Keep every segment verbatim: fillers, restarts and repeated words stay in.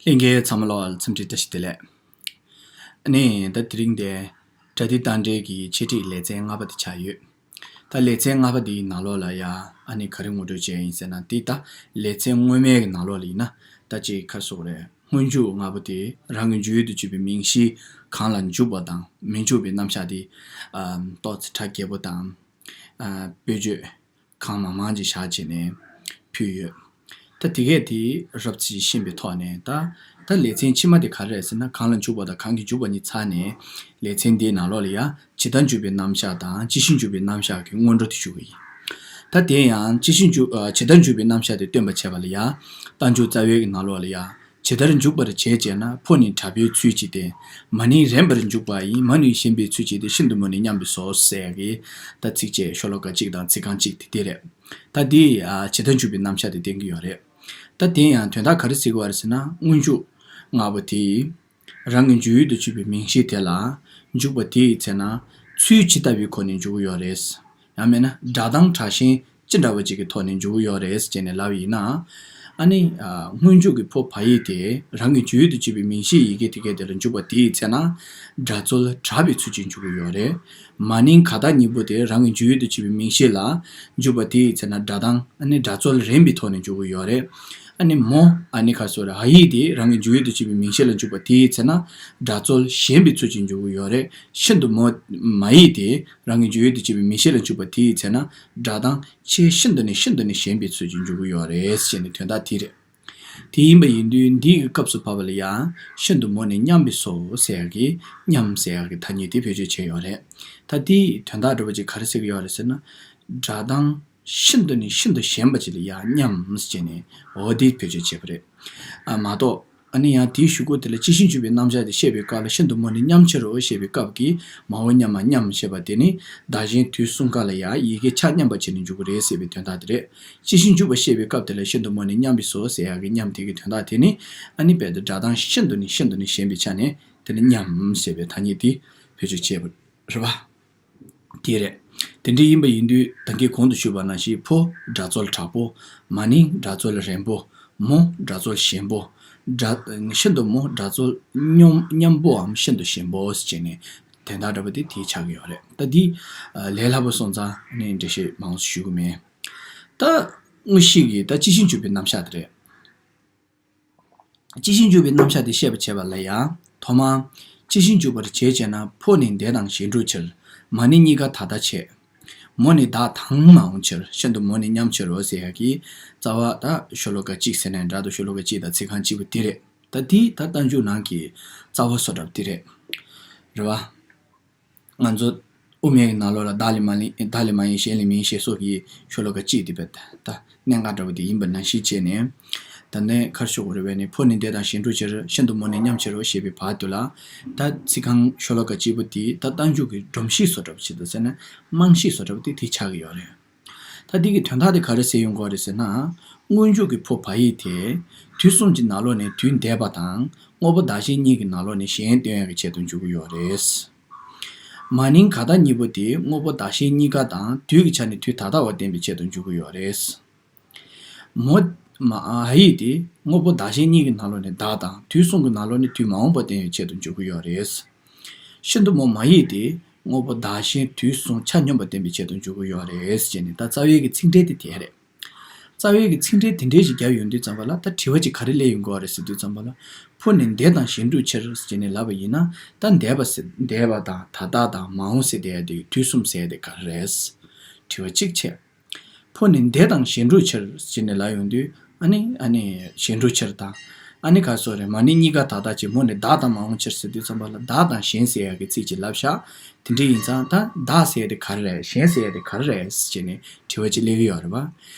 ལྷན་རྒྱས་ཚང་མ་ལོག་འཚམས་འདྲི་བཀྲ་ཤིས་བདེ་ལེགས། ཨ་ནི་ད་དེ་རིང་དེ་པྲ་ཏི་ཏཱནྟྲའི་གི་འཆད་ཁྲིད་ལེ་ཚན་ལྔ་པ་དེ་ཆགས་ཡོད། ད་ལེ་ཚན་ལྔ་པ་དེའི་ནང་ལོགས་ལ་ཡ་ཨ་ནི་ག་རེ་ངོ་སྤྲོད་བྱས་ཡིན་ཟེར་ན། དེ་ད་ལེ་ཚན་སྔོན་མའི་གི་ནང་ལོགས་ལ་ཡིན་ན་ད་ཅིག་ཁ་སོགས་རེད། སྔོན་འཇུག་ལྔ་པོ་དེ་རང་གི་འཇུག་ཡུལ་དུ་གྱུར་པའི་མིང་གཞི་གང་ལ་འཇུག་པ་དང་མི་འཇུག་པའི་རྣམ་གཞག་དེ་ཨ་ཏོག་ཙམ་ཕྲ་རྒྱས་པོ་དང་ཨ་དཔེ་བརྗོད་གང་མང་མང་ཅིག་བཞག་བྱས་ནས་ཕུལ་ཡོད། ད་དེ་གས་དེ་རོབ་ཙམ་ཤེས་པའི་ཐོག་ནས། ད་ད་ལེ་ཚན་ཕྱི་མ་དེ་ག་རེ་རེད་ཟེར་ན། གང་ལ་འཇུག་པ་དང་གང་གིས་འཇུག་པ་གཉིས་ཚར་ནས། ལེ་ཚན་འདིའི་ནང་ལོགས་ལ་ཡ་ཇི་ལྟར་འཇུག་པའི་རྣམ་གཞག་དང་ཅི་ཕྱིར་འཇུག་པའི་རྣམ་གཞག་གི་སྔོན་འགྲོ་དེ་ཞུ་གི་ཡིན། ད་དེ་ཡང་ཅི་ཕྱིར་འཇུག་ཨ་ཇི་ལྟར་འཇུག་པའི་རྣམ་གཞག་དེ་སྟོན་པར་བྱེད་པ་ལ་ཡ། རྟགས་འཇུག་རྩ་བའི་གི་ནང་ལོགས་ལ་ཡ། ཇི་ལྟར་འཇུག་པར་བྱེད་ཅེ་ན། ཕོ་ནི་དྲག་པོའི་ཚུལ་གྱིས་ཏེ། མ་ནིང་རན་པར་འཇུག་པ་ཡིས། མ་ནིང་ཞན་པའི་ཚུལ་གྱིས་ཏེ། ཤིན་ཏུ་མོ་ནི་མཉམ་པས་སོ་ཟེར་གི། ད་ཚིགས་བཅད་ཤོ་ལོ་ཀ་གཅིག་དང་ཚིག་རྐང་གཅིག་དེ་དེ་རེད། ད་འདི་ཨ་ཇི་ལྟར་འཇུག་པའི་རྣམ་གཞག་དེ་བསྟན་གྱི་ཡོད་རེད། ད་དེ་ཡང་དོན་དག་ག་རེ་ཟེར་གྱི་ཡོད་རེད་ཟེར་ན། སྔོན་འཇུག་ལྔ་པོ་དེ་རང་གི་འཇུག་ཡུལ་དུ་གྱུར་པའི་མིང་གཞི་དེ་ལ་འཇུག་པ་དེའི་ཚེ་ན་ཚུལ་ཇི་ལྟ་བུའི་སྒོ་ནས་འཇུག་གི་ཡོད་རེད། ཡང་མིན་ན་སྒྲ་གདངས་དྲག་ཞན་ཅི་འདྲ་བ་ཅིག་གི་ཐོག་ནས་འཇུག་གི་ཡོད་རེད་ཅེས་ནས་ལབ་ཡིན་ན། ཨ་ནི་ཨ་སྔོན་འཇུག་གི་ཕོ་བ་ཡིག་དེ་རང་གི་འཇུག་ཡུལ་དུ་གྱུར་པའི་མིང་གཞིའི་ཡི་གེ་དེ་གའི་དེ་ལ་འཇུག་པ་དེའི་ཚེ་ན་སྒྲ་རྩོལ་དྲག་པའི་ཚུལ་གྱིས་འཇུག་གི་ཡོད་རེད། མ་ནིང་ག་ད་གཉིས་པོ་དེ་རང་གི་འཇུག་ཡུལ་དུ་གྱུར་པའི་མིང་གཞི་ལ་འཇུག་པ་དེའི་ཚེ་ན་སྒྲ་གདངས་ཨ་ནི་སྒྲ་རྩོལ་རན་པའི་ཐོག་ནས་འཇུག་གི་ཡོད་རེད། ཨ་ནི་མོ་ཨ་ནི་ག་སོ་རེ་ཨ་ཡིག་དེ་རང་གི་འཇུག་ཡུལ་དུ་གྱུར་པའི་མིང་གཞི་ལ་འཇུག་པ་དེའི་ཚེ་ན་སྒྲ་རྩོལ་ཞན་པའི་ཚུལ་གྱིས་འཇུག་གི་ཡོད་རེད། ཤིན་ཏུ་མོ་མ་ཡིག་དེ་རང་གི་འཇུག་ཡུལ་དུ་གྱུར་པའི་མིང་གཞི་ལ་འཇུག་པ་དེའི་ཚེ་ན་སྒྲ་གདངས་ཆེས་ཤིན་ཏུ་ནས་ཤིན་ཏུ་ནས་ཞན་པའི་ཚུལ་གྱིས་འཇུག་གི་ཡོད་རེད་ཅེས་ནི་དོན་དག་དེ་རེད། དེ་ཡིན་པ་ཡིན་དུས་འདིའི་སྐབས་སུ་བབ་པ་ལ་ཡང་ཤིན་ཏུ་མོ་ནི་མཉམ་པས་སོ་ཟེར་ཡག་གི་མཉམ་ཟེར་ཡག་གི་ཐ་སྙད་དེ་བེད་སྤྱོད་བྱས་ཡོད་རེད། ད་དེའི་དོན་དག་འདྲ་པོ་ཅིག་ག་རེ་ཟེར་གྱི་ཡོད་རེད་ཟེར་ན། སྒྲ་གདངས་ཤིན་ཏུ་ནས་ཤིན་ཏུ་ཞན་པ་ཅིག་ལ་ཡང་མཉམ་ཟེར་ནས་འོ་དེ་བེད་སྤྱོད་བྱས་པ་རེད། ཨ་མ་གཏོགས། ཨ་ནི་ཡང་དེའི་གཞུག་གུ་དེ་ལ་ཅི་ཕྱིར་འཇུག་པའི་རྣམ་གཞག་དེ་བཤད་པའི་སྐབས་ལ་ཤིན་ཏུ་མོ་ནི་མཉམ་ཕྱིར་རོ་ཞེས་པའི་སྐབས་ཀྱི་མ་འོ་མཉམ་མ་མཉམ་ཞེས་པ་དེ་ནི་བདག་གཞན་དུས་གསུམ་ཀ་ལ་ཡང་ཡི་གེ་ཆ་མཉམ་པ་བྱས་ནས་འཇུག་གི་རེད་ཟེར་བའི་དོན་དག་དེ་རེད། ཅི་ཕྱིར་འཇུག་པ་བཤད་པའི་སྐབས་དེ་ལ་ཤིན་ཏུ་མོ་ནི་མཉམ་པས་སོ་ཟེར་ཡག་གི་མཉམ་དེ་གི་དོན་དག་དེ་ནི། ཨ་ནི་རྦད་དེ་སྒྲ་གདངས་ཤིན་ཏུ་ནས་ཤིན་ཏུ་ནས་ཞན་པའི་ཆ་ནས་དེ་ལ་མཉམ་ཞེས་པའི་ཐ་སྙད་དེ་བེད་སྤྱོད་བྱས་པ་རེད་པ། དེ་རེད། དེ་འདྲ་ཡིན་པ་ཡིན་དུས་ད་གིན་གོང་དུ་ཞུས་པ་ནང་བཞིན་ཕོ་སྒྲ་རྩོལ་དྲག་པོ། མ་ནིང་སྒྲ་རྩོལ་རན་པོ། མོ་སྒྲ་རྩོལ་ཞན་པོ། སྒྲ་ཤིན་ཏུ་མོ་སྒྲ་རྩོལ་སྙོམ་མཉམ་པོའམ་ཤིན་ཏུ་ཞན་པོ་ཟེར་བྱས་ནས་དོན་དག་འདྲ་པོ་དེ་དེ་ཆགས་ཀྱི་ཡོད་རེད། ད་འདི་ལས་སླ་པོ་སོང་ཙང་ནི་འགྲེལ་བཤད་མང་པོ་ཞུ་གི་མེད། ད་དངོས་གཞི་གི་ད་ཅི་ཕྱིར་འཇུག་པའི་རྣམ་གཞག་དེ་རེད། ཅི་ཕྱིར་འཇུག་པའི་རྣམ་གཞག་དེ་བཤད་པར་བྱེད་པ་ལ་ཡང་ཐོག་མར་ཅི་ཕྱིར་འཇུག་པར་བྱེད་ཅེ་ན། ཕོ་ནི་འདས་དང་གཞན་འགྲོ་ཕྱིར། མ་ནི་གཉིས་ཀ་ད་ལྟ་བྱེད། མོ་ནི་བདག་དང་མ་འོངས་ཕྱིར། ཤིན་ཏུ་མོ་ནི་མཉམ་ཕྱིར་རོ་ཟེར་ཡག་གི་རྩ་བ་ད་ཤོ་ལོ་ཀ་གཅིག་ཟེར་ནས་འདྲ་འདུག་ཤོ་ལོ་ཀ་གཅིག་དང་ཚིག་རྐང་གཅིག་པོ་དེ་རེད། ད་དེ་ད་རྟགས་འཇུག་ནང་གི་རྩ་བ་བཟོ་འདྲ་པོ་དེ་རེད། རེད་བ། ང་ཚོ་དབུ་མའི་ནང་ལོགས་ལ་བདག་ལས་མ་ལས་བདག་ལས་མ་ཡིན་གཞན་ལས་མིན་ཞེས་སོགས་ཀྱི་ཤོ་ལོ་ཀ་གཅིག་དེ་བས་ད་གནད་འགག་འདྲ་བོ་དེ་ཡིན་པ་ནང་བཞིན་བྱས་ནས། ད་ནས་ཁར་ཤོག་རེ་བས་ནས་ཕོ་ནི་འདས་དང་གཞན་འགྲོ་ཕྱིར། ཤིན་ཏུ་མོ་ནི་མཉམ་ཕྱིར་རོ་ཞེས་པའི་བར་དུ་ལ། ད་ཚིག་རྐང་ཤོ་ལོ་ཀ་གཅིག་པོ་དེ་ད་རྟགས་འཇུག་གི་སྒྲོམ་གཞི་བཟོ་འདྲ་བོ་ཞིག་ཏུ་ཟེར་ན་རྨང་གཞི་བཟོ་འདྲ་བོ་དེ་དེ་ཆགས་ཀྱི་ཡོད་རེད། ད་འདི་གི་དོན་དག་དེ་ག་རེ་ཟེར་ཡོང་གི་ཡོད་རེད་ཟེར་ན། སྔོན་འཇུག་གི་ཕོ་བ་ཡིག་དེ་དུས་གསུམ་གྱི་ནང་ལོགས་ནས་དུས་འདས་པ་དང་དངོས་པོ་བདག་གཞན་གཉིས་ཀྱི་ནང་ལོགས་ནས་གཞན་སྟོན་ཡག་གི་ཆེད་དུ་འཇུག་གི་ཡོད་རེད། མ་ནིང་ག་ད་གཉིས་པོ་དེ་དངོས་པོ་བདག་གཞན་གཉིས་ཀ་དང་དུས་ཀྱི་ཆ་ནས་དུས་ད་ལྟ་བ་བསྟན་པའི་ཆེད་དུ་འཇུག་གི་ཡོད་རེད། མོ་མ་ཨ་ཡིག་དེ་དངོས་པོ་བདག་གཞན་གཉིས་ཀྱི་ནང་ལོགས་ནས་བདག་དང་དུས་གསུམ་གྱི་ནང་ལོགས་ནས་དུས་མ་འོངས་པ་བསྟན་པའི་ཆེད་དུ་འཇུག་གི་ཡོད་རེད། ཤིན་ཏུ་མོ་མ་ཡིག་དེ་དངོས་པོ་བདག་གཞན་དུས་གསུམ་ཆ་སྙོམས་པ་བསྟན་པའི་ཆེད་དུ་འཇུག་གི་ཡོད་རེད་ཅེས་ནས། ད་རྩ་བའི་གི་ཚིག་འགྲེལ་དེ་དེ་རེད། རྩ་བའི་གི་ཚིག་འགྲེལ་དེ་འདྲའི་ཞིག་བརྒྱབ་ཡོང་དུས་ཙམ་པ་ལ་ད་དྲི་བ་ཅིག་ག་རེ་སླེབས་ཡོང་གི་ཡོད་རེད་ཟེར་དུས་ཙམ་པ་ལ། ཕོ་ནི་འདས་དང་གཞན་འགྲོ་ཕྱིར་ཟེར་ནས་ལབ་པ་ཡིན་ན། ད་འདས་པ་ཟེར་འདས་པ་དང་ད་ལྟ་དང་མ་འོངས་ཟེར་བསྡད་ཡ་དེ་དུས་གསུམ་ཟེར་ཡ་དེ་ག་རེ་རེད། དྲི་བ་གཅིག་བྱས། ཕོ་ནི་འདས་དང་གཞན་འགྲོ་ཕྱིར་ཟེར་ནས་ལབ་ཡོང་དུས། ཨ་ནི་ཨ་ནི་གཞན་འགྲོ་ཕྱིར་དང་། ཨ་ནི་ག་སོ་རེད། མ་ནི་གཉིས་ཀ་ད་ལྟ་བྱེད། མོ་ནི་བདག་དང་མ་འོངས་ཕྱིར་ཟེར་དུས་ཙམ་པ་ལ་བདག་དང་གཞན་ཟེར་ཡ་གི་ཚིག་ཅིག་ལབ་ཤག་དེ་འདྲ་ཡིན་ཙང་ད་བདག་ཟེར་ཡ་དེ་ག་རེ་རེད། གཞན་ཟེར་ཡ་དེ་ག་རེ་རེད་ཟེར་ནས་དྲི་བ་ཅིག་སླེབས་ཀྱི་ཡོད་རེད་པ།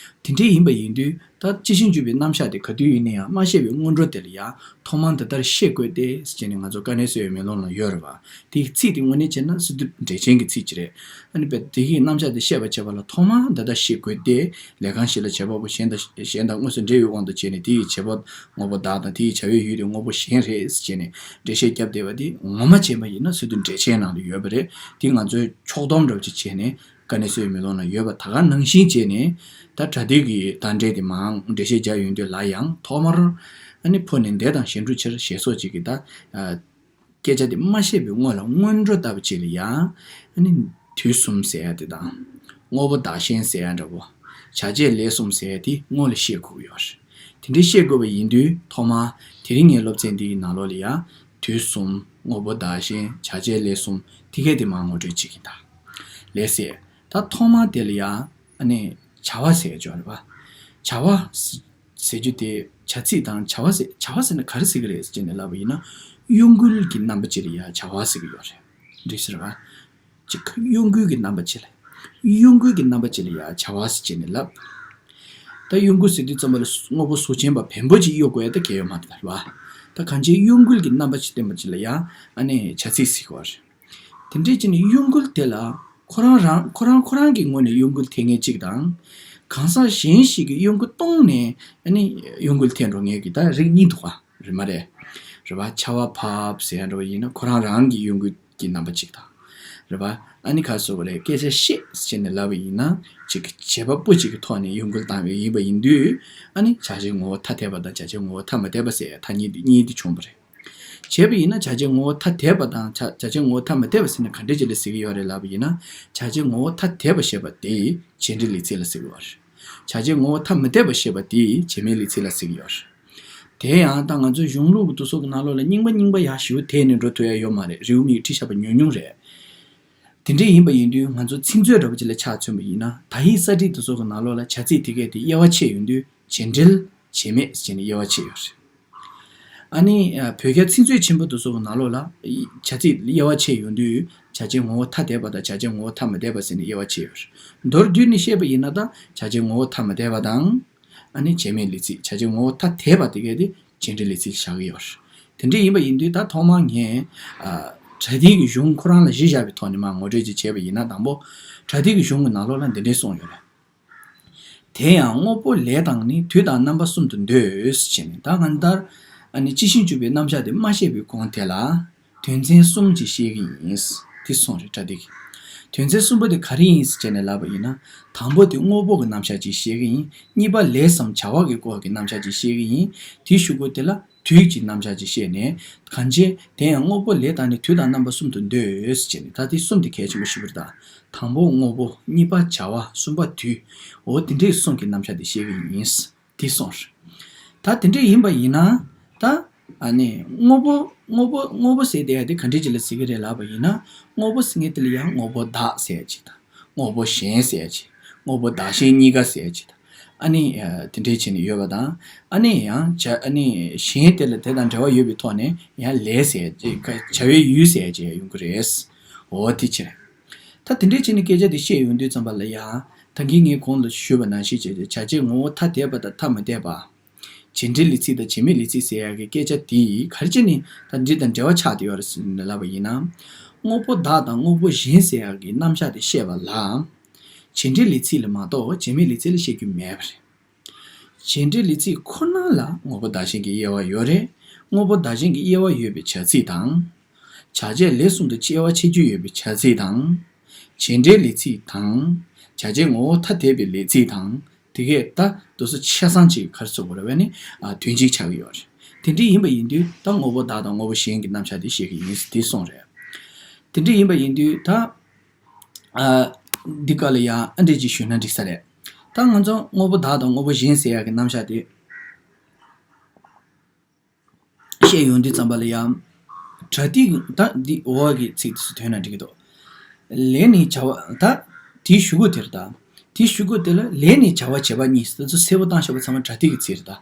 དེ་འདྲ་ཡིན་པ་ཡིན་དུས། ད་ཅི་ཕྱིར་འཇུག་པའི་རྣམ་གཞག་དེ་ག་དུས་ཡིན་ན་ཡང་མ་བཤད་པའི་སྔོན་འགྲོ་དེ་ལ་ཡང་ཐོག་མར་འདི་ལྟར་ཤེས་དགོས་ཏེ་ཟེར་ནས་ང་ཚོ་དཀའ་གནད་གསོ་བའི་མེ་ལོང་ལ་ཡོད་རེད་པ། དེའི་ཚིག་དེ་དངོས་གནས་བྱས་ན་སི་ཏུ་འགྲེལ་ཆེན་གྱི་ཚིག་ཅིག་རེད། ཨ་ནི་དཔེ་དེ་གི་རྣམ་གཞག་དེ་བཤད་པར་བྱེད་པ་ལ་ཐོག་མར་འདི་ལྟར་ཤེས་དགོས་ཏེ། ལས་གང་ཞིག་ལ་བྱེད་པ་པོ་གཞན་དང་གཞན་དང་དངོས་སུ་འབྲེལ་བའི་དབང་དུ་བྱས་ནས་དེ་ཡི་བྱེད་པ་དངོས་པོ་བདག་དང་དེ་ཡི་བྱ་བའི་ཡུལ་དེ་དངོས་པོ་གཞན་རེད་ཟེར་ནས་འགྲེལ་བཤད་བརྒྱབ་བསྡད་པ་དེ་ངོ་མ་བྱས་པ་ཡིན་ན་སི་ཏུ་འགྲེལ་ཆེན་ནང་དུ་ཡོད་པ་རེད། དེ་ང་ཚོས་ཕྱོགས་བསྡོམས་འདྲ་བོ་ཅིག་བྱས་ནས། དཀའ་གནད་གསལ་བའི་མེ་ལོང་ལ་ཡོད་པ་ད་ག་ནང་བཞིན་བྱས་ནས། ད་སྒྲ་སྡུད་ཀྱི་བརྡ་འགྲེལ་དེ་མང་འགྲེལ་བཤད་རྒྱག་ཡོང་དུས་ལ་ཡང་ཐོག་མར་ཨ་ནི་ཕོ་ནི་འདས་དང་གཞན་དྲུག་ཕྱིར་ཞེས་སོགས་ཅིག་གིས་ད་སྐད་ཆ་དེ་མ་བཤད་པའི་སྔོན་ལ་སྔོན་འགྲོ་ལྟ་བུ་ཅིག་ལ་ཡང་ཨ་ནི་དུས་གསུམ་ཟེར་ཡ་དེ་དང་། དངོས་པོ་བདག་གཞན་ཟེར་ཡ་འདྲ་བོ། བྱ་བྱེད་ལས་གསུམ་ཟེར་ཡ་དེ་སྔོན་ལ་བཤད་དགོས་ཀྱི་ཡོད་རེད། དེ་འདྲའི་བཤད་དགོས་པ་ཡིན་དུས་ཐོག་མ་དེ་རིང་ངའི་སློབ་ཚན་འདི་ཡི་ནང་ལོགས་ལ་ཡང་དུས་གསུམ། དངོས་པོ་བདག་གཞན། བྱ་བྱེད་ལས་གསུམ། དེ་གས་དེ་མར་ངོ་སྤྲོད་བྱེད་ཀྱིན་གདའ། ལགས་སེ། ད་ཐོག་མ་དེ་ལ་ཡང་ཨ་ནི་བྱ་བ་ཟེར་ཡ་ཅིག་ཡོད་རེད་པ། བྱ་བ་ཟེར་རྒྱུ་དེ་བྱ་ཚིག་དང་བྱ་བ་ཟེར་བྱ་བ་ཟེར་ན་ག་རེ་ཟེར་གྱི་རེད་ཟེར་ནས་ལབ་པ་ཡིན་ན། གཡོ་འགུལ་གྱི་རྣམ་པ་ཅིག་ལ་ཡང་བྱ་བ་ཟེར་གྱི་ཡོད་རེད། འགྲིག་ཟེར་བ། ཅིག་གཡོ་འགུལ་གྱི་རྣམ་པ་ཅིག་ལ། གཡོ་འགུལ་གྱི་རྣམ་པ་ཅིག་ལ་ཡང་བྱ་བ་ཟེར་བྱས་ནས་ལབ། ད་གཡོ་འགུལ་ཟེར་དུས་ཙམ་པ་ལ་དངོས་པོ་གཟུགས་ཅན་པ་བེམ་པོ་ཅིག་གཡོ་དགོས་ཡ་ད་གལ་ཡོད་མ་རེད་པ། ད་གང་ཅིའི་གཡོ་འགུལ་གྱི་རྣམ་པ་ཅིག་བསྟན་པ་ཅིག་ལ་ཡང་ཨ་ནི་བྱ་ཚིག་ཟེར་གྱི་ཡོད་རེད། དེ་འདྲའི་ཅིག་ནི་གཡོ་འགུལ་དེ་ལ་ཁོ་རང་རང་ཁོ་རང་ཁོ་རང་གི་ངོས་ནས་གཡོ་འགུལ་ཐེབས་མཁན་གཅིག་དང་། གང་ཟག་གཞན་ཞིག་གིས་གཡོ་འགུལ་གཏོང་ནས་ཨ་ནི་གཡོ་འགུལ་ཐེབས་འགྲོ་མཁན་གྱི་ད་རིགས་གཉིས་འདུག་ག་རེད་མ་རེད། རེད་པ། ཆར་པ་ཕབ་ཟེར་ཡ་འདྲ་བོ་ཡིན་ན་ཁོ་རང་རང་གི་གཡོ་འགུལ་གྱི་རྣམ་པ་གཅིག་དང་། རེད་པ། ཨ་ནི་ག་རེ་ཟེར་དགོས་རེད། སྐད་ཆ་བཤད་ཟེར་ནས་ལབ་པ་ཡིན་ན་ཅིག་བྱེད་པ་པོ་གཅིག་གི་ཐོག་ནས་གཡོ་འགུལ་བཏང་བ་ཡིན་པ་ཡིན་དུས། ཨ་ནི་བྱ་བྱེད་ངོ་བོ་ཐ་དད་པ་དང་བྱ་བྱེད་ངོ་བོ་ཐ་མ་དད་པ་ཟེར་ཡ་ཐ་སྙད་འདི་གཉིས་འདི་བྱུང་བ་རེད། བྱས་པ་ཡིན་ན་བྱ་བྱེད་ངོ་བོ་ཐ་དད་པ་དང་བྱ་བྱ་བྱེད་ངོ་བོ་ཐ་མ་དད་པ་ཟེར་ན་ག་འདྲ་ཅིག་ལ་ཟེར་གྱི་ཡོད་རེད་ལབ་པ་ཡིན་ན། བྱ་བྱེད་ངོ་བོ་ཐ་དད་པ་ཞེས་པ་དེ་བྱེད་འབྲེལ་ལས་ཚིག་ལ་ཟེར་གྱི་ཡོད་རེད། བྱ་བྱེད་ངོ་བོ་ཐ་མ་དད་པ་ཞེས་པ་དེ་བྱེད་མེད་ལས་ཚིག་ལ་ཟེར་གྱི་ཡོད་རེད། དེ་ཡང་ད་ང་ཚོའི་གཞུང་ལུགས་ཀྱི་འདུག་སོགས་ཀྱི་ནང་ལོགས་ལ་རྙིང་པ་རྙིང་པ་ཡག་ཞེ་པོ་དེད་ནས་འགྲོ་ཐུབ་ཡ་ཡོད་མ་རེད། རེའུ་མིག་བྲིས་བཞག་པ་ཉུང་ཉུང་རེད། དེ་འདྲ་ཡིན་པ་ཡིན་དུས་ང་ཚོ་ཚིག་མཛོད་འདྲ་པོ་ཅིག་ལ་ཆ་མཚོན་པ་ཡིན་ན། དག་ཡིག་གསར་བསྒྲིགས་འདུག་སོགས་ཀྱི་ནང་ལོགས་ལ་བྱ་ཚིག་དེ་གས་དེ་དབྱེ་བ་ཕྱེ་ཡོང་དུས་བྱེད་འབྲེལ་བྱེད་མེད་ཟེར་ནས་དབྱེ་བ་ཕྱེ་ཡོད་རེད། ཨ་ནི་བོད་རྒྱ་ཚིག་མཛོད་ཆེན་པོ་འདུག་སོགས་ཀྱི་ནང་ལོགས་ལ་བྱ་ཚིག་དབྱེ་བ་ཕྱེ་ཡོང་དུས་བྱ་བྱེད་ངོ་བོ་ཐ་དད་པ་དང་བྱ་བྱེད་ངོ་བོ་ཐ་མ་དད་པ་ཟེར་ནས་དབྱེ་བ་ཕྱེ་ཡོད་རེད། མདོར་བསྡུས་ནས་བཤད་པ་ཡིན་ན་ད་བྱ་བྱེད་ངོ་བོ་ཐ་མ་དད་པ་དང་། ཨ་ནི་བྱེད་མེད་ལས་ཚིག་བྱ་བྱེད་ངོ་བོ་ཐ་དད་པ་དེ་གས་དེ་བྱེད་འབྲེལ་ལས་ཚིག་བཞག་གི་ཡོད་རེད། དེ་འདྲ་ཡིན་པ་ཡིན་དུས་ད་ཐོག་མར་ངས་ཨ་པྲ་ཏིའི་གི་གཞུང་ཁོ་རང་ལ་གཞི་བཞག་པའི་ཐོག་ནས་མར་ངོ་སྤྲོད་ཅིག་བྱས་པ་ཡིན་ན། དང་པོ་པྲ་ཏིའི་གི་གཞུང་གི་ནང་ལོགས་ལ་འདི་འདྲས་གསུངས་ཡོད་རེད། དེ་ཡང་དངོས་པོ་ལས་དང་ནི་དུས་དང་རྣམ་པ་གསུམ་དུ་འདོད་ཅེས་ནས། ད་གང་ལྟར་ཨ་ནི་སྤྱི་ཤིང་བཅུ་པའི་རྣམ་གཞག་དེ་མ་བཤད་པའི་གོང་དེ་ལ། དོན་ཚན་གསུམ་གྱིས་བཤད་ཀྱི་ཡིན། དེ་གསུངས་རེད་པྲ་ཏིས། དོན་ཚན་གསུམ་པོ་དེ་ག་རེ་ཡིན་ཟེར་ནས་ལབ་པ་ཡིན་ན། དང་པོ་དེ་དངོས་པོ་གི་རྣམ་གཞག་ཅིག་བཤད་ཀྱི་ཡིན། གཉིས་པ་ལས་སམ་བྱ་བ་གི་སྐོར་གྱི་རྣམ་གཞག་ཅིག་བཤད་ཀྱི་ཡིན། དེའི་གཞུག་གུ་དེ་ལ་དུས་ཀྱི་རྣམ་གཞག་ཅིག་བཤད་ནས། གང་ཅི། དེ་ཡང་དངོས་པོ་ལས་དང་ནི་དུས་དང་རྣམ་པ་གསུམ་དུ་འདོད་ཅེས་ནས། ད་དེ་གསུམ་དེ་གལ་ཆེན་པོ་ཞེ་པོ་རེད་ད། དང་པོ་དངོས་པོ། གཉིས་པ་བྱ་བ། གསུམ་པ་དུས། འོ་དེ་འདྲའི་གསུམ་གྱི་རྣམ་གཞག་དེ་བཤད་ཀྱི་ཡིན། དེ་གསུངས་རེད། ད་དེ་འདྲ་ཡིན་པ་ཡིན་ན། ད་ཨ་ནི་དངོས་པོ་དངོས་པོ་དངོས་པོ་ཟེར་དེ་ཡ་དེ་ག་འདྲ་ཅིག་ལ་ཟེར་གི་རེད་ལབ་པ་ཡིན་ན། དངོས་པོ་ཟེར་མཁན་དེ་ལ་ཡང་དངོས་པོ་བདག་ཟེར་ཡ་ཅིག་དང་། དངོས་པོ་གཞན་ཟེར་ཡ་ཅིག། དངོས་པོ་བདག་གཞན་གཉིས་ཀ་ཟེར་ཡ་ཅིག་དང་། ཨ་ནི་ཨ་དེ་འདྲས་བྱས་ནས་ཡོད་པ་དང་། ཨ་ནི་ཡང་བྱ་ཨ་ནི་གཞན་དེ་ལ་དེ་དང་འབྲེལ་བ་ཡོད་པའི་ཐོག་ནས་ཡང་ལས་ཟེར་ཡ་ཅིག། བྱ་བའི་ཡུལ་ཟེར་ཡ་ཅིག་ཡང་ཡོང་གི་རེད། འོ་དེ་བྱས། ད་དེ་འདྲའི་བྱས་ནས་སྐད་ཆ་དེ་བཤད་ཡོང་དུས་ཙམ་པ་ལ་ཡང་། ད་གིན་ངས་གོང་ལ་ཞུས་པ་ནང་བཞིན་བྱས་ཏེ་བྱ་བྱེད་ངོ་བོ་ཐ་དད་པ་དང་ཐ་མ་དད་པ། བྱེད་འབྲེལ་ལས་ཚིག་དང་བྱེད་མེད་ལས་ཚིག་ཟེར་ཡག་གི་སྐད་ཆ་དེ་ག་རེ་བྱས་ནས་ད་འདི་དང་འབྲེལ་བ་ཆགས་བསྡད་ཡོད་རེད་ཟེར་ནས་ལབ་པ་ཡིན་ན། དངོས་པོ་བདག་དང་དངོས་པོ་གཞན་ཟེར་ཡག་གི་རྣམ་གཞག་དེ་བཤད་པ་ལ། བྱེད་འབྲེལ་ལས་ཚིག་ལ་མ་གཏོགས་བྱེད་མེད་ལས་ཚིག་ལ་བཤད་རྒྱུ་མེད་པ་རེད། བྱེད་འབྲེལ་ལས་ཚིག་ཁོ་ན་ལ་དངོས་པོ་བདག་གཞན་གྱི་དབྱེ་བ་ཡོད་རེད། དངོས་པོ་བདག་གཞན་གྱི་དབྱེ་བ་ཡོད་པའི་བྱ་ཚིག་དང་། བྱ་བྱེད་ལས་གསུམ་དུ་དབྱེ་བ་ཕྱེ་རྒྱུ་ཡོད་པའི་བྱ་ཚིག་དང་། བྱེད་འབྲེལ་ལས་ཚིག་དང་། བྱ་བྱེད་ངོ་བོ་ཐ་དད་པའི་ལས་ཚིག་དང་། དེ་གས་ད་དེ་ཚོ་ཆ་ཚང་གཅིག་ག་རེ་ཟེར་དགོས་རེད་པས་ནི། ཨ་དོན་གཅིག་ཆགས་ཀྱི་ཡོད་རེད། དེ་འདྲ་ཡིན་པ་ཡིན་དུས་ད་དངོས་པོ་བདག་དང་དངོས་པོ་གཞན་གྱི་རྣམ་གཞག་དེ་བཤད་ཀྱི་ཡིན་ཟེར་དེ་གསུངས་རེད། དེ་འདྲ་ཡིན་པ་ཡིན་དུས་ད། ཨ་འདི་ག་ལ་ཡང་ཨ་འདྲས་ཅིག་ཞུས་ན་འགྲིག་ས་རེད། ད་ང་ཚོ་དངོས་པོ་བདག་དང་དངོས་པོ་གཞན་ཟེར་ཡག་གི་རྣམ་གཞག་དེ་བཤད་ཡོང་དུས་ཙམ་པ་ལ་ཡང་། པྲ་ཏིས་ཀྱི་ད་འདི་འོག་གི་ཚིག་དེ་ཚོ་ཐོན་ན་འགྲིག་གི་འདུག། ལས་ནི་བྱ་བ་ད་དེའི་གཞུག་གུ་དེར་ད། དེའི་གཞུག་གུ་དེ་ལ་ལས་ནི་བྱ་བ་བྱེད་པ་གཉིས་དེ་ཚོ་གསལ་པོ་བཏང་བཞག་པ་ཚང་མ་པྲ་ཏིས་ཀྱི་ཚིག་རེད་ད།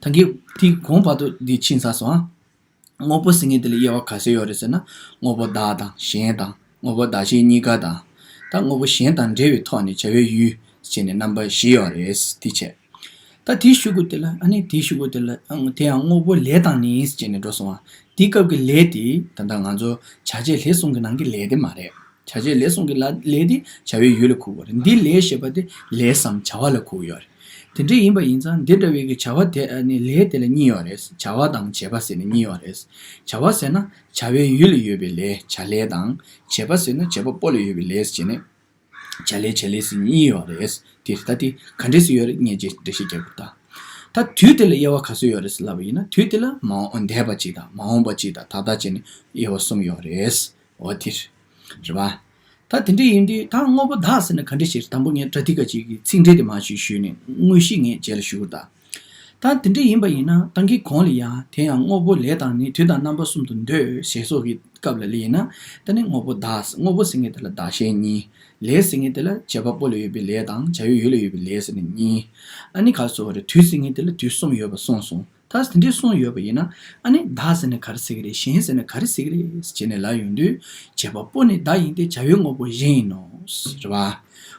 ད་གིན་དེའི་གོང་བར་དུ་འདི་ཕྱིན་ཚར་སོང་ཨ། དངོས་པོ་ཟེར་མཁན་དེ་ལ་དབྱེ་བ་ག་ཚོད་ཡོད་རེད་ཟེར་ན། དངོས་པོ་བདག་དང་གཞན་དང་། དངོས་པོ་བདག་གཞན་གཉིས་ཀ་དང་། ད་དངོས་པོ་གཞན་དང་འབྲེལ་བའི་ཐོག་ནས་བྱ་བའི་ཡུལ་ཟེར་ནས་རྣམ་པ་བཞི་ཡོད་རེད། དེ་བྱས། ད་དེའི་གཞུག་གུ་དེ་ལ་ཨ་ནི་དེའི་གཞུག་གུ་དེ་ལ་ཨང་དེ་ཡང་དངོས་པོ་ལས་དང་ནི་ཟེར་ནས་འགྲོ་སོང་བ། དེའི་སྐབས་ཀྱི་ལས་དེ་ད་ལྟ་ང་ཚོ་བྱ་བྱེད་ལས་གསུམ་གྱི་ནང་གི་ལས་དེ་མ་རེད། བྱ་བྱེད་ལས་གསུམ་གྱི་ལ་ལས་དེ་བྱ་བའི་ཡུལ་ལ་གོ་དགོས་རེད། འདི་ལས་ཞེས་པ་དེ་ལས་སམ་བྱ་བ་ལ་གོ་གི་ཡོད་རེད། དེ་འདྲ་ཡིན་པ་ཡིན་ཙང་འདི་འདྲ་བའི་གི་བྱ་བ་དེ་ཨ་ནི་ལས་དེ་ལ་གཉིས་ཡོད་རེད། བྱ་བ་དང་བྱེད་པ་ཟེར་ནས་གཉིས་ཡོད་རེད། བྱ་བ་ཟེར་ན་བྱ་བའི་ཡུལ་ལ་ཡོད་པའི་ལས་བྱ་ལས་དང་། བྱེད་པ་ཟེར་ན་བྱེད་པ་པོ་ལ་ཡོད་པའི་ལས་ཟེར་ནས། བྱ་ལས་བྱེད་ལས་ཟེར་གཉིས་ཡོད་རེད། དེ་རེད། ད་དེ་ག་འདྲས་སུ་ཡོད་རེད། ངས་རྗེས་འགྲེལ་བཤད་རྒྱག་གི་འདུག་ད་དུས་དེ་ལ་དབྱེ་བ་ག་ཚོད་ཡོད་རེད་ཟེར་ལབ་པ་ཡིན་ན། དུས་དེ་ལ་མ་འོངས་འདས་པ་གཅིག་དང་། མ་འོངས་པ་གཅིག་དང་། ད་ལྟ་བྱས་ནས་དབྱེ་བ་གསུམ་ཡོད་རེད། འོ་དེ་རེད་པ། ད་དེ་འདྲ་ཡིན་དུས་ད་དངོས་པོ་བདག་ཟེར་ན་ག་འདྲ་ཞིག་རེད། དང་པོ་ངས་པྲ་ཏི་ཀ་གཅིག་གི་ཚིག་འགྲེལ་དེ་མར་ཞུས་ཞུས་ནས་དངོས་གཞི་ངས་རྗེས་ལ་ཞུ་གི་འདུག་ད་དེ་འདྲ་ཡིན་པ་ཡིན་ན་ད་གིན་གོང་ལ་ཡང་དེ་ཡང་དངོས་པོ་ལས་དང་ནི། དུས་དང་རྣམ་པ་གསུམ་དུ་འདོད་ཞེས་སོགས་ཀྱི་སྐབས་ལ་ལ་ཡིན་ན། ད་ནི་དངོས་པོ་བདག་ཟེར། དངོས་པོ་ཟེར་མཁན་དེ་ལ་བདག་གཞན་གཉིས། ལས་ཟེར་མཁན་དེ་ལ་བྱེད་པ་པོ་ལ་ཡོད་པའི་ལས་དང་། བྱ་བའི་ཡུལ་ལ་ཡོད་པའི་ལས་ཟེར་ནས་གཉིས། ཨ་ནི་ག་རེ་ཟེར་དགོས་རེད། དུས་ཟེར་མཁན་དེ་ལ་དུས་གསུམ་ཡོད་པ་གསུངས་སོང་། ད་དེ་འདྲའི་གསུངས་ཡོད་པ་ཡིན་ན། ཨ་ནི་བདག་ཟེར་ན་ག་རེ་ཟེར་གི་རེད། གཞན་ཟེར་ན་ག་རེ་ཟེར་གི་རེད་ཟེར་བྱས་ནས་ལབ་ཡོང་དུས། བྱེད་པ་པོ་ནི་བདག་ཡིན་ཏེ། བྱ་བའི་དངོས་པོ་གཞན་ཡིན་ནོ། རེད་པ།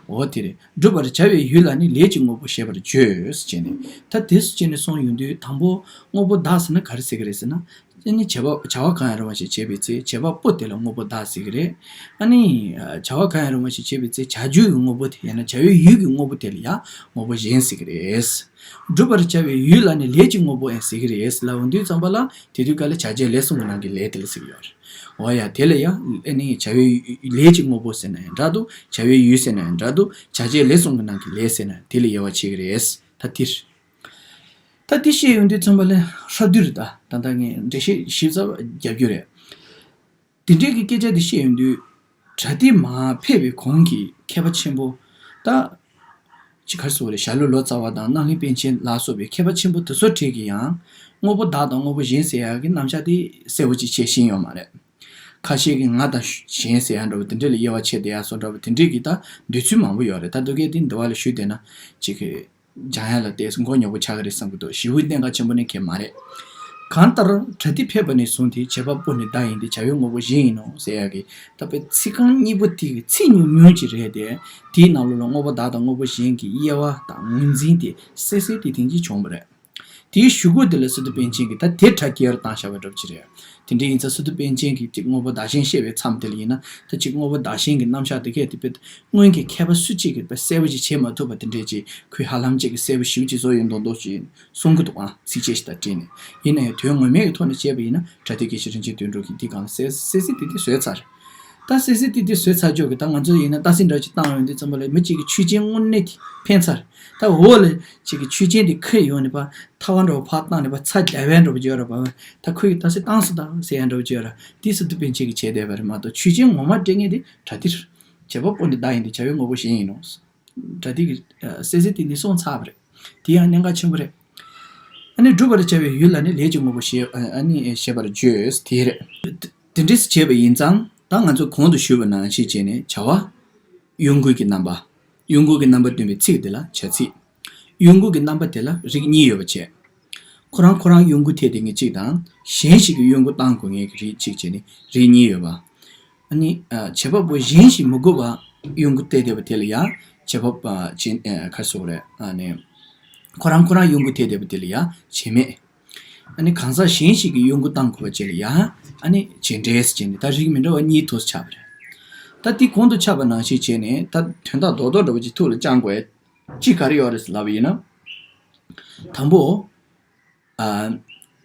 འོ་དེ་རེད། བསྒྲུབ་པར་བྱ་བའི་ཡུལ་ལ་ནི། ལས་ཀྱི་དངོས་པོ་ཞེས་པར་བརྗོད་ཟེར་བྱས་ནས། ད་དེ་སུ་བྱས་ནས་གསུངས་ཡོང་དུས། དང་པོ་དངོས་པོ་བདག་ཟེར་ན་ག་རེ་ཟེར་གི་རེད་ཟེར་ན། ཨ་ནི་བྱ་བ་བྱ་བ་གང་ཡང་རུང་བ་ཞིག་བྱེད་པའི་ཚེ། བྱེད་པ་པོ་དེ་ལ་དངོས་པོ་བདག་ཟེར་གི་རེད། ཨ་ནི་བྱ་བ་གང་ཡང་རུང་བ་ཞིག་བྱེད་པའི་ཚེ། བྱ་རྒྱུ་ཡི་དངོས་པོ་དེ། ཡང་ན་བྱ་བའི་ཡུལ་གྱི་དངོས་པོ་དེ་ལ་ཡང་དངོས་པོ་གཞན་ཟེར་གི་རེད། བསྒྲུབ་པར་བྱ་བའི་ཡུལ་ལ་ནི། ལས་ཀྱི་དངོས་པོ་ཡང་ཟེར་གི་རེད་ལབ་ཡོང་དུས་ཙམ་པ་ལ། དེ་དུས་སྐབས་ལ་བྱ་བྱེད་ལས་གསུམ་གྱི་ནང་གི་ལས་དེ་ལ་ཟེར་གི་ཡོད་རེད། འོ་ཡ། དེ་ལ་ཡང་ཨ་ནི་བྱ་བའི་ལས་ཀྱི་དངོས་པོ་ཟེར་ན་ཡང་འདྲ་འདུག་བྱ་བའི་ཡུལ་ཟེར་ན་ཡང་འདྲ་འདུག་བྱ་བྱེད་ལས་གསུམ་གྱི་ནང་གི་ལས་ཟེར་ན་དེ་ལ་དབྱེ་བ་ཕྱེ་གི་རེད། ད་དེ་རེད། ད་དེ་བཤད་ཡོང་དུས་ཙམ་པ་ལ་ཧྲ་རྡུལ་རེད། ད་ད་ལྟ་ངས་འགྲེལ་བཤད་ཞིབ་ཚགས་རྒྱབ་རྒྱུ་རེད། དེ་འདྲའི་གི་སྐད་ཆ་དེ་བཤད་ཡོང་དུས། པྲ་ཏི་མ་ཕེབས་པའི་གོང་གི་མཁས་པ་ཆེན་པོ། ད་ཅི་ག་རེ་ཟེར་དགོས་རེད། ཞྭ་ལུ་ལོ་ཙཱ་བ་དང་རྣམ་གླིང་པཎ་ཆེན་ལ་སོགས་པའི་མཁས་པ་ཆེན་པོ་དེ་ཚོ་གྲས་ཀྱིས་ཡང་དངོས་པོ་བདག་དང་དངོས་པོ་གཞན་ཟེར་ཡག་གི་རྣམ་གཞག་དེ་གསལ་པོ་ཅིག་བཤད་ཤེས་ཡོད་མ་རེད། ཁ་ཤས་ཀྱིས་ང་དང་གཞན་ཟེར་ཡག་འདྲ་བོ་དེ་འདྲ་ལ་དབྱེ་བ་ཕྱེ་བསྡད་ཡག་བཟོ་འདྲ་བོ་དེ་འདྲའི་གི་ད་འདོད་ཚུལ་མང་པོ་ཡོད་རེད། ད་འདི་གས་དེ་འདི་བ་ལ་ཞུས་བསྡད་ན་ཅིག་གི་སྦྱང་ཡག་ལ་ཏོག་ཙམ་མགོ་ཉོག་པོ་ཆགས་ཀྱི་རེད་བསམ་གྱི་འདུག་ཞེ་པོའི་གནད་འགག་ཆེན་པོ་ནི་གང་ཡང་མ་རེད། གང་ལྟར་པྲ་ཏི་ཕེབས་པ་ནས་བཟུང་སྟེ། བྱེད་པ་པོ་ནི་བདག་ཡིན་ཏེ། བྱ་བའི་དངོས་པོ་གཞན་ཡིན་ནོ་ཟེར་ཡག་གི་ད་དཔེ་ཚིག་རྐང་གཉིས་པོ་དེ་གི་ཚིག་ཉུང་ཉུང་ཅིག་རེད་དེ། དེའི་ནང་ལོགས་ལ་དངོས་པོ་བདག་དང་དངོས་པོ་གཞན་གྱི་དབྱེ་བ་དང་ངོས་འཛིན་དེ་གསལ་གསལ་ཏིག་ཏིག་ཅིག་བྱུང་བ་རེད། དེའི་གཞུག་གུ་དེ་ལ་སི་ཏུ་པཎ་ཆེན་གྱིས་ད་དེ་ཁྲ་སྐྱེར་བཏང་བཞག་པ་འདྲ་པོ་ཅིག་རེད། དེ་འདྲ་ཡིན་ཙང་སི་ཏུ་པཎ་ཆེན་གྱིས་ཅིག་དངོས་པོ་བདག་གཞན་བཤད་པའི་མཚམས་དེ་ལ་ཡིན་ན། ད་ཅིག་དངོས་པོ་བདག་གཞན་གྱི་རྣམ་གཞག་དེ་གས་དེ་དཔེ་སྔོན་གྱི་མཁས་པ་སུ་གཅིག་གིས་དཔེ་གསལ་པོ་ཅིག་བྱེད་མ་ཐུབ་པ་དེ་འདྲས་ཅིག་ཁོས་ཧ་ལམ་ཅིག་གི་གསལ་པོ་ཞེ་པོ་ཅིག་བཟོ་ཡོད་མདོག་མདོག་ཅིག་གསུང་གི་འདུག་ཨང་། ཚིགས་བཅད་ཞིག་དང་བྲིས་ནས། ཡིན་ན་ཡང་དོན་ངོ་མའི་གི་ཐོག་ནས་བཤད་པ་ཡིན་ན། པྲ་ཏི་དགེ་བཤེས་རིན་ཆེན་དོན་གྲུབ་ཀྱིས་འདི་སྒང་ལ་གསལ་གསལ་གསལ་ཏིག་ཏིག་བཟོས་ཚར། ད་གསལ་གསལ་ཏིག་ཏིག་བཟོས་ཚར་ཆོག་གི། ད་ང་ཚོ་ཡིན་ན་ཏ་སི་འདྲ་ཅིག་བཏང་ཡོང་དུས་ཙམ་པ་ལ་མི་གཅིག་གིས་ཆོས་ཅན་དངོས་གནས་དེ་འཕེན་ཚར། ད་འོག་ལ་གཅིག་གིས་ཆོས་ཅན་དེ་ཁུར་ཡོང་ནས་པ་ཐ་བ་འདྲ་བོ་ཕར་བཏང་ནས་པ་ཚ་རྒྱ་བས་འདྲ་བོ་བརྗོད་ར་པ། ད་ཁོས་ཀྱིས་ཏ་སི་བཏང་སོང་ད་ཟེར་ཡ་འདྲ་བོ་བརྗོད་ར། དེ་སི་ཏུ་པཎ་ཆེན་གྱིས་བྱས་བསྡད་པ་རེད་མ་གཏོགས། ཆོས་ཅན་ངོ་མ་སྤྲད་མཁན་དེ་པྲ་ཏི་རེད། བྱེད་པ་པོ་ནི་བདག་ཡིན་ཏེ། བྱ་བའི་དངོས་པོ་གཞན་ཡིན་ནོ། པྲ་ཏི་གིས་གསལ་གསལ་ཏིག་ཏིག་གསུངས་ཚར་བ་རེད། དེ་ཡང་གནད་འགག་ཆེན་པོ་རེད། ཨ་ནི་བསྒྲུབ་པར་བྱ་བའི་ཡུལ་ལ་ནི། ལས་ཀྱི་དངོས་པོ་ཞེས་ཨ་ནི་ཞེས་པར་བརྗོད། དེ་རེད། དེ་འདྲས་བྱས་པ་ཡིན་ཙང་། ད་ང་ཚོ་གོང་དུ་ཞུས་པ་ནང་བཞིན་བྱས་ནས་བྱ་བ་གཡོ་འགུལ་གྱི་རྣམ་པ། གཡོ་འགུལ་གྱི་རྣམ་པ་སྟོན་པའི་ཚིག་དེ་ལ་བྱ་ཚིག་གཡོ་འགུལ་གྱི་རྣམ་པ་དེ་ལ་རིགས་གཉིས་ཡོད་པ་བྱས། ཁོ་རང་ཁོ་རང་གཡོ་འགུལ་ཐེབས་བསྡད་མཁན་གཅིག་དང་། གཞན་ཞིག་གིས་གཡོ་འགུལ་བཏང་དགོས་མཁན་གྱི་རིགས་གཅིག་བྱས་ནས་རིགས་གཉིས་ཡོད་པ། ཨ་ནི་ཨ་བྱེད་པ་པོ་གཞན་ཞིག་མི་དགོས་པ་གཡོ་འགུལ་ཐེབས་བསྡད་པ་དེ་ལ་ཡང་བྱེད་པ་པ་ཅན་ཨ་ག་རེ་ཟེར་དགོས་རེད། ཨ་ནི་ཁོ་རང་ཁོ་རང་གཡོ་འགུལ་ཐེབས་བསྡད་པ་དེ་ལ་ཡང་བྱེད་མེད། ཨ་ནི་གང་ཟག་གཞན་ཞིག་གིས་གཡོ་འགུལ་བཏང་དགོས་པ་བཅས་ལ་ཡང་ཨ་ནི་བྱེད་འབྲེལ་ཟེར་བྱས་ནས་ད་རིགས་མི་འདྲ་བ་གཉིས་ཐོག་ཆགས་པ་རེད། ད་དེ་གོང་དུ་ཆགས་པ་ནང་བཞིན་བྱས་ནས་ད་དོན་དག་རྡོག་རྡོག་འདྲ་བོ་ཅིག་ཐུགས་ལ་བཅངས་དགོས་ཡ་གཅིག་ག་རེ་ཡོད་རེད་ཟེར་ལབ་པ་ཡིན་ན། དང་པོ། ཨ།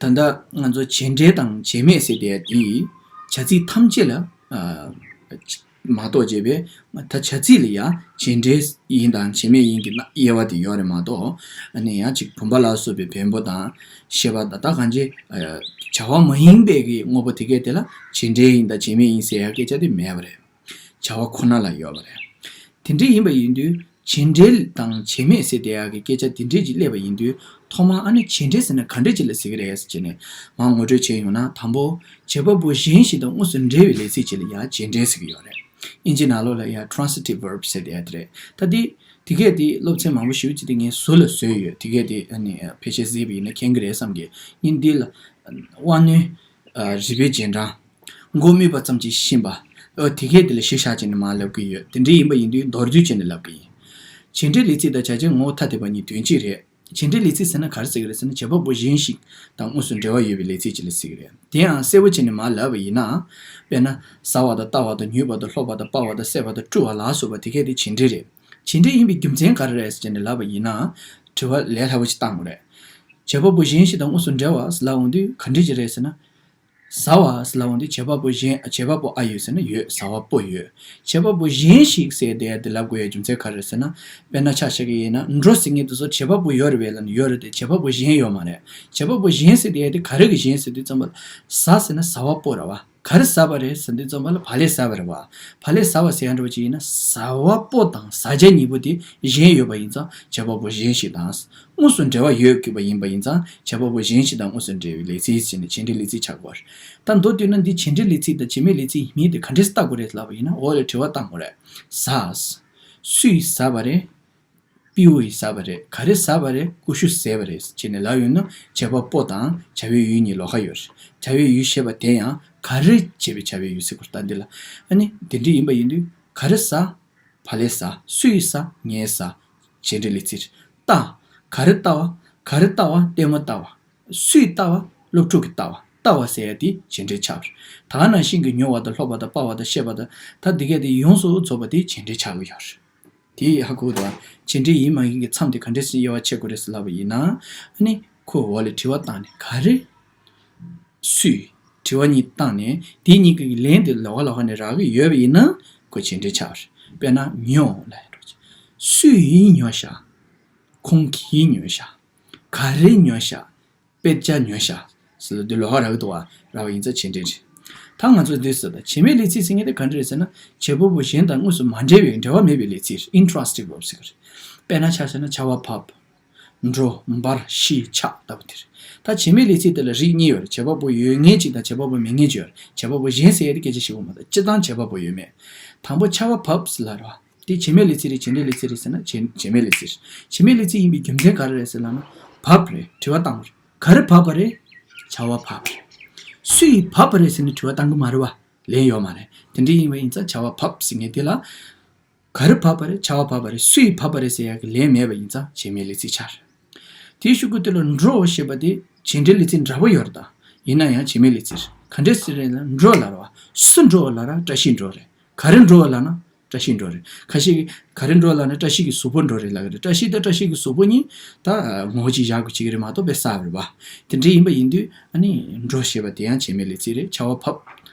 ད་ལྟ་ང་ཚོ་བྱེད་འབྲེལ་དང་བྱེད་མེད་ཟེར་བསྡད་ཡ་དེ་བྱ་ཚིག་ཐམས་ཅད་ལ་ཨ། མ་གཏོགས་བྱས་པས། ད་བྱ་ཚིག་ལ་ཡང་བྱེད་འབྲེལ་ཡིན་དང་བྱེད་མེད་ཡིན་གྱི་དབྱེ་བ་དེ་ཡོད་རེད་མ་གཏོགས། ཨ་ནི་ཡང་ཅིག་བུམ་པ་ལ་སོགས་པའི་བེམ་པོ་དང་ཤེས་པ་དང་། ད་གང་ཅི་བྱ་བ་མ་ཡིན་པའི་གི་དངོས་པོ་དེ་གས་དེ་ལ་བྱེད་འབྲེལ་ཡིན་དང་བྱེད་མེད་ཡིན་ཟེར་ཡ་སྐད་ཆ་དེ་མེད་པ་རེད། བྱ་བ་ཁོ་ན་ལ་ཡོད་པ་རེད། དེ་འདྲ་ཡིན་པ་ཡིན་དུས། བྱེད་འབྲེལ་དང་བྱེད་མེད་ཟེར་བསྡད་ཡག་གི་སྐད་ཆ་དེ་འདྲས་ཅིག་སླེབས་པ་ཡིན་དུས། ཐོག་མར་ཨ་ནི་བྱེད་འབྲེལ་ཟེར་ན་ག་འདྲས་ཅིག་ལ་ཟེར་གི་རེད་ཟེར་ནས་མར་ངོ་སྤྲོད་བྱས་ཡོང་ན། དང་པོ། བྱེད་པ་པོ་གཞན་ཞིག་དང་དངོས་སུ་འབྲེལ་བའི་ལས་ཚིག་ཅིག་ལ་ཡང་བྱེད་འབྲེལ་ཟེར་གི་ཡོད་རེད། ཨིན་ཇི་ནང་ལོགས་ལ་ཡང་transitive verb་ཟེར་བསྡད་ཡག་དེ་རེད། ད་དེ་དེ་གས་དེ་སློབ་ཚན་མང་པོ་ཞེ་པོ་ཅིག་དེ་ངས་ཟུར་ལ་བཟོས་ཡོད། དེ་གས་དེ་ཨ་ནི་ཕལ་ཆེར་གཟིགས་པ་ཡིན་ན་མཁྱེན་གི་རེད་བསམ་གི། ངས་འདི་ལ་དབང་རྣོན་རིག་པའི་རྗེས་འབྲང་། མགོ་རྨོས་པ་ཙམ་གྱིས་ཤེས་པ། ཨོ་དེ་གས་དེ་ལ་གཞི་བཞག་བྱས་ནས་མར་ལབ་ཀྱི་ཡོད། དེ་འདྲ་ཡིན་པ་ཡིན་དུས་མདོར་བསྡུས་བྱས་ནས་ལབ་ཀྱི་ཡིན། བྱེད་འབྲེལ་ལས་ཚིག་དང་བྱ་བྱེད་ངོ་བོ་ཐ་དད་པ་གཉིས་དོན་གཅིག་རེད། བྱེད་འབྲེལ་ལས་ཚིག་ཟེར་ན་ག་རེ་ཟེར་གི་རེད་ཟེར་ན། བྱེད་པ་པོ་གཞན་ཞིག་དང་དངོས་སུ་འབྲེལ་བ་ཡོད་པའི་ལས་ཚིག་ཅིག་ལ་ཟེར་གི་རེད། དེ་ཡང་གསལ་པོ་བྱས་ནས་མར་ལབ་པ་ཡིན་ན། དཔེར་ན་ཟ་བ་དང་བལྟ་བ་དང་། ཉོས་པ་དང་། ལྷོག་པ་དང་། སྤར་བ་དང་། བསད་པ་དང་། བཀྲུ་བ་ལ་སོགས་པ་དེ་གས་དེ་བྱེད་འབྲེལ་རེད། བྱེད་འབྲེལ་ཡིན་པའི་རྒྱུ་མཚན་ག་རེ་རེད་ཟེར་ནས་ལབ་པ་ཡིན་ན། དྲི་བ་ལས་སླ་པོ་ཅིག་བཏང་དགོས་རེད། བྱེད་པ་པོ་གཞན་ཞིག་དང་དངོས་སུ་འབྲེལ་བ་ལབ་འོང་དུས་ག་འདྲ་ཅིག་རེད་ཟེར་ན། ཟ་བ་ཟེར་ལབ་འོང་དུས་བྱེད་པ་པོ་གཞན། བྱེད་པ་པོ་ཨ་ཡོད་ཟེར་ན་ཡོད། ཟ་བ་པོ་ཡོད། བྱེད་པ་པོ་གཞན་ཞིག་ཟེར་དེ་དེ་ལབ་དགོས་ཡའི་རྒྱུ་མཚན་ག་རེ་ཟེར་ན། དཔེར་ན་ཆ་བཞག་གི་ཡིན་ན་འགྲོ་ཟེར་མཁན་དེ་ཚོ་བྱེད་པ་པོ་ཡོད་རེད་པས་ལབ་ན་ཡོད་རེད་དེ། བྱེད་པ་པོ་གཞན་ཡོད་མ་རེད། བྱེད་པ་པོ་གཞན་ཟེར་དེ་དེ་ག་རེ་གི་གཞན་ཟེར་དུས་ཙམ་པ་ལ། ཟ་ཟེར་ན་ཟ་བ་པོ་རེད་པ། ག་རེ་ཟ་བ་རེད་ཟེར་དུས་ཙམ་པ་ལ་བག་ལེབ་ཟ་བ་རེད་པ། བག་ལེབ་ཟ་བ་ཟེར་ཡ་འདྲ་བ་ཅིག་ཡིན་ན་ཟ་བ་པོ་དང་ཟ་བྱ་གཉིས་པོ་དེ་གཞན་ཡོད་པ་ཡིན་ཙང་བྱེད་པ་པོ་གཞན་ཞིག་དང་། དངོས་སུ་འབྲེལ་བ་ཡོད་དགོས་པ་ཡིན་པ་ཡིན་ཙང་བྱེད་པ་པོ་གཞན་ཞིག་དང་དངོས་སུ་འབྲེལ་བའི་ལས་ཚིག་ཟེར་ནས་བྱེད་འབྲེལ་ལས་ཚིག་ཆགས་དགོས་པ་རེད། ད་མདོར་བསྡུས་ན་འདི་བྱེད་འབྲེལ་ལས་ཚིག་དང་བྱེད་མེད་ལས་ཚིག་ཡིན་མིན་དེ་ག་འདྲས་ལྟ་དགོས་རེད་ལབ་པ་ཡིན་ན། འོག་ལ་དྲི་བ་བཏང་དགོས་རེད། ཟ། སུས་ཟ་བ་རེད། སྤྲེའུ་ཡིས་ཟ་བ་རེད། ག་རེ་ཟ་བ་རེད། ཀུ་ཤུ་ཟས་པ་རེད་ཅེས་ནས་ལབ་ཡོང་ན་བྱེད་པ་པོ་དང་བྱ་བའི་ཡུལ་གཉིས་ལོགས་ཀ་ཡོད་རེད། བྱ་བའི་ཡུལ་ཞེས་པ་དེ་ཡང་ག་རེ་བྱེད་པའི་བྱ་བའི་ཡུལ་ཟེར་དགོས་རེད། ད་འདི་ལ་ཨ་ནི་དེ་འདྲ་ཡིན་པ་ཡིན་དུས་ག་རེ་ཟ། བག་ལེབ་ཟ། སུས་ཟ། ངས་ཟ། བྱེད་འབྲེལ་ལས་ཚིག་ལྟ། ག་རེ་ལྟ་བ། ག་རེ་ལྟ་བ། ལྟད་མོ་ལྟ་བ། སུས་ལྟ་བ། སློབ་ཕྲུག་གིས་ལྟ་བ། ལྟ་བ་ཟེར་ཡ་དེ་བྱེད་འབྲེལ་ཆགས་རེད། ད་ག་ནང་བཞིན་གྱི་མྱོང་བ་དང་སློབ་པ་དང་པ་བ་དང་ཤེས་པ་དང་ད་འདི་གས་དེ་ཡོངས་སུ་རྫོགས་པ་དེ་བྱེད་འབྲེལ་ཆགས་ཀྱི་ཡོད་རེད། དེ་ཧ་གོ་དང་། བྱེད་འབྲེལ་ཡིན་མ་ཡིན་གྱི་མཚམས་དེ་ག་འདྲས་སེ་དབྱེ་བ་ཕྱེ་དགོས་རེད་ཟེར་ལབ་པ་ཡིན་ན། ཨ་ནི་ཁོ་འོག་ལ་དྲི་བ་བཏང་ནས་ག་རེ། སུས། དྲི་བ་གཉིས་བཏང་ནས་དེ་གཉིས་ཀྱི་ལན་དེ་ལོགས་ཀ་ལོགས་ཀ་ནས་རག་གི་ཡོད་པ་ཡིན་ན་ཁོ་བྱེད་འབྲེལ་ཆགས་པ་རེད། དཔེར་ན་ཉོ་ལབ་ཡ་འདྲ་བོ་ཅིག་སུས་ཉོ་བཞག་གང་གིས་ཉོ་བཞག་ག་རེ་ཉོ་བཞག་དཔེ་ཆ་ཉོ་བཞག་ཟེར་ལབ་དུས་ལོགས་ཀ་རག་གི་འདུག་པ། རག་པ་ཡིན་ཙང་བྱེད་འབྲེལ་རེད། ད་ང་ཚོས་འདི་ཟེར་ད་བྱེད་མེད་ལས་ཚིག་ཟེར་མཁན་དེ་ག་འདྲ་རེད་ཟེར་ན། བྱེད་པ་པོ་གཞན་དང་དངོས་སུ་མ་འབྲེལ་བའི་འབྲེལ་བ་མེད་པའི་ལས་ཚིག་རེད། ཨིན་ཊི་ར་སི་ཊིབ་བརབ་ཟེར་གི་རེད། དཔེར་ན་ཆ་བཞག་ན་བྱ་བ་བབས། འགྲོ། འབར། ཤི། ཆགས་ལྟ་བུ་དེ་རེད། ད་བྱེད་མེད་ལས་ཚིག་དེ་ལ་རིགས་གཉིས་ཡོད་རེད། བྱེད་པ་པོ་ཡོད་མཁན་གཅིག་དང་བྱེད་པ་པོ་མེད་མཁན་གཅིག་ཡོད་རེད། བྱེད་པ་པོ་གཞན་ཟེར་ཡ་དེ་སྐད་ཆ་བཤད་དགོས་མ་རེད། སྤྱིར་བཏང་བྱེད་པ་པོ་ཡོད་མེད། དང་པོ་བྱ་བ་བབས་ཟེར་ལབ་རེད་པ། དེ་བྱེད་མེད་ལས་ཚིག་རེད། བྱེད་འབྲེལ་ལས་ཚིག་རེད་ཟེར་ན་བྱེད་བྱེད་མེད་ལས་ཚིག་རེད། བྱེད་མེད་ལས་ཚིག་ཡིན་པའི་རྒྱུ་མཚན་ག་རེ་རེད་ཟེར་ལབ་ན། བབས་རེད། དྲི་བ་བཏང་རེད། ག་རེ་བབས་པ་རེད། བྱ་བ་བབས་རེད། སུ་ཡིས་བབས་པ་རེད་ཟེར་ནས་དྲི་བ་བཏང་གི་མ་རེད་པ། ལན་ཡོད་མ་རེད། དེ་འདྲ་ཡིན་པ་ཡིན་ཙང་བྱ་བ་བབས་ཟེར་མཁན་དེ་ལ། ག་རེ་བབས་པ་རེད། བྱ་བ་བབས་པ་རེད། སུ་ཡིས་བབས་པ་རེད་ཟེར་ཡག་གི་ལན་མེད་པ་ཡིན་ཙང་བྱེད་མེད་ལས་ཚིག་ཆགས་རེད། དེའི་གཞུག་གུ་དེ་ལ་འགྲོ་ཞེས་པ་དེ་བྱེད་འབྲེལ་ལས་ཚིག་འདྲ་པོ་ཡོད་རེད་ད། ཡིན་ན་ཡང་བྱེད་མེད་ལས་ཚིག་རེད། ག་འདྲས་ཟེར་རེད་ལབ་ན་འགྲོ་ལབ་རེད་པ། སུ་འགྲོ་བ་ལབ་ན་བཀྲ་ཤིས་འགྲོ་རེད། ག་རེ་འགྲོ་བ་ལབ་ན་བཀྲ་ཤིས་འགྲོ་རེད། ཁ་ཤས་ཀྱིས་ག་རེ་འགྲོ་ལབ་ན་བཀྲ་ཤིས་ཀྱི་གཟུགས་པོ་འགྲོ་རེད་ལབ་ཀྱི་རེད། བཀྲ་ཤིས་དང་བཀྲ་ཤིས་ཀྱི་གཟུགས་པོ་གཉིས་ད་ངོ་བོ་གཅིག་བཞག་དགོས་བྱེད་ཀྱི་རེད་མ་གཏོགས་དཔེ་གསར་པ་རེད་པ། དེ་འདྲ་ཡིན་པ་ཡིན་དུས་ཨ་ནི་འགྲོ་ཞེས་པ་དེ་ཡང་བྱེད་མེད་ལས་ཚིག་རེད། བྱ་བ་བབས།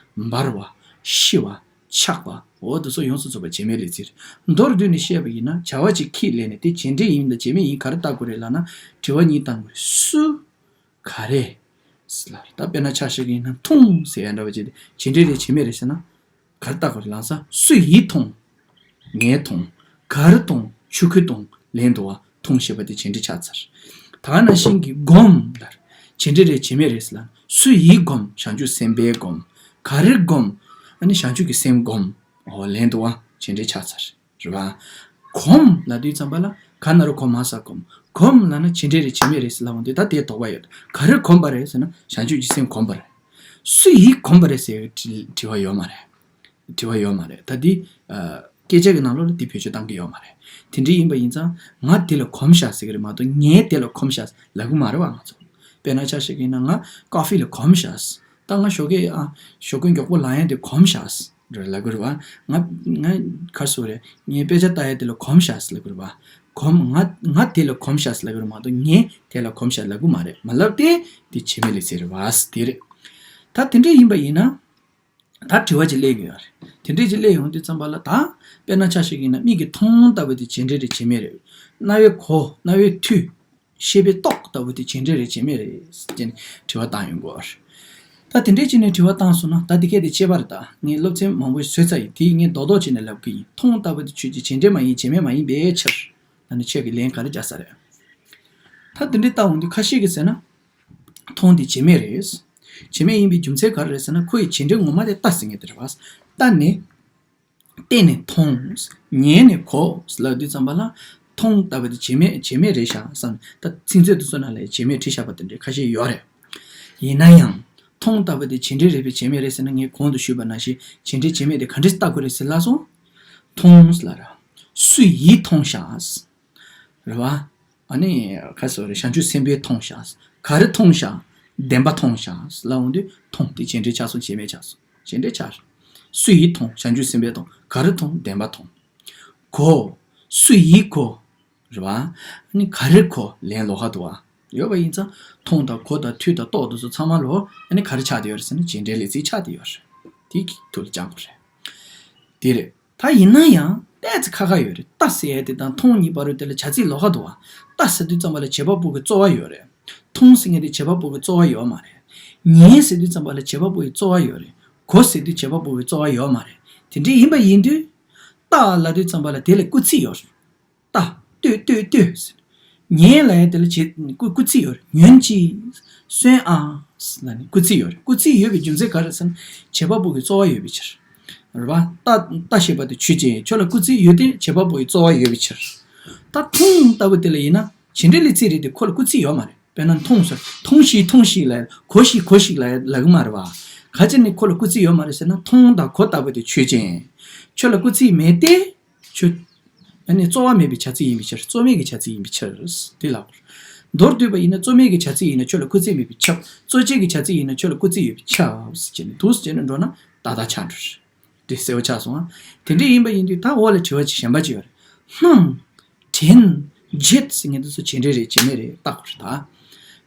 འབར་བ། ཤི་བ། ཆགས་པ། འོ་དེ་ཚོ་ཡོངས་སུ་རྫོགས་པ་བྱེད་མེད་ལས་ཚིག་རེད། མདོར་བསྡུས་ནས་བཤད་པ་ཡིན་ན་བྱ་བ་གཅིག་ཁས་ལེན་ནས་དེ་བྱེད་འབྲེལ་ཡིན་དང་བྱེད་མེད་ཡིན་ག་རེ་བལྟ་དགོས་རེད་ལབ་ན་དྲི་བ་གཉིས་བཏང་དགོས་རེད། སུ། ག་རེ། ལབ་རེད། ད་དཔེར་ན་ཆ་བཞག་གི་ཡིན་ན་མཐོང་ཟེར་ཡ་འདྲ་བ་ཅིག་དེ་བྱེད་འབྲེལ་རེད་བྱེད་མེད་རེད་ཟེར་ན། ག་རེ་བལྟ་དགོས་རེད་ལབ་ས། སུ་ཡིས་མཐོང་། ངས་མཐོང་། ག་རེ་མཐོང་། ཆོས་གོས་མཐོང་། ལན་འདུག་པ། མཐོང་ཞེས་པ་དེ་བྱེད་འབྲེལ་ཆགས་ཚར། ད་ག་ནང་བཞིན་གྱི་སྒོམ་ལབ་རེད། བྱེད་འབྲེལ་རེད་བྱེད་མེད་རེད་ཟེར་ལབ་ན། སུ་ཡིས་སྒོམ། བྱང་ཆུབ་སེམས་དཔས་སྒོམ། ག་རེ་སྒོམ། ཨ་ནི་བྱང་ཆུབ་ཀྱི་སེམས་སྒོམ། འོ་ལན་འདུག་པ། བྱེད་འབྲེལ་ཆགས་ཚར། རེད་པ། གོམས་ལབ་དུས་ཙམ་པ་ལ་ག་ན་རོ་གོ་མ་ས་གོམས། གོམས་ལབ་ན་བྱེད་འབྲེལ་རེད་བྱེད་མེད་རེད་ཟེར་ལབ་འོང་དུས་ད་དེའི་དོགས་པ་ཡོད། ག་རེ་གོམས་པ་རེད་ཟེར་ན་བྱང་ཆུབ་ཀྱི་སེམས་གོམས་པ་རེད། སུ་ཡིས་གོམས་པ་རེད་ཟེར་བའི་དྲི་དྲི་བ་ཡོད་མ་རེད། དྲི་བ་ཡོད་མ་རེད། ད་འདི་ཨ། སྐད་ཆ་གི་ནང་ལོགས་ལ་འདི་བེད་སྤྱོད་བཏང་གི་ཡོད་མ་རེད། དེ་འདྲ་ཡིན་པ་ཡིན་ཙང་ང་དེ་ལ་གོམས་ཤག་ཟེར་གི་རེད་མ་གཏོགས་ངས་དེ་ལ་གོམས་ཤག་ལབ་གི་མ་རེད་པ་ང་ཚོ། དཔེར་ན་ཆ་བཞག་གི་ཡིན་ན་ང་ཀོ་ཧྥི་ལ་གོམས་ཤག་ད་ང་ཞོགས་ཀས་ཨ་ཞོགས་ཀས་མགྱོགས་པོ་ལངས་ཡ་དེ་གོམས་ཤག་རེད་ལབ་གི་རེད་པ། ང་ང་ག་རེ་ཟེར་དགོས་རེད། ངས་དཔེ་ཆ་ལྟ་ཡ་དེ་ལ་གོམས་ཤག་ལབ་གི་རེད་པ། གོམས། ང་ང་དེ་ལ་གོམས་ཤག་ལབ་གི་རེད་མ་གཏོགས་ངས་དེ་ལ་གོམས་ཤག་ལབ་གི་མ་རེད། མ་ལབ་སྟེ་དེ་བྱེད་མེད་ལས་ཚིག་རེད་པ། དེ་རེད། ད་དེ་འདྲ་ཡིན་པ་ཡིན་ན། ད་དྲི་བ་ཅིག་སླེབས་ཀྱི་ཡོད་རེད། དེ་འདྲ་ཅིག་སླེབས་ཡོང་དུས་ཙམ་པ་ལ་ད་དཔེར་ན་ཆ་བཞག་གི་ཡིན་ན་མིག་གིས་མཐོང་ལྟ་བུ་དེ་བྱེད་འབྲེལ་རེད་བྱེད་མེད་རེད། རྣ་བས་གོ། རྣ་བས་ཐོས། ཤེས་པས་རྟོགས་ལྟ་བུ་དེ་བྱེད་འབྲེལ་རེད་བྱེད་མེད་རེད་ཅེས་དྲི་བ་བཏང་ཡོང་གི་ཡོད་རེད། ད་དེ་འདྲ་བྱས་ནས་དྲི་བ་བཏང་སོང་ན་ད་འདི་གས་དེ་དཔྱད་པ་རེད། ད་ངས་སློབ་ཚན་མང་པོ་བཟོས་ཚར་ཡིན། དེ་ངས་རྡོག་རྡོག་བྱས་ནས་ལབ་གི་ཡིན། མཐོང་ལྟ་བུ་དེ་ཁྱོད་ཀྱིས་བྱེད་འབྲེལ་མ་ཡིན་བྱེད་མེད་མ་ཡིན་པའི་ཕྱིར། ད་ནི་ཁྱོད་ཀྱིས་ལན་ག་རེ་རྒྱག་ས་རེད། ད་དེ་འདྲ་ལྟ་འོང་དུས་ཁ་ཤས་ཀྱིས་ཟེར་ན། མཐོང་དེ་བྱེད་མེད་རེད། བྱེད་མེད་ཡིན་པའི་རྒྱུ་མཚན་ག་རེ་རེད་ཟེར་ན་ཁོ་ཡི་བྱེད་འབྲེལ་ངོ་མ་དེ་ལྟ་ཟེར་མཁན་དེ་རེད་པ། ལྟ་ནས། བལྟས་ནས་མཐོང་། ཉན་ནས་གོ་ལབ་དུས་ཙམ་པ་ལ། མཐོང་ལྟ་བུ་དེ་བྱེད་མེད་བྱེད་མེད་རེད་ཤག་བསམ། ད་ཚིག་མཛོད་དེ་ཚོ་ནང་ལ་བྱེད་མེད་བྲིས་བཞག་པ་དེ་འདྲ་ཁ་ཤས་ཡོད་རེད། ཡིན་ན་ཡང་། མཐོང་ལྟ་བུ་དེ་བྱེད་འབྲེལ་རེད་པས་བྱེད་མེད་རེད་ཟེར་ན་ངས་གོང་དུ་ཞུས་པ་ནང་བཞིན་བྱེད་འབྲེལ་བྱེད་མེད་དེ་ག་འདྲས་ལྟ་དགོས་རེད་ཟེར་ལབ་སོང་། མཐོང་ལབ་ར། སུ་ཡིས་མཐོང་ཤག་རེད་པ། ཨ་ནི་ག་རེ་ཟེར་དགོས་རེད། བྱང་ཆུབ་སེམས་དཔས་མཐོང་ཤག་ག་རེ་མཐོང་ཤག་བདེན་པ་མཐོང་ཤག་ལབ་འོང་དུས་མཐོང་དེ་བྱེད་འབྲེལ་ཆགས་སོང་བྱེད་མེད་ཆགས་སོང་། བྱེད་འབྲེལ་ཆགས། སུ་ཡིས་མཐོང་། བྱང་ཆུབ་སེམས་དཔས་མཐོང་། ག་རེ་མཐོང་། བདེན་པ་མཐོང་། གོ། སུ་ཡིས་གོ་རེད་པ། ཨ་ནི་ག་རེ་གོ། ལན་ལོགས་ཀ་འདུག་པ། ཡོད་པ་ཡིན་ཙང་མཐོང་དང་གོ་དང་ཐོས་དང་རྟོགས་དེ་ཚོ་ཚང་མ་ལོ་ཨ་ནི་ག་རེ་ཆགས་བསྡད་ཡོད་རེད་ཟེར་ན་བྱེད་འབྲེལ་ལས་ཚིག་ཆགས་བསྡད་ཡོད་རེད། དེ་གི་ཐུགས་ལ་བཅངས་དགོས་རེད། དེ་རེད། ད་ཡིན་ན་ཡང་ཏོག་ཙམ་ཁག་ཁག་ཡོད་རེད། ལྟ་ཟེར་ཡ་དེ་དང་མཐོང་གཉིས་བར་དུ་དེ་ལ་བྱ་ཚིག་ལོགས་ཀ་འདུག་བ། ལྟ་ཟེར་དུས་ཙམ་པ་ལ་བྱེད་པ་པོ་གི་རྩོལ་བ་ཡོད་རེད། མཐོང་ཟེར་མཁན་དེ་བྱེད་པ་པོ་གི་རྩོལ་བ་ཡོད་མ་རེད། ཉན་ཟེར་དུས་ཙམ་པ་ལ་བྱེད་པ་པོ་ཡི་རྩོལ་བ་ཡོད་རེད། གོ་ཟེར་དུས་བྱེད་པ་པོ་གི་རྩོལ་བ་ཡོད་མ་རེད། དེ་འདྲ་ཡིན་པ་ཡིན་དུས། ལྟ་ལབ་དུས་ཙམ་པ་ལ་དེ་ལ་སྐུལ་ཚིག་ཡོད་རེད། ལྟ། ལྟོས་ལྟོས་ལྟོས་ཟེར། ཉན་ལབ་ཡ་དེ་ལ་བྱེད་སྐུལ་སྐུལ་ཚིག་ཡོད་རེད། ཉོན་ཅིག་སོན་ཨ། ལབ་ནས་སྐུལ་ཚིག་ཡོད་རེད། སྐུལ་ཚིག་ཡོད་པའི་རྒྱུ་མཚན་ག་རེ་ཟེར་ན་བྱེད་པ་པོ་གི་རྩོལ་བ་ཡོད་པའི་ཕྱིར། རེད་བ། ལྟ་ལྟ་ཞེས་པ་དེ་ཆོས་ཅན། ཁྱོད་ལ་སྐུལ་ཚིག་ཡོད་དེ་བྱེད་པ་པོ་ཡི་རྩོལ་བ་ཡོད་པའི་ཕྱིར། ད་མཐོང་ལྟ་བུ་དེ་ལ་ཡིན་ན་བྱེད་འབྲེལ་ལས་ཚིག་རེད་དེ་ཁོ་ལ་སྐུལ་ཚིག་ཡོད་མ་རེད། དཔེར་ན་མཐོང་ཟེར་མཐོང་ཞིག་མཐོང་ཞིག་ལབ་གོ་ཞིག་གོ་ཞིག་ལབ་ལབ་གི་མ་རེད་བ། ག་ཅི་ནས་ཁོ་ལ་སྐུལ་ཚིག་ཡོད་མ་རེད་ཟེར་ན་མཐོང་དང་གོ་ལྟ་བུ་དེ་ཆོས་ཅན། ཁྱོད་ལ་སྐུལ་ཚིག་མེད་དེ། ཆོས། ཨ་ནི་རྩོལ་བ་མེད་པའི་བྱ་ཚིག་ཡིན་པའི་ཕྱིར། རྩོལ་མེད་ཀྱི་བྱ་ཚིག་ཡིན་པའི་ཕྱིར། དེ་ལ། མདོར་བསྡུས་པ་ཡིན་ན་རྩོལ་མེད་ཀྱི་བྱ་ཚིག་ཡིན་ན་ཁྱོད་ལ་སྐུལ་ཚིག་མེད་པས་ཁྱབ། རྩོལ་བཅས་ཀྱི་བྱ་ཚིག་ཡིན་ན་ཁྱོད་ལ་སྐུལ་ཚིག་ཡོད་པས་ཁྱབ་ཟེར་བྱས་ནས་འདུག་ཟེར་བྱས་ནས་འགྲོ་ན་ཏག་ཏག་ཆགས་འགྲོ། དེ་གསལ་པོ་ཆགས་སོང་ཨ། དེ་འདྲ་ཡིན་པ་ཡིན་དུས་ད་འོག་ལ་དྲི་བ་ཅིག་གཞན་པ་ཅིག་ཡོད་རེད། སྣང་། དྲན། བརྗེད་ཟེར་མཁན་དེ་ཚོ་བྱེད་འབྲེལ་རེད་བྱེད་མེད་རེད་བལྟ་དགོས་རེད་ད།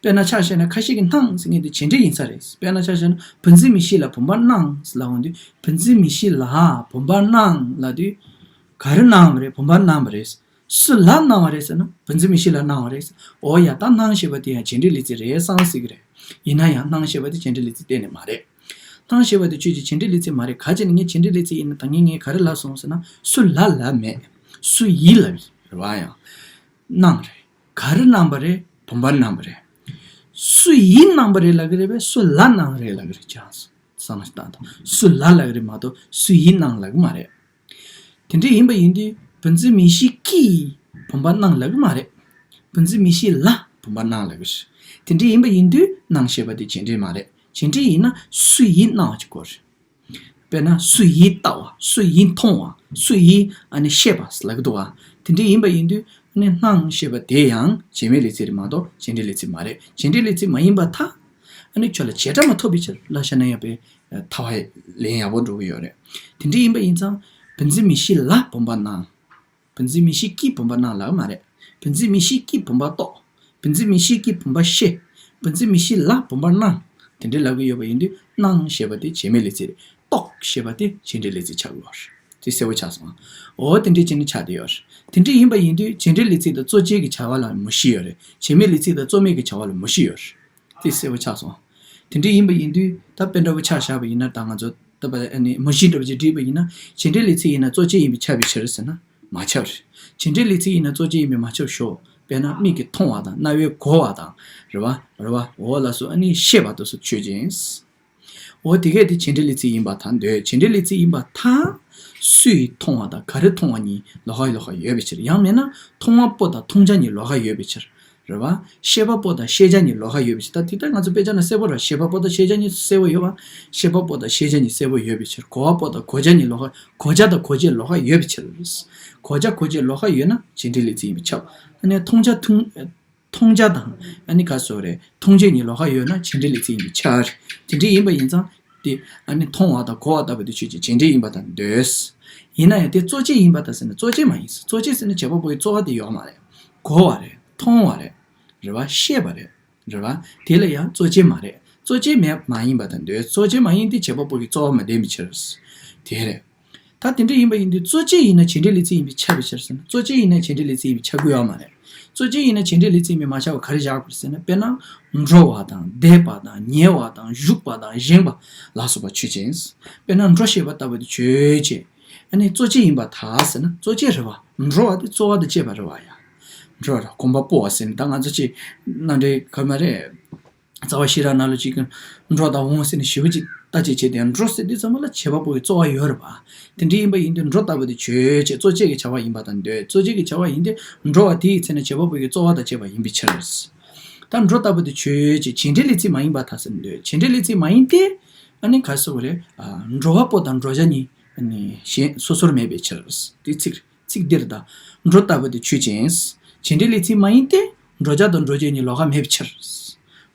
དཔེར་ན་ཆ་བཞག་ན་ཁ་ཤས་ཀྱིས་སྣང་ཟེར་མཁན་དེ་བྱེད་འབྲེལ་ཡིན་ས་རེད། དཔེར་ན་ཆ་བཞག་ན་བུན་འཛིན་མི་ཤེས་ལ་བུམ་པ་སྣང་ཟེར་ལབ་འོང་དུས་བུན་འཛིན་མི་ཤེས་ལ་བུམ་པ་སྣང་ལབ་དུས། ག་རེ་སྣང་བ་རེད། བུམ་པ་སྣང་བ་རེད། སུ་ལ་སྣང་བ་རེད་ཟེར་ན་བུན་འཛིན་མི་ཤེས་ལ་སྣང་བ་རེད། འོ་ཡ་ད་སྣང་ཞེས་པ་དེ་ཡང་བྱེད་འབྲེལ་ལས་ཚིག་རེད་བསམ་སྲིད་ཀྱི་རེད། ཡིན་ན་ཡང་སྣང་ཞེས་པ་དེ་བྱེད་འབྲེལ་ལས་ཚིག་གཏན་ནས་མ་རེད། སྣང་ཞེས་པ་དེ་ཆོས་ཅན་བྱེད་འབྲེལ་ལས་ཚིག་མ་རེད། ག་ཅི་ནས་ངས་བྱེད་འབྲེལ་ལས་ཚིག་ཡིན་ན་ད་ངས་ངས་ག་རེ་ལབ་སོང་ཟེར་ན་སུ་ལ་ལབ་མེད། སུ་ཡིས་ལབ་ཡིན་རེད་བ། ཡང་སྣང་རེད། ག་རེ་སྣང་བ་རེད། བུམ་པ་སྣང་བ་རེད། སུ་ཡིས་སྣང་བ་རེད་ལབ་ཀྱི་རེད་པས་སུ་ལ་སྣང་རེད་ལབ་ཀྱི་རེད་ཀྱང་བསམ་བློ་བཏང་དང་། སུ་ལ་ལབ་ཀྱི་རེད་མ་གཏོགས་སུ་ཡིས་སྣང་ལབ་ཀྱི་མ་རེད། དེ་འདྲ་ཡིན་པ་ཡིན་དུས་བུན་འཛིན་མི་ཤེས་ཀྱིས་བུམ་པ་སྣང་ལབ་ཀྱི་མ་རེད། བུན་འཛིན་མི་ཤེས་ལ་བུམ་པ་སྣང་ལབ་ཀྱི་རེད། དེ་འདྲ་ཡིན་པ་ཡིན་དུས་སྣང་ཞེས་པ་དེ་བྱེད་འབྲེལ་མ་རེད། བྱེད་འབྲེལ་ཡིན་ན་སུ་ཡིས་སྣང་བ་ཅིག་དགོས་རེད། དཔེར་ན་སུ་ཡིས་ལྟ་བ། སུ་ཡིས་མཐོང་བ། སུ་ཡིས་ཨ་ནི་ཤེས་པ་ལབ་ཀྱི་འདུག་བ། དེ་འདྲ་ཡིན་པ་ཡིན་དུས་ཨ་ནི་སྣང་ཞེས་པ་དེ་ཡང་བྱེད་མེད་ལས་ཚིག་རེད་མ་གཏོགས་བྱེད་འབྲེལ་ལས་ཚིག་མ་རེད། བྱེད་འབྲེལ་ལས་ཚིག་མ་ཡིན་པར་ཐལ། ཨ་ནི་ཁྱོད་ལ་བྱེ་བྲག་མ་ཐོབ་པའི་ཕྱིར། བསླབ་བྱ་ན་ཡང་པའི་ཐ་བ་ལེན་ཡག་པོ་འགྲོ་གི་ཡོད་རེད། དེ་འདྲ་ཡིན་པ་ཡིན་ཙང་བུན་འཛིན་མི་ཤེས་ལ་བུམ་པ་སྣང་། བུན་འཛིན་མི་ཤེས་ཀྱིས་བུམ་པ་སྣང་ལབ་མ་རེད། བུན་འཛིན་མི་ཤེས་ཀྱིས་བུམ་པ་རྟོགས། བུན་འཛིན་མི་ཤེས་ཀྱིས་བུམ་པ་ཤེས། བུན་འཛིན་མི་ཤེས་ལ་བུམ་པ་སྣང་། དེ་འདྲའི་ལབ་ཀྱི་ཡོད་པ་ཡིན་དུས་སྣང་ཞེས་པ་དེ་བྱེད་མེད་ལས་ཚིག་རེད། རྟོགས་ཞེས་པ་དེ་བྱེད་འབྲེལ་ལས་ཚིག་ཆགས་ཀྱི་ཡོད་རེད། དེ་གསལ་པོ་ཆགས་སོང་། འོ་དེ་འདྲའི་བྱས་ནས་ཆགས་བསྡད་ཡོད་རེད། དེ་འདྲ་ཡིན་པ་ཡིན་དུས་བྱེད་འབྲེལ་ལས་ཚིག་དང་རྩོལ་བཅས་ཀྱི་བྱ་བ་ལ་མུ་བཞི་ཡོད་རེད། བྱེད་མེད་ལས་ཚིག་དང་རྩོལ་མེད་ཀྱི་བྱ་བ་ལ་མུ་བཞི་ཡོད་རེད། དེ་གསལ་པོ་ཆགས་སོང་། དེ་འདྲ་ཡིན་པ་ཡིན་དུས་ད་དཔེ་འདྲ་པོ་ཆ་བཞག་པ་ཡིན་ན་ད་ང་ཚོ་ད་པ་ཨ་ནི་མུ་བཞི་འདྲ་པོ་ཅིག་བསྒྲིགས་པ་ཡིན་ན་བྱེད་འབྲེལ་ལས་ཚིག་ཡིན་ན་རྩོལ་བཅས་ཡིན་པས་ཁྱབ་པའི་ཕྱིར་ཟེར་ན་མ་ཁྱབ་རེད། བྱེད་འབྲེལ་ལས་ཚིག་ཡིན་ན་རྩོལ་བཅས་ཡིན་པས་མ་ཁྱབ་ཞོག་དཔེར་ན་མིག་གིས་མཐོང་བ་དང་རྣ་བས་གོ་བ་དང་རེད་བ་རེད་བ་འོ་ལ་སོགས་ཨ་ནི་ཤེས་པ་དེ་ཚོ་ཆོས་ཅན། འོ་དེ་གས་དེ་བྱེད་འབྲེལ་ལས་ཚིག་ཡིན་པར་ཐལ་འདོད། བྱེད་འབྲེལ་ལས་ཚིག་ཡིན་པར་ཐལ། སུས་མཐོང་བ་དང་ག་རེ་མཐོང་བ་གཉིས་ལོགས་ཀ་ལོགས་ཀ་ཡོད་པའི་ཕྱིར། ཡང་མིན་ན་མཐོང་བ་པོ་དང་མཐོང་བྱ་གཉིས་ལོགས་ཀ་ཡོད་པའི་ཕྱིར། རེད་བ། ཤེས་པ་པོ་དང་ཤེས་བྱ་གཉིས་ལོགས་ཀ་ཡོད་པའི་ཕྱིར། ད་དེ་ལྟར་ང་ཚོ་དཔེ་ཆ་ན་གསལ་པོ་རེད། ཤེས་པ་པོ་དང་ཤེས་བྱ་གཉིས་གསལ་པོ་ཡོད་བ། ཤེས་པ་པོ་དང་ཤེས་བྱ་གཉིས་གསལ་པོ་ཡོད་པའི་ཕྱིར། གོ་བ་པོ་དང་གོ་བྱ་གཉིས་ལོགས་ཀ་གོ་བྱ་དང་གོ་བྱེད་ལོགས་ཀ་ཡོད་པའི་ཕྱིར། གོ་བྱ་གོ་བྱེད་ལོགས་ཀ་ཡོད་ན་བྱེད་འབྲེལ་ལས་ཚིག་ཡིན་པས་ཁྱབ། ཨ་ནི་མཐོང་བྱ་མཐོང་མཐོང་བྱ་དང་ཨ་ནི་ག་སོགས་རེད། མཐོང་བྱེད་གཉིས་ལོགས་ཀ་ཡོད་ན་བྱེད་འབྲེལ་ལས་ཚིག་ཡིན་པས་ཁྱབ། དེ་འདྲ་ཡིན་པ་ཡིན་ཙང་དེ་ཨ་ནི་མཐོང་བ་དང་གོ་བ་ལྟ་བུ་དེ་ཆོས་ཅན་བྱེད་འབྲེལ་ཡིན་པར་ཐལ་འདོད། ཡིན་ན་ཡང་དེ་རྩོལ་བཅས་ཡིན་པར་ཐལ་ཟེར་ན་རྩོལ་བཅས་མ་ཡིན་ཟེར། རྩོལ་བཅས་ཟེར་ན་བྱེད་པ་པོ་ཡི་རྩོལ་བ་དེ་ཡོད་མ་རེད། གོ་བ་རེད། མཐོང་བ་རེད། རེད་བ། ཤེས་པ་རེད། རེད་བ། དེ་ལ་ཡང་རྩོལ་བཅས་མ་རེད། རྩོལ་བཅས་མེད་མ་ཡིན་པར་ཐལ་འདོད། རྩོལ་བཅས་མ་ཡིན་ཏེ་བྱེད་པ་པོ་གི་རྩོལ་བ་མ་ལྡན་པའི་ཕྱིར། དེ་རེད། ད་དེ་འདྲ་ཡིན་པ་ཡིན་དུས་རྩོལ་བཅས་ཡིན་ན་བྱེད་འབྲེལ་ལས་ཚིག་ཡིན་པས་ཁྱབ་པའི་ཕྱིར་ཟེར་ན། རྩོལ་བཅས་ཡིན་ན་བྱེད་འབྲེལ་ལས་ཚིག་ཡིན་པས་ཁྱབ་དགོས་ཡོད་མ་རེད། རྩོལ་བཅས་ཡིན་ན་བྱེད་འབྲེལ་ལས་ཚིག་ཡིན་པས་མ་ཁྱབ་པ་ག་རེ་བཞག་དགོས་ཟེར་ན། དཔེར་ན་འགྲོ་བ་དང་བསྡད་པ་དང་ཉལ་བ་དང་བཞུགས་པ་དང་བཞེངས་པ་ལ་སོགས་པ་ཆོས་ཅན། དཔེར་ན་འགྲོ་ཞེས་པ་ལྟ་བུ་དེ་ཆོས་ཅན། ཨ་ནི་རྩོལ་བཅས་ཡིན་པར་ཐལ་ཟེར་ན་རྩོལ་བཅས་རེད་བ། འགྲོ་བ་དེ་རྩོལ་བ་དང་བཅས་པ་རེད་བ་ཡ། འགྲོ་ར་གོམ་པ་སྤོ་བ་ཟེར་ན་ད་ང་ཚོ་ཅིག་ནང་འདྲེ་ག་མ་རེད། རྩ་བ་ཤེས་རབ་ནང་ལོགས་ཅིག་གི་འགྲོ་དང་འོང་ཟེར་ནས་ཞེ་པོ་ཅིག་ལྟ་ཅིག་བྱས་ཏེ་འགྲོ་ཟེར་དུས་ཙམ་པ་ལ་བྱེད་པ་པོ་ཡི་རྩོལ་བ་ཡོད་རེད་པ། དེ་འདྲ་ཡིན་པ་ཡིན་དུས་འགྲོ་ལྟ་བུ་དེ་ཆོས་ཅན་རྩོལ་བཅས་ཀྱི་བྱ་བ་ཡིན་པར་ཐལ་འདོད། རྩོལ་བཅས་ཀྱི་བྱ་བ་ཡིན་ཏེ་འགྲོ་བ་དེའི་ཚེ་ན་བྱེད་པ་པོ་ཡི་རྩོལ་བ་དང་བཅས་པ་ཡིན་པའི་ཕྱིར། ད་འགྲོ་ལྟ་བུ་དེ་ཆོས་ཅན་བྱེད་འབྲེལ་ལས་ཚིག་མ་ཡིན་པར་ཐལ་ཟེར་འདོད། བྱེད་འབྲེལ་ལས་ཚིག་མ་ཡིན་ཏེ། ཨ་ནི་ག་རེ་ཟེར་དགོས་རེད། ཨ། འགྲོ་བ་པོ་དང་འགྲོ་བྱ་གཉིས་ཨ་ནི་གཞན་སོ་སོར་མེད་པའི་ཕྱིར། དེ་ཚིག་ཚིག་འདིར་ད། འགྲོ་ལྟ་བུ་དེ་ཆོས་ཅན། བྱེད་འབྲེལ་ལས་ཚིག་མ་ཡིན་ཏེ། འགྲོ་བྱ་དང་འགྲོ་བྱེད་གཉིས་ལོགས་ཀ་མེད་པའི་ཕྱིར།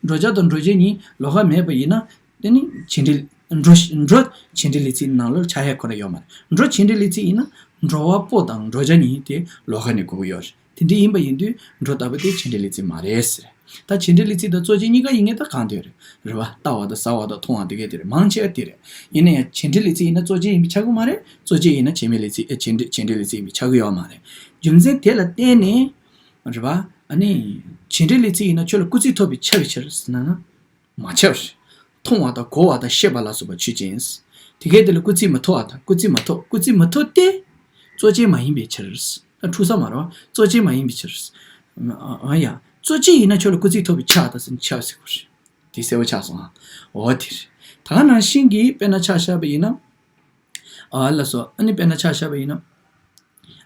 འགྲོ་བྱ་དང་འགྲོ་བྱེད་གཉིས་ལོགས་ཀ་མེད་པ་ཡིན་ན། དེ་ནི་བྱེད་འབྲེལ། འགྲོ་འགྲོ་བྱེད་འབྲེལ་ལས་ཚིག་ནང་ལོགས་ཆགས་ཡ་ཁོ་ན་ཡོད་མ་རེད། འགྲོ་བྱེད་འབྲེལ་ལས་ཚིག་ཡིན་ན། འགྲོ་བ་པོ་དང་འགྲོ་བྱ་གཉིས་དེ་ལོགས་ཀ་ནས་དགོས་ཀྱི་ཡོད་རེད། དེ་འདྲ་ཡིན་པ་ཡིན་དུས་འགྲོ་ལྟ་བུ་དེ་བྱེད་འབྲེལ་ལས་ཚིག་མ་རེད་ཟེར། ད་བྱེད་འབྲེལ་ལས་ཚིག་དང་གཙོ་ཆེ་གཉིས་ཀ་ཡིན་ངེས་ད་གང་དེ་རེད། རེད་བ། ལྟ་བ་དང་ཟ་བ་དང་འཐུང་བ་དེ་གས་དེ་རེད། མང་ཆེ་བ་དེ་རེད། ཡིན་ན་ཡང་བྱེད་འབྲེལ་ལས་ཚིག་ཡིན་ན་གཙོ་ཆེ་ཡིན་པས་ཆགས་ཀྱི་མ་རེད། གཙོ་ཆེ་ཡིན་ན་བྱེད་མེད་ལས་ཚིག་ཨེ་བྱེད་འབྲེལ་བྱེད་འབྲེལ་ལས་ཚིག་ཡིན་པས་ཆགས་ཀྱི་ཡོད་མ་རེད། རྒྱུ་མཚན་དེ་ལ་བརྟེན་ནས། རེད་བ། ཨ་ནི། བྱེད་འབྲེལ་ལས་ཚིག་ཡིན་ན་ཁྱོད་ལ་སྐུལ་ཚིག་ཐོབ་པས་ཁྱབ་པའི་ཕྱིར་ཟེར་ན་ན། མ་ཁྱབ། མཐོང་བ་དང་གོ་བ་དང་ཤེས་པ་ལ་སོགས་པ་ཆོས་ཅན། དེ་གས་དེ་ལ་སྐུལ་ཚིག་མི་ཐོབ་པ་དང་སྐུལ་ཚིག་མ་ཐོབ། སྐུལ་ཚིག་མི་ཐོབ་སྟེ། གཙོ་ཆེ་མ་ཡིན་པའི་ཕྱིར། ད་འཁྲུག་ས་མ་རེད་བ། གཙོ་ཆེ་མ་ཡིན་པའི་ཕྱིར། ཨ་ཡ། གཙོ་ཆེ་ཡིན་ན་ཁྱོད་ལ་སྐུལ་ཚིག་ཐོབ་པས་ཁྱབ་ད་ཟེར་ན་ཁྱབ་ཟེར་དགོས་རེད། དེ་གསལ་པོ་ཆགས་སོང་ཨ། འོ་དེ་རེད། ད་ག་ནང་བཞིན་གྱི་དཔེར་ན་ཆ་བཞག་པ་ཡིན་ན། ཨ་ལ་སོ། ཨ་ནི་དཔེར་ན་ཆ་བཞག་པ་ཡིན་ན།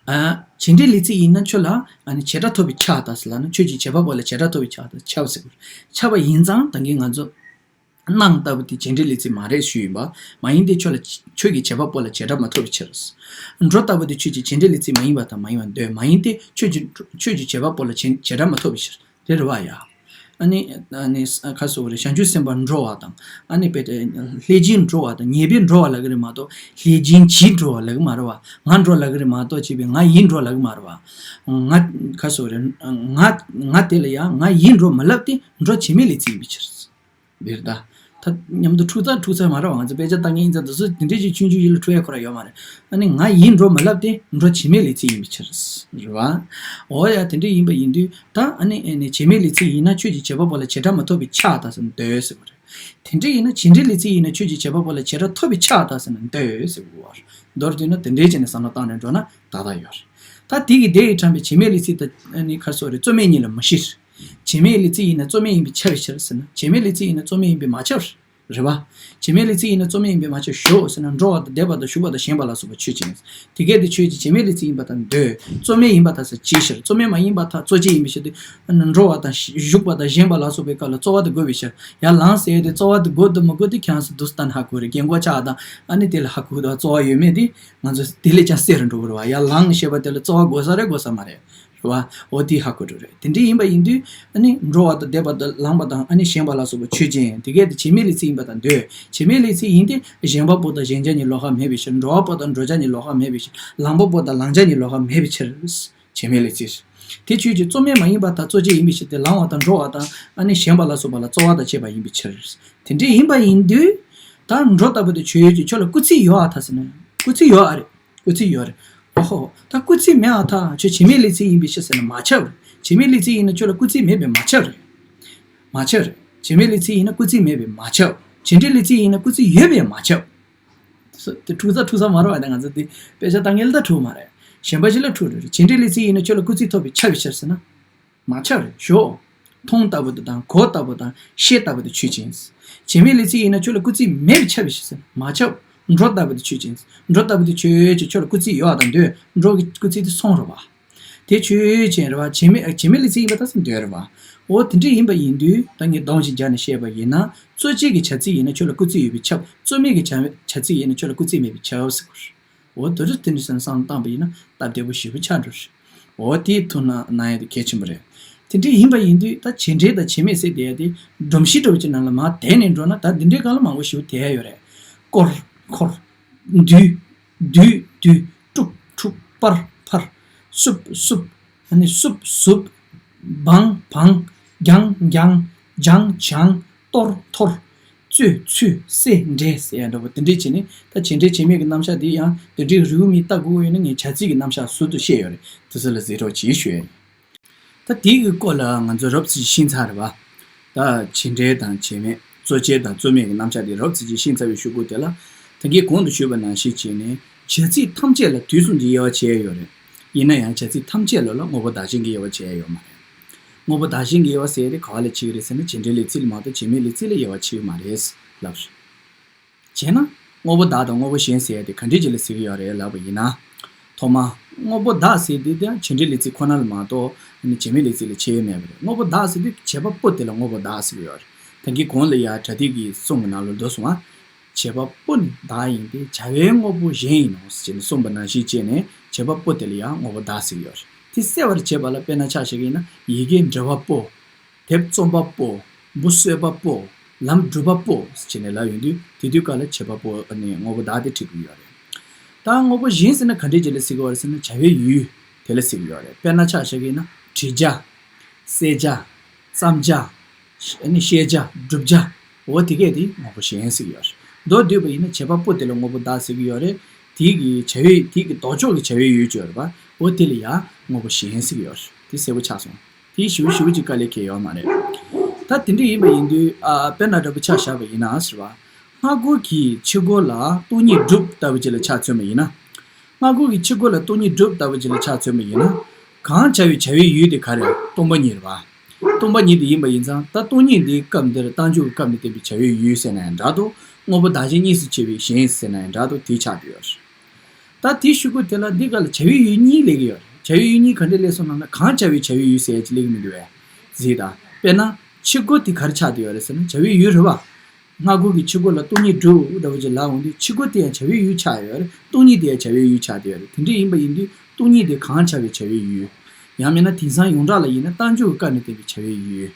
ཨ། བྱེད་འབྲེལ་ལས་ཚིག་ཡིན་ན་ཁྱོད་ལ་ཨ་ནི་བྱེད་སྒྲ་ཐོབ་པས་ཁྱབ་ད་ཟེར་ལབ་ན། ཁྱོད་ཀྱི་བྱེད་པ་པོ་ལ་བྱེད་སྒྲ་ཐོབ་པས་ཁྱབ་ད་ཁྱབ་ཟེར་དགོས། ཁྱབ་པ་ཡིན་ཙང་ད་གིན་ང་ཚོ། སྣང་ལྟ་བུ་དེ་བྱེད་འབྲེལ་ལས་ཚིག་མ་རེད་ཞུས་ཡིན་པ། མ་ཡིན་ཏེ་ཁྱོད་ལ་ཁྱོད་ཀྱི་བྱེད་པ་པོ་ལ་བྱེད་སྒྲ་མ་ཐོབ་པའི་ཕྱིར། འགྲོ་ལྟ་བུ་དེ་ཁྱོད་ཀྱི་བྱེད་འབྲེལ་ལས་ཚིག་མ་ཡིན་པ་དང་མ་ཡིན་པར་འདོད། མ་ཡིན་ཏེ་ཁྱོད་ཀྱི་ཁྱོད་ཀྱི་བྱེད་པ་པོ་ལ་བྱེད་བྱེད་སྒྲ་མ་ཐོབ་པའི་ཕྱིར། དེ་རེད་བ་ཡ། ཨ་ནི། ཨ་ནི། ཁ་སོ་རེ་བྱང་ཆུབ་སེམས་དཔའ་འགྲོ་བ་དང་། ཨ་ནི་དཔེ་དེ་ལྷས་བྱིན་འགྲོ་བ་དང་ཉེར་སྦས་འགྲོ་བ་ལབ་ཀྱི་རེད་མ་གཏོགས་ལྷས་བྱིན་གྱིས་འགྲོ་བ་ལབ་ཀྱི་མ་རེད་བ། ང་འགྲོ་ལབ་ཀྱི་རེད་མ་གཏོགས་ཅེས་པའི་ང་ཡིས་འགྲོ་ལབ་ཀྱི་མ་རེད་བ། ང་། ཁ་སོ་རེ། ང་། ང་དེ་ལ་ཡང་ང་ཡིས་འགྲོ་མི་ལབ་སྟེ་འགྲོ་བྱེད་མེད་ལས་ཚིག་ཡིན་པའི་ཕྱིར། འདིར་ད། ད་མཉམ་དུ་འཁྲུག་ཚར་འཁྲུག་ཚར་མ་རེད་བ། ང་ཚོ་དཔེ་ཆ་ལྟ་མཁན་ཡིན་ཙང་དུས་ཚོད་དེ་འདྲས་ཅིག་ཆུང་ཆུང་ཡིན་ལ་འཁྲུག་ཡ་ཁོ་ར་ཡོད་མ་རེད། ཨ་ནི་ང་ཡིས་འགྲོ་མ་ལབ་སྟེ་འགྲོ་བྱེད་མེད་ལས་ཚིག་ཡིན་པའི་ཕྱིར། རེད་བ། འོ་ཡ་དེ་འདྲས་ཡིན་པ་ཡིན་དུས་ད་ཨ་ནི་ཨ་ནི་བྱེད་མེད་ལས་ཚིག་ཡིན་ན་ཁྱོད་ཀྱི་བྱེད་པ་པོ་ལ་བྱེད་སྒྲ་མ་ཐོབ་པས་ཁྱབ་ད་ཟེར་ན་འདོད་ཟེར་བ་རེད། དེ་འདྲས་ཡིན་ན་བྱེད་འབྲེལ་ལས་ཚིག་ཡིན་ན་ཁྱོད་ཀྱི་བྱེད་པ་པོ་ལ་བྱེད་སྒྲ་ཐོབ་པས་ཁྱབ་ད་ཟེར་ན་འདོད་ཟེར་བ་རེད། མདོར་བསྡུས་ན་དེ་འདྲས་བྱས་ནས་བསམ་བློ་བཏང་ནས་འགྲོ་ན་ཏག་ཏག་ཡོད་རེད། ད་དེ་གི་དེ་ཡི་དྲངས་པའི་བྱེད་མེད་ལས་ཚིག་དང་ཨ་ནི་ཁ་སོ་རེ་རྩོད་མེད་གཉིས་ལ་མི་བཞིར། བྱེད་མེད་ལས་ཚིག་ཡིན་ན་རྩོད་མེད་ཡིན་པས་ཁྱབ་པའི་ཕྱིར་ཟེར་ན། བྱེད་མེད་ལས་ཚིག་ཡིན་ན་རྩོད་མེད་ཡིན་པས་མ་ཁྱབ། རེད་བ། བྱེད་མེད་ལས་ཚིག་ཡིན་ན་རྩོད་མེད་ཡིན་པས་མ་ཁྱབ་ཞོག་ཟེར་ན། འགྲོ་བ་དང་འདས་པ་དང་བཞུགས་པ་དང་བཞེངས་པ་ལ་སོགས་པ་ཆོས་ཅན། དེ་གས་དེ་ཆོས་ཅན། བྱེད་མེད་ལས་ཚིག་ཡིན་པ་དང་འདོད། རྩོད་མེད་ཡིན་པ་དང་ཟེར་ཅིའི་ཕྱིར། རྩོད་མེད་མ་ཡིན་པ་དང་གཙོ་ཆེ་ཡིན་པའི་ཕྱིར་ཏེ། འགྲོ་བ་དང་བཞུགས་པ་དང་བཞེངས་པ་ལ་སོགས་པའི་སྐབས་ལ་རྩོལ་བ་དེ་དགོས་པའི་ཕྱིར། ཡར་ལངས་ཟེར་ཡས་དེ་རྩོལ་བ་དེ་དགོས་དང་མི་དགོས་དེ་ཁྱེད་རང་ཚོ་འདུག་སེ་ལྟ་ན་ཧ་གོ་རེད། རྒན་གོག་ཆགས་དང་ཨ་ནི་དེ་ལ་ཧ་གོ་དང་རྩོལ་བ་ཡོད་མེད་དེ་ང་ཚོ་དེ་ལས་ཀྱང་གསལ་རུ་འགྲོ་གི་རེད་བ། ཡར་ལངས་ཞེས་པ་དེ་ལ་རྩོལ་བ་དགོས་ས་རེད་དགོས་ས་མ་རེད། རེད་བ། འོ་དེ་ཧ་གོ་འགྲོ་རེད། དེ་འདྲ་ཡིན་པ་ཡིན་དུས་ཨ་ནི་འགྲོ་བ་དང་འདས་པ་དང་ལངས་པ་དང་ཨ་ནི་བཞེངས་པ་ལ་སོགས་པ་ཆོས་ཅན། དེ་གས་དེ་བྱེད་མེད་ལས་ཚིག་ཡིན་པ་དང་འདོད། བྱེད་མེད་ལས་ཚིག་ཡིན་ཏེ་བཞེངས་པ་པོ་དང་བཞེངས་བྱ་གཉིས་ལོགས་ཀ་མེད་པའི་ཕྱིར། འགྲོ་བ་པོ་དང་འགྲོ་བྱ་གཉིས་ལོགས་ཀ་མེད་པའི་ཕྱིར། ལངས་པ་པོ་དང་ལངས་བྱ་གཉིས་ལོགས་ཀ་མེད་པའི་ཕྱིར། བྱེད་མེད་ལས་ཚིག་དེ་ཆོས་ཅན། རྩོད་མེད་མ་ཡིན་པ་དང་གཙོ་ཆེ་ཡིན་པའི་ཕྱིར་ཏེ། ལངས་པ་དང་འགྲོ་བ་དང་ཨ་ནི་བཞེངས་པ་ལ་སོགས་པ་ལ་རྩོལ་བ་དང་བཅས་པ་ཡིན་པའི་ཕྱིར། དེ་འདྲ་ཡིན་པ་ཡིན་དུས་ད་འགྲོ་ལྟ་བུ་དེ་ཆོས་ཅན། ཁྱོད་ལ་སྐུལ་ཚིག་ཡོད་ཨ་ད་ཟེར་ན། སྐུལ་ཚིག་ཡོད་ཨ་རེད། སྐུལ་ཚིག་ཡོད་རེད། ཨོ་ཧོ། ད་སྐུལ་ཚིག་མེད་ཨ་ད། ཁྱོད་བྱེད་མེད་ལས་ཚིག་ཡིན་པའི་ཕྱིར་ཟེར་ན་མ་ཁྱབ་རེད། བྱེད་མེད་ལས་ཚིག་ཡིན་ན་ཁྱོད་ལ་སྐུལ་ཚིག་མེད་པས་མ་ཁྱབ་རེད། མ་ཁྱབ་རེད། བྱེད་མེད་ལས་ཚིག་ཡིན་ན་སྐུལ་ཚིག་མེད་པས་མ་ཁྱབ། བྱེད་འབྲེལ་ལས་ཚིག་ཡིན་ན་སྐུལ་ཚིག་ཡོད་པས་མ་ཁྱབ། དེ་འཁྲུག་ས་འཁྲུག་ས་མ་རེད་བ། ད་ང་ཚོ་དེ་དཔེ་ཆ་ལྟ་མཁན་ལ་ད་འཁྲུག་མ་རེད། གཞན་པ་ཞིག་ལ་འཁྲུག་རེད། བྱེད་འབྲེལ་ལས་ཚིག་ཡིན་ན་ཁྱོད་ལ་སྐུལ་ཚིག་ཐོབ་པས་ཁྱབ་པའི་ཕྱིར་ཟེར་ན། མ་ཁྱབ་རེད་ཞོག་མཐོང་ལྟ་བུ་དེ་དང་གོ་ལྟ་བུ་དང་ཤེས་ལྟ་བུ་དེ་ཆོས་ཅན། བྱེད་མེད་ལས་ཚིག་ཡིན་ན་ཁྱོད་ལ་སྐུལ་ཚིག་མེད་པས་ཁྱབ་པའི་ཕྱིར་ཟེར་ན། མ་ཁྱབ། འགྲོ་ལྟ་བུ་དེ་ཆོས་ཅན། འགྲོ་ལྟ་བུ་དེ་ཆོས་ཅན། ཁྱོད་ལ་སྐུལ་ཚིག་ཡོད་པ་དང་འདོད། འགྲོ་གི་སྐུལ་ཚིག་དེ་སོང་རེད་བ། དེ་ཆོས་ཅན་རེད་བ། བྱེད་མེད་བྱེད་མེད་ལས་ཚིག་ཡིན་པ་ད་ཟེར་འདོད་རེད་བ། འོ་དེ་འདྲ་ཡིན་པ་ཡིན་དུས་ད་ངས་སྡོམ་ཞིག་སྦྱར་ནས་བཤད་པ་ཡིན་ན། གཙོ་ཆེ་གི་བྱ་ཚིག་ཡིན་ན་ཁྱོད་ལ་སྐུལ་ཚིག་ཡོད་པས་ཁྱབ། རྩོད་མེད་ཀྱི་བྱ་བྱ་ཚིག་ཡིན་ན་ཁྱོད་ལ་སྐུལ་ཚིག་མེད་པས་ཁྱབ་ཟེར་དགོས་རེད། འོ་དེ་འདྲ་དེ་འདྲ་ཟེར་ནས་བསམ་བློ་བཏང་པ་ཡིན་ན་སྟབས་བདེ་པོ་ཞེ་པོ་ཆགས་འགྲོ་རེད། འོ་དེའི་ཐུགས་སྣང་གནང་ཡ་དེ་གལ་ཆེན་པོ་རེད། དེ་འདྲ་ཡིན་པ་ཡིན་དུས་ད་བྱེད་འབྲེལ་དང་བྱེད་མེད་ཟེར་བསྡད་ཡ་དེ་སྒྲོམ་གཞི་འདྲ་བོ་ཅིག་ནང་ལ་མར་དེད་ནས་འགྲོ་ན་ད་འདི་འདྲའི་སྒང་ལ་མང་པོ་ཞེ་པོ་དེད་ཡ་ཡོད་རེད། བསྐོར། འཁོར། འདུས། བསྡུས། བསྡུ། དཀྲུག་དཀྲུག་པར་འཕར། བསུབ། བསུབ། ཨ་ནི་བསུབ། བསུབ། སྦང་། སྦངས། བརྒྱངས། འགྱངས། སྦྱངས། བྱངས། གཏོར། འཐོར། བཙོས། བཙུད། བསྲེས། འདྲེས་ཟེར་ཡ་འདྲ་པོ་དེ་འདྲས་བྱས་ནས་ད་བྱེད་འབྲེལ་བྱེད་མེད་ཀྱི་རྣམ་གཞག་དེ་ཡང་དེ་འདྲའི་རེའུ་མིག་ལྟ་དགོས་ཀྱི་ཡོད་ན་ངས་བྱ་ཚིག་གི་རྣམ་གཞག་ཟུར་དུ་བཤད་ཡོད་རེད། དེ་ཚོ་ལ་གཟིགས་རོགས་གྱིས་ཞུ་ཡ་ཡིན། ད་དེའི་གི་སྐོར་ལ་ང་ཚོ་རོབ་ཙམ་ཞིག་ཤེས་ཚར་རེད་བ། ད་བྱེད་འབྲེལ་དང་བྱེད་མེད། གཙོ་ཆེ་དང་རྩོད་མེད་ཀྱི་རྣམ་གཞག་དེ་རོབ་ཙམ་ཅིག་ཤེས་ཚར་བའི་གཞུག་གུ་དེ་ལ། ད་གིན་གོང་དུ་ཞུས་པ་ནང་བཞིན་བྱས་ནས་བྱ་ཚིག་ཐམས་ཅད་ལ་དུས་གསུམ་གྱི་དབྱེ་བ་ཕྱེ་ཡ་ཡོད་རེད། ཡིན་ན་ཡང་བྱ་ཚིག་ཐམས་ཅད་ལ་ལ་དངོས་པོ་བདག་གཞན་གྱི་དབྱེ་བ་ཕྱེ་ཡ་ཡོད་མ་རེད། དངོས་པོ་བདག་གཞན་གྱི་དབྱེ་བ་ཟེར་དེ་ག་བ་ལ་ཕྱེ་གི་རེད་ཟེར་ན་བྱེད་འབྲེལ་ལས་ཚིག་ལ་མ་གཏོགས་བྱེད་མེད་ལས་ཚིག་ལ་དབྱེ་བ་ཕྱེ་གི་མ་རེད་ལབ་རེད། བྱས་ན། དངོས་པོ་བདག་དང་དངོས་པོ་གཞན་ཟེར་ཡ་དེ་ག་འདྲས་ཅིག་ལ་ཟེར་གྱི་ཡོད་རེད་ལབ་པ་ཡིན་ན། ཐོག་མ། དངོས་པོ་བདག་ཟེར་དུས་དེ་བྱེད་འབྲེལ་ལས་ཚིག་ཁོ་ན་ལ་མ་གཏོགས་ཨ་ནི་བྱེད་མེད་ལས་ཚིག་ལ་ཕྱེ་ཡ་མེད་པ་རེད། དངོས་པོ་བདག་ཟེར་དུས་བྱེད་པ་པོ་དེ་ལ་དངོས་པོ་བདག་ཟེར་གྱི་ཡོད་རེད། ད་གིན་གོང་ལ་ཡ་པྲ་ཏི་གི་གསུང་གི་ནང་ལ་འདུག་སོང་ང་། བྱེད་པ་པོ་ནི་བདག་ཡིན་ཏེ་བྱ་བའི་དངོས་པོ་གཞན་ཡིན་ནོ་ཞེས་ནས་གསུངས་པ་ནང་བཞིན་བྱས་ནས་བྱེད་པ་པོ་དེ་ལ་ཡང་དངོས་པོ་བདག་ཟེར་གྱི་ཡོད་རེད། དེ་གསལ་བར་བྱེད་པ་ལ་དཔེར་ན་ཆ་བཞག་གི་ཡིན་ན་ཡི་གེ་འབྲི་བ་པོ། དེབ་རྩོམ་པ་པོ། འབུ་གསོད་པ་པོ། ལམ་སྒྲུབ་པ་པོ་ཟེར་ནས་ལབ་ཡོང་དུས་དེ་དུས་སྐབས་ལ་བྱེད་པ་པོ་ནི་དངོས་པོ་བདག་དེ་འབྲི་གི་ཡོད་རེད། ད་དངོས་པོ་གཞན་ཟེར་ན་ག་འདྲས་ཅིག་ལ་ཟེར་གི་ཡོད་རེད་ཟེར་ན་བྱ་བའི་ཡུལ་དེ་ལ་ཟེར་གི་ཡོད་རེད། དཔེར་ན་ཆ་བཞག་གི་ཡིན་ན་བྲིས་བྱ། གསལ་བྱ། བརྩམ་བྱ། ཨ་ནི་ཤེས་བྱ། བསྒྲུབ་བྱ། འོ་དེ་གས་དེ་དངོས་པོ་གཞན་ཟེར་གྱི་ཡོད་རེད། མདོར་བསྡུས་པ་ཡིན་ན་བྱེད་པ་པོ་དེ་ལ་དངོས་པོ་བདག་ཟེར་གྱི་ཡོད་རེད། དེ་གི་བྱ་བའི་དེ་གི་ལྡོག་ཕྱོགས་ཀྱི་བྱ་བའི་ཡུལ་ཅིག་ཡོད་རེད་པ། འོ་དེ་ལ་ཡང་དངོས་པོ་གཞན་ཟེར་གྱི་ཡོད་རེད། དེ་གསལ་པོ་ཆགས་སོང་། དེ་ཞིབ་ཞིབ་ཅིག་དཀའ་ལས་ཁེལ་ཡོད་མ་རེད། ད་དེ་འདྲ་ཡིན་པ་ཡིན་དུས་ཨ་དཔེར་ན་འདྲ་པོ་ཆ་བཞག་པ་ཡིན་ན་ཟེར་བ། སྔ་རྒོལ་གྱིས་ཕྱི་རྒོལ་ལ་སྟོང་ཉིད་སྒྲུབ་ལྟ་བུ་ཅིག་ལ་ཆ་མཚོན་པ་ཡིན་ན། སྔ་རྒོལ་གྱིས་ཕྱི་རྒོལ་ལ་སྟོང་ཉིད་སྒྲུབ་ལྟ་བུ་ཅིག་ལ་ཆ་མཚོན་པ་ཡིན་ན། གང་བྱ་བའི་བྱ་བའི་ཡུལ་དེ་ག་རེ། སྟོང་པ་ཉིད་རེད་པ། སྟོང་པ་ཉིད་དེ་ཡིན་པ་ཡིན་ཙང་ད་སྟོང་ཉིད་འདིའི་སྐབས་འདིར་རྟགས་འཇུག་གི་སྐབས་ནས་བསྟན་པའི་བྱ་བའི་ཡུལ་ཟེར་ན་ཡང་འདྲ་འདུག་དངོས་པོ་བདག་གཞན་གཉིས་སུ་ཕྱེ་བའི་གཞན་ཟེར་ན་ཡང་འདྲ་འདུག་དེ་ཆགས་བསྡད་ཡོད་རེད། ད་དེའི་ཤུ་གུ་དེ་ལ་འདི་ག་ལ་བྱ་བའི་ཡུལ་གཉིས་སླེབས་ཀྱི་ཡོད་རེད། བྱ་བའི་ཡུལ་གཉིས་ག་འདྲས་སླེབས་སོང་ལབ་ན་གང་བྱ་བའི་བྱ་བའི་ཡུལ་ཟེར་ཡ་ཅིག་སླེབས་ཀྱི་མི་འདུག་བས། གཟིགས་དང་། དཔེར་ན། ཕྱི་རྒོལ་དེ་ག་རེ་ཆགས་བསྡད་ཡོད་རེད་ཟེར་ན་བྱ་བའི་ཡུལ་རེད་པ། སྔ་རྒོལ་གྱིས་ཕྱི་རྒོལ་ལ་སྟོང་ཉིད་སྒྲུབ་འདྲ་བོ་ཅིག་ལབ་འོང་དུས་ཕྱི་རྒོལ་དེ་ཡང་བྱ་བའི་ཡུལ་ཆགས་ཡོད་རེད། སྟོང་ཉིད་དེ་ཡང་བྱ་བའི་ཡུལ་ཆགས་བསྡད་ཡོད་རེད། དེ་འདྲ་ཡིན་པ་ཡིན་དུས་སྟོང་ཉིད་དེ་གང་བྱ་བའི་བྱ་བའི་ཡུལ། ཡང་མིན་ན་དེང་སང་ཡོངས་གྲགས་ལ་ཡིན་ན་རྟགས་འཇུག་གི་སྐབས་ནས་བསྟན་པའི་བྱ་བའི་ཡུལ།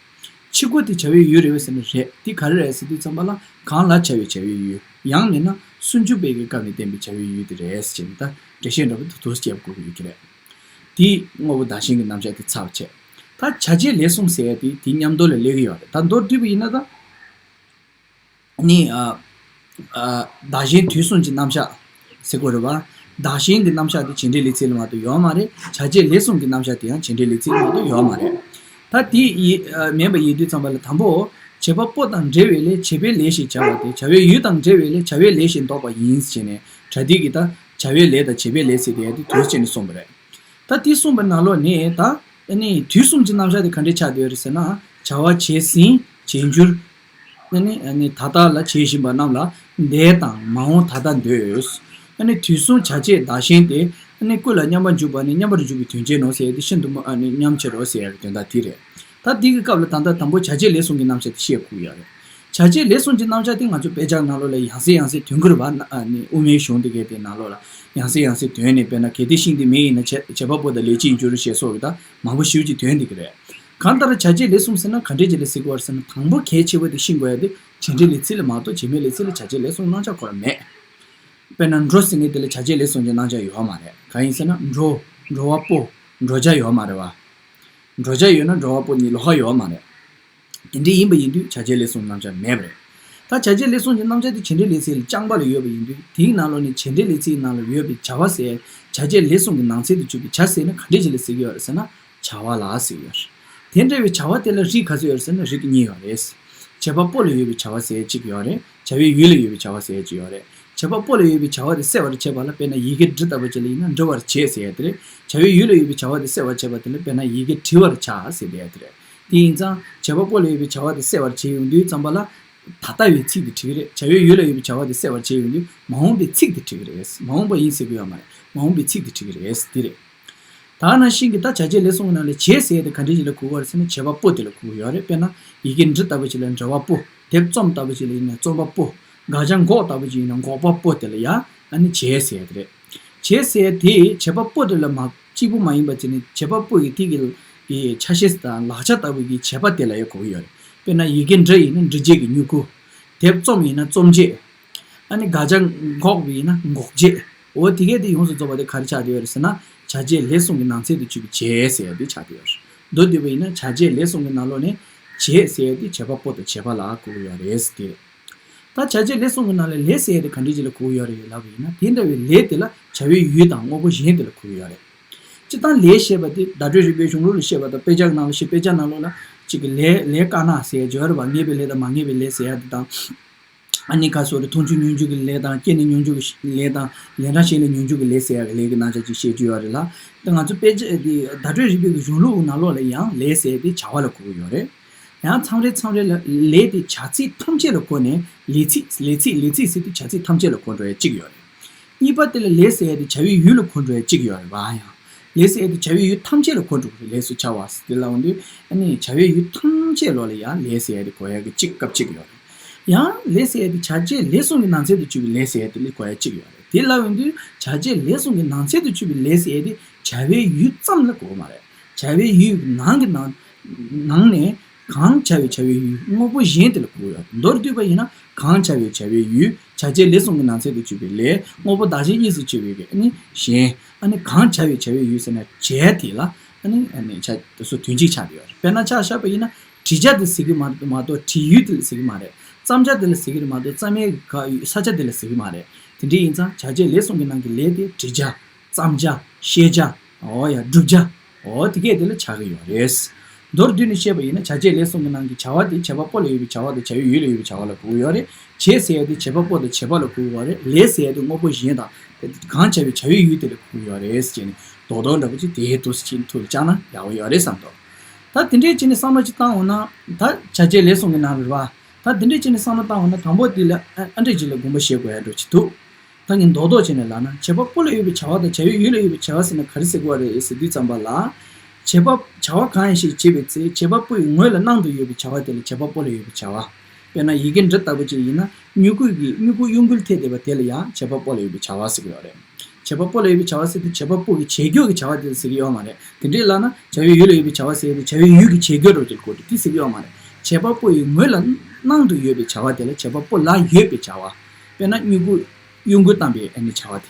ཕྱི་རྒོལ་དེ་བྱ་བའི་ཡུལ་རེད་པས་ཟེར་ན་རེད། དེ་ག་རེ་རེད་ཟེར་དུས་ཙམ་པ་ལ་གང་ལ་བྱ་བའི་བྱ་བའི་ཡུལ། ཡང་མིན་ན་སུན་འབྱིན་པའི་གི་སྐབས་ནས་བསྟན་པའི་བྱ་བའི་ཡུལ་དེ་རེད་ཟེར་ནས་ད་འགྲེལ་བཤད་འདྲ་པོ་དེ་ཚོ་བྱེད་དགོས་ཀྱི་ཡོད་ཀྱི་རེད། དེ་དངོས་པོ་བདག་གཞན་གྱི་རྣམ་གཞག་དེ་ཚར་བ་བྱས། ད་བྱ་བྱེད་ལས་གསུམ་ཟེར་ཡ་དེ་དེ་མཉམ་དུ་ལ་སླེབས་ཀྱི་ཡོད་རེད། ད་མདོར་བསྡུས་པ་ཡིན་ན་ད། ནི་ཨ་ཨ་བདག་གཞན་དུས་གསུམ་གྱི་རྣམ་གཞག་ཟེར་དགོས་རེད་པ། བདག་གཞན་གྱི་རྣམ་གཞག་དེ་བྱེད་འབྲེལ་ལས་ཚིག་ལ་མ་གཏོགས་ཡོད་མ་རེད། བྱ་བྱེད་ལས་གསུམ་གྱི་རྣམ་གཞག་དེ་ཡང་བྱེད་འབྲེལ་ལས་ཚིག་ལ་མ་གཏོགས་ཡོད་མ་རེད། ད་དེ་ཡི་ཨ་མིན་པ་ཡིན་དུས་ཙམ་པ་ལ་དང་པོ། བྱེད་པ་པོ་དང་འབྲེལ་བའི་ལས་བྱེད་པའི་ལས་ཞེས་བྱ་བ་སྟེ་བྱ་བའི་ཡུལ་དང་འབྲེལ་བའི་ལས་བྱ་བའི་ལས་ཞེས་འདོགས་པ་ཡིན་ཞེས་ནས་བྱ་དེ་གི་ད་བྱ་བའི་ལས་དང་བྱེད་པའི་ལས་ཟེར་དེ་ཡང་དེ་དུས་ཟེར་ནས་གསུངས་པ་རེད། ད་དེ་གསུངས་པའི་ནང་ལོགས་ནས་ད་ཨ་ནི་དུས་གསུམ་གྱི་རྣམ་གཞག་དེ་ག་འདྲས་ཆགས་བསྡད་ཡོད་རེད་ཟེར་ན། བྱ་བ་བྱས་ཟིན་བྱས་འགྱུར། ཨ་ནི་ཨ་ནི་ད་ལྟ་ལ་བྱས་བཞིན་པ་རྣམས་ལ་འདས་དང་མ་འོངས་ད་ལྟ་འདོད། ཨ་ནི་དུས་གསུམ་བྱ་བྱེད་བདག་གཞན་ཏེ། ཨ་ནི་ཀུན་ལ་མཉམ་པར་འཇུག་པ་ནི་མཉམ་པར་འཇུག་པའི་དོན་བྱེད་ནོ་ཟེར་ཡ་དེ་ཤིན་ཏུ་མ་ཨ་ནི་མཉམ་ཕྱིར་རོ་ཟེར་ཡ་གི་དོན་དག་དེ་རེད། ད་འདི་གི་སྐབས་ལ་ད་ལྟ་དང་པོ་བྱ་བྱེད་ལས་གསུམ་གྱི་རྣམ་གཞག་དེ་བཤད་དགོས་ཡ་རེད། བྱ་བྱེད་ལས་གསུམ་གྱི་རྣམ་གཞག་དེ་ང་ཚོ་དཔེ་ཆ་ནང་ལོགས་ལ་ཡང་སེ་ཡང་སེ་ཐོན་གྱི་རེད་པ། ཨ་ནི་དབུ་མའི་གཞུང་དེ་གའི་དེ་ནང་ལོགས་ལ་ཡང་སེ་ཡང་སེ་ཐོན་ནས། དཔེར་ན་གལ་ཏེ་ཤིང་དེ་མེ་ཡིན་ན་བྱེད་བྱེད་པ་པོ་དང་ལས་བྱེད་ཡིན་རྒྱུ་རེད་ཞེས་སོགས་ཀྱི་ད་མང་པོ་ཞེ་པོ་ཅིག་ཐོན་བསྡད་ཀྱི་རེད། གང་ལྟར་བྱ་བྱེད་ལས་གསུམ་ཟེར་ན་ག་འདྲས་ཅིག་ལ་ཟེར་དགོས་རེད་ཟེར་ན། དང་པོ་གལ་ཆེ་བ་དེ་ཤེས་དགོས་ཡ་དེ་བྱེད་འབྲེལ་ལས་ཚིག་ལ་མ་གཏོགས་བྱེད་མེད་ལས་ཚིག་ལ་བྱ་བྱེད་ལས་གསུམ་རྣམ་གཞག་སྐོར་མེད། དཔེར་ན་འགྲོ་ཟེར་མཁན་དེ་ལ་བྱ་བྱེད་ལས་གསུམ་གྱི་རྣམ་གཞག་ཡོད་མ་རེད། གང་ཡིན་ཟེར་ན་འགྲོ། འགྲོ་བ་པོ། འགྲོ་བྱ་ཡོད་མ་རེད་བ། འགྲོ་བྱ་ཡོད་ན་འགྲོ་བ་པོ་གཉིས་ལོགས་ཀ་ཡོད་མ་རེད། དེ་འདྲ་ཡིན་པ་ཡིན་དུས་བྱ་བྱེད་ལས་གསུམ་རྣམ་གཞག་མེད་པ་རེད། ད་བྱ་བྱེད་ལས་གསུམ་གྱི་རྣམ་གཞག་དེ་བྱེད་འབྲེལ་ལས་ཚིག་ལ་རྐྱང་པ་ལ་ཡོད་པ་ཡིན་དུས་དེའི་ནང་ལོགས་ནས་བྱེད་འབྲེལ་ལས་ཚིག་ནང་ལ་ཡོད་པའི་བྱ་བ་ཟེར་བྱ་བྱེད་ལས་གསུམ་གྱི་ནང་ཚན་དུ་གྱུར་པའི་བྱ་ཟེར་ན་ག་འདྲས་ཅིག་ལ་ཟེར་གྱི་ཡོད་རེད་ཟེར་ན། བྱ་བ་ལ་ཟེར་གྱི་ཡོད་རེད། དེ་འདྲ་བའི་བྱ་བ་དེ་ལ་རིགས་ག་ཚོད་ཡོད་རེད་ཟེར་ན་རིགས་གཉིས་ཡོད་རེད། བྱེད་པ་པོ་ལ་ཡོད་པའི་བྱ་བ་ཟེར་གཅིག་ཡོད་རེད། བྱ་བའི་ཡུལ་ལ་ཡོད་པའི་བྱ་བ་ཟེར་གཅིག་ཡོད་རེད། བྱེད་པ་པོ་ལ་ཡོད་པའི་བྱ་བ་དེ་གསལ་བར་བྱེད་པ་ལ་དཔེར་ན་ཡི་གེ་འབྲི་ལྟ་བུ་ཅིག་ལ་ཡིན་ན་འབྲི་བར་བྱེད་ཟེར་ཡ་དེ་རེད། བྱ་བའི་ཡུལ་ལ་ཡོད་པའི་བྱ་བ་དེ་གསལ་བར་བྱེད་པ་དེ་ལ་དཔེར་ན་ཡི་གེ་བྲི་བར་བྱ་ཟེར་བསྡད་ཡ་དེ་རེད། དེ་ཡིན་ཙང་བྱེད་པ་པོ་ལ་ཡོད་པའི་བྱ་བ་དེ་གསལ་བར་བྱེད་ཡོང་དུས་ཙམ་པ་ལ་ད་ལྟ་བའི་ཚིག་དེ་འབྲི་གི་རེད། བྱ་བའི་ཡུལ་ལ་ཡོད་པའི་བྱ་བ་དེ་གསལ་བར་བྱེད་ཡོང་དུས་མ་འོངས་པའི་ཚིག་དེ་འབྲི་གི་རེད། མ་འོངས་པ་ཡིན་ཟེར་གི་ཡོད་མ་རེད། མ་འོངས་པའི་ཚིག་དེ་འབྲི་གི་རེད། དེ་རེད། ད་ནང་བཞིན་གྱི་ད་བྱ་བྱེད་ལས་གསུམ་གྱི་ནང་ལ་བྱེད་ཟེར་ཡ་དེ་ག་འདྲས་ཅིག་ལ་གོ་གི་ཡོད་རེད་ཟེར་ན་བྱེད་པ་པོ་དེ་ལ་གོ་གི་ཡོད་རེད། དཔེར་ན་ཡི་གེ་འབྲི་ལྟ་བུ་ཅིག་ལ་འབྲི་བ་པོ། དེབ་རྩོམ་ལྟ་བུ་ཅིག་ལ་ཡིན་ན་རྩོམ་པ་པོ། དགག་བྱ་འགོག་ལྟ་བུ་ཅིག་ཡིན་ན་འགོག་པ་པོ་དེ་ལ་ཡང་ཨ་ནི་བྱེད་ཟེར་ཡ་དེ་རེད། བྱེད་ཟེར་ཡ་དེ་བྱེད་པ་པོ་དེ་ལ་མ་གཅིག་པུ་མ་ཡིན་པ་བྱས་ནས་བྱེད་པ་པོ་ཡི་དེ་གི་ཆ་ཤས་དང་ལག་ཆ་ལྟ་བུ་གི་བྱེད་པ་དེ་ལ་ཡང་གོ་གི་ཡོད་རེད། དཔེར་ན་ཡི་གེ་འབྲི་ཡིན་ན་འབྲི་བྱེད་ཀྱི་མྱུ་གུ། དེབ་རྩོམ་ཡིན་ན་རྩོམ་བྱེད། ཨ་ནི་དགག་བྱ་འགོག་པ་ཡིན་ན་འགོག་བྱེད། འོ་དེ་གས་དེ་ཡོངས་སུ་རྫོགས་པ་དེ་ག་རེ་ཆགས་བསྡད་ཡོད་རེད་ཟེར་ན་བྱ་བྱེད་ལས་གསུམ་གྱི་ནང་ཚན་དུ་གྱུར་པའི་བྱེད་ཟེར་ཡ་དེ་ཆགས་བསྡད་ཡོད་རེད། མདོར་བསྡུས་པ་ཡིན་ན་བྱ་བྱེད་ལས་གསུམ་གྱི་ནང་ལོགས་ནས་བྱེད་ཟེར་ཡ་དེ་བྱེད་པ་པོ་དང་བྱེད་པ་ལ་གོ་གི་ཡོད་རེད་ཟེར་དེ་རེད། ད་བྱ་བྱེད་ལས་གསུམ་གྱི་ནང་ལ་ལས་ཟེར་ཡ་དེ་ག་འདྲས་ཅིག་ལ་གོ་གི་ཡོད་རེད་ལབ་པ་ཡིན་ན་དེ་འདྲ་བའི་ལས་དེ་ལ་བྱ་བའི་ཡུལ་དང་དངོས་པོ་གཞན་དེ་ལ་གོ་གི་ཡོད་རེད། སྤྱིར་བཏང་ལས་ཞེས་པ་དེ་བརྡ་སྤྲོད་རིག་པའི་གཞུང་ལུགས་ལ་བཤད་པ་དང་དཔེ་ཆ་ནང་ལ་བཤད་དཔེ་ཆ་ནང་ལོགས་ལ་གཅིག་གི་ལས་ལས་དཀར་ནག་ཟེར་ཡ་ཅིག་ཡོད་རེད་པ། ངེས་པའི་ལས་དང་མ་ངེས་པའི་ལས་ཟེར་ཡ་དེ་དང་། ཨ་ནི་ཁ་སོ་རེ་མཐོང་ཆོས་མྱོང་འགྱུར་གྱི་ལས་དང་སྐྱེས་ནས་མྱོང་འགྱུར་གྱི་ལས་དང་ལན་གྲངས་གཞན་ལས་མྱོང་འགྱུར་གྱི་ལས་ཟེར་ཡ་གི་ལས་ཀྱི་རྣམ་གཞག་ཅིག་བཤད་རྒྱུ་ཡོད་རེད་ལ། ད་ང་ཚོ་དཔེ་ཆ་དེ་བརྡ་སྤྲོད་རིག་པའི་གི་གཞུང་ལུགས་ནང་ལོགས་ལ་ཡང་ལས་ཟེར་ཡ་དེ་བྱ་བ་ལ་གོ་གི་ཡོད་རེད། ཡང་མཚམས་རེ་མཚམས་རེ་ལ་ལས་དེ་བྱ་ཚིག་ཐམས་ཅད་ལ་གོ་ནས་ལས་ཚིག་ལས་ཚིག་ལས་ཚིག་ཟེར་དུས་བྱ་ཚིག་ཐམས་ཅད་ལ་གོ་འགྲོ་ཡ་གཅིག་ཡོད་རེད། གཉིས་པ་དེ་ལ་ལས་ཟེར་ཡ་དེ་བྱ་བའི་ཡུལ་ལ་གོ་འགྲོ་ཡ་གཅིག་ཡོད་རེད་པ། ཡང་ལས་ཟེར་ཡ་དེ་བྱ་བའི་ཡུལ་ཐམས་ཅད་ལ་གོ་འགྲོ་གི་རེད། ལས་སུ་བྱ་བ་ཟེར་དེ་ལ་འོང་དུས་ཨ་ནི་བྱ་བའི་ཡུལ་ཐམས་ཅད་ལོགས་ལ་ཡང་ལས་ཟེར་ཡ་དེ་གོ་ཡ་གི་གཅིག་སྐབས་གཅིག་ཡོད་རེད། ཡང་ལས་ཟེར་ཡ་དེ་བྱ་བྱེད་ལས་གསུམ་གྱི་ནང་ཚན་དུ་གྱུར་པའི་ལས་ཟེར་ཡ་དེ་ལ་གོ་ཡ་གཅིག་ཡོད་རེད། དེ་ལ་འོང་དུས་བྱ་བྱེད་ལས་གསུམ་གྱི་ནང་ཚན་དུ་གྱུར་པའི་ལས་ཟེར་ཡ་དེ་བྱ་བའི་ཡུལ་ཙམ་ལ་གོ་གི་མ་རེད། བྱ་བའི་ཡུལ་ནང་གི་ནང་ནང་ནས་གང་བྱ་བའི་བྱ་བའི་ཡུལ་དངོས་པོ་གཞན་དེ་ལ་གོ་གི་ཡོད་རེད། མདོར་བསྡུས་པ་ཡིན་ན་གང་བྱ་བའི་བྱ་བའི་ཡུལ་བྱ་བྱེད་ལས་གསུམ་གྱི་ནང་ཚན་དུ་གྱུར་པའི་ལས་དངོས་པོ་བདག་གཞན་གཉིས་སུ་ཕྱེ་བའི་གི་ཨ་ནི་གཞན། ཨ་ནི་གང་བྱ་བའི་བྱ་བའི་ཡུལ་ཟེར་ན་བྱས་དེ་ལ་ཨ་ནི་ཨ་ནི་བྱ་དེ་ཚོ་དོན་གཅིག་ཆགས་བསྡད་ཡོད་རེད། དཔེར་ན་ཆ་བཞག་པ་ཡིན་ན་ བྲི་བྱ་དེ་ཟེར་གྱི་མ་མ་གཏོགས་བྲིས་ཡུལ་དེ་ལ་ཟེར་གྱི་མ་རེད། བརྩམ་བྱ་དེ་ལ་ཟེར་གྱི་རེད་མ་གཏོགས་བརྩམས་ཡས་ག་ས་ཆ་དེ་ལ་ཟེར་གྱི་མ་རེད། དེ་འདྲ་ཡིན་ཙང་བྱ་བྱེད་ལས་གསུམ་གྱི་ནང་གི་ལས་དེ་བྲི་བྱ། བརྩམ་བྱ། ཤེས་བྱ། འོ་ཡ་བསྒྲུབ་བྱ། འོ་དེ་གས་དེ་ལ་ཆགས་ཀྱི་ཡོད་རེད། མདོར་བསྡུས་ནས་བཤད་པ་ཡིན་ན་བྱ་བྱེད་ལས་གསུམ་གྱི་ནང་གི་བྱ་བ་དེ་བྱེད་པ་པོ་ལ་ཡོད་པའི་བྱ་བ་དང་བྱ་བའི་ཡུལ་ལ་ཡོད་པའི་བྱ་བ་ལ་གོ་གི་ཡོད་རེད། བྱེད་ཟེར་ཡ་དེ་བྱེད་པ་པོ་དང་བྱེད་པ་ལ་གོ་གི་ཡོད་རེད། ལས་ཟེར་ཡ་དེ་དངོས་པོ་གཞན་དང་དེ་གང་བྱ་བའི་བྱ་བའི་ཡུལ་དེ་ལ་གོ་གི་ཡོད་རེད་ཟེར་ནས་རྡོག་རྡོག་འདྲ་པོ་ཅིག་དེའི་དུས་སུ་ཅིག་ཐུགས་ལ་བཅངས་ན་ཡག་པོ་ཡོད་རེད་བསམ་འདུག་ད་དེ་འདྲས་བྱས་ནས་བསམ་བློ་ཅིག་བཏང་འོང་ན་ད་བྱ་བྱེད་ལས་གསུམ་གྱི་ནང་རེད་བ། ད་དེ་འདྲས་བྱས་ནས་བསམ་བློ་བཏང་འོང་ན་དང་པོ་དེ་ལ་ཨ་ཨ་འདྲས་ཅིག་ལ་དགོངས་པ་བཞེས་དགོས་ཡ་འདྲ་ཅིག་འདུག་ད་ངས་རྡོག་རྡོག་བྱས་ནས་ལབ་ན་བྱེད་པ་པོ་ལ་ཡོད་པའི་བྱ་བ་དང་བྱ་བའི་ཡུལ་ལ་ཡོད་པའི་བྱ་བ་ཟེར་ན་ག་རེ་ཟེར་དགོས་རེད་ཟེར་དུས་ཙམ་པ་ལ། བྱེད་པ་བྱ་བ་གང་ཡིན་ཞེས་བྱེད་པའི་ཚེ་བྱེད་པ་པོ་ཡི་ངོས་ལ་སྣང་དུ་ཡོད་པའི་བྱ་བ་དེ་ལ་བྱེད་པ་པོ་ལ་ཡོད་པའི་བྱ་བ། དཔེར་ན་ཡི་གེ་འབྲུ་ལྟ་བུ་ཅིག་ཡིན་ན་སྨྱུ་གུ་གི་སྨྱུ་གུ་གཡོ་འགུལ་ཐེབས་བསྡད་པ་དེ་ལ་ཡང་བྱེད་པ་པོ་ལ་ཡོད་པའི་བྱ་བ་ཟེར་གྱི་ཡོད་རེད། བྱེད་པ་པོ་ལ་ཡོད་པའི་བྱ་བ་ཟེར་དུས་བྱེད་པ་པོ་གི་བྱེད་རྒྱུ་གི་བྱ་བ་དེ་ཟེར་གྱི་ཡོད་མ་རེད། དེ་འདྲས་ལབ་ན་བྱ་བའི་ཡུལ་ལ་ཡོད་པའི་བྱ་བ་ཟེར་དུས་བྱ་བའི་ཡུལ་གྱི་བྱེད་རྒྱུ་འདྲ་བོ་ཅིག་གོ་འདུག་དེ་ཟེར་གྱི་ཡོད་མ་རེད། བྱེད་པ་པོ་ཡི་ངོས་ལ་སྣང་དུ་ཡོད་པའི་བྱ་བ་དེ་ལ་བྱེད་པ་པོ་ལ་ཡོད་པའི་བྱ་བ། དཔེར་ན་སྨྱུ་གུ། གཡོ་འགུལ་བཏང་པའི་ཨ་ནི་བྱ་བ་དེ།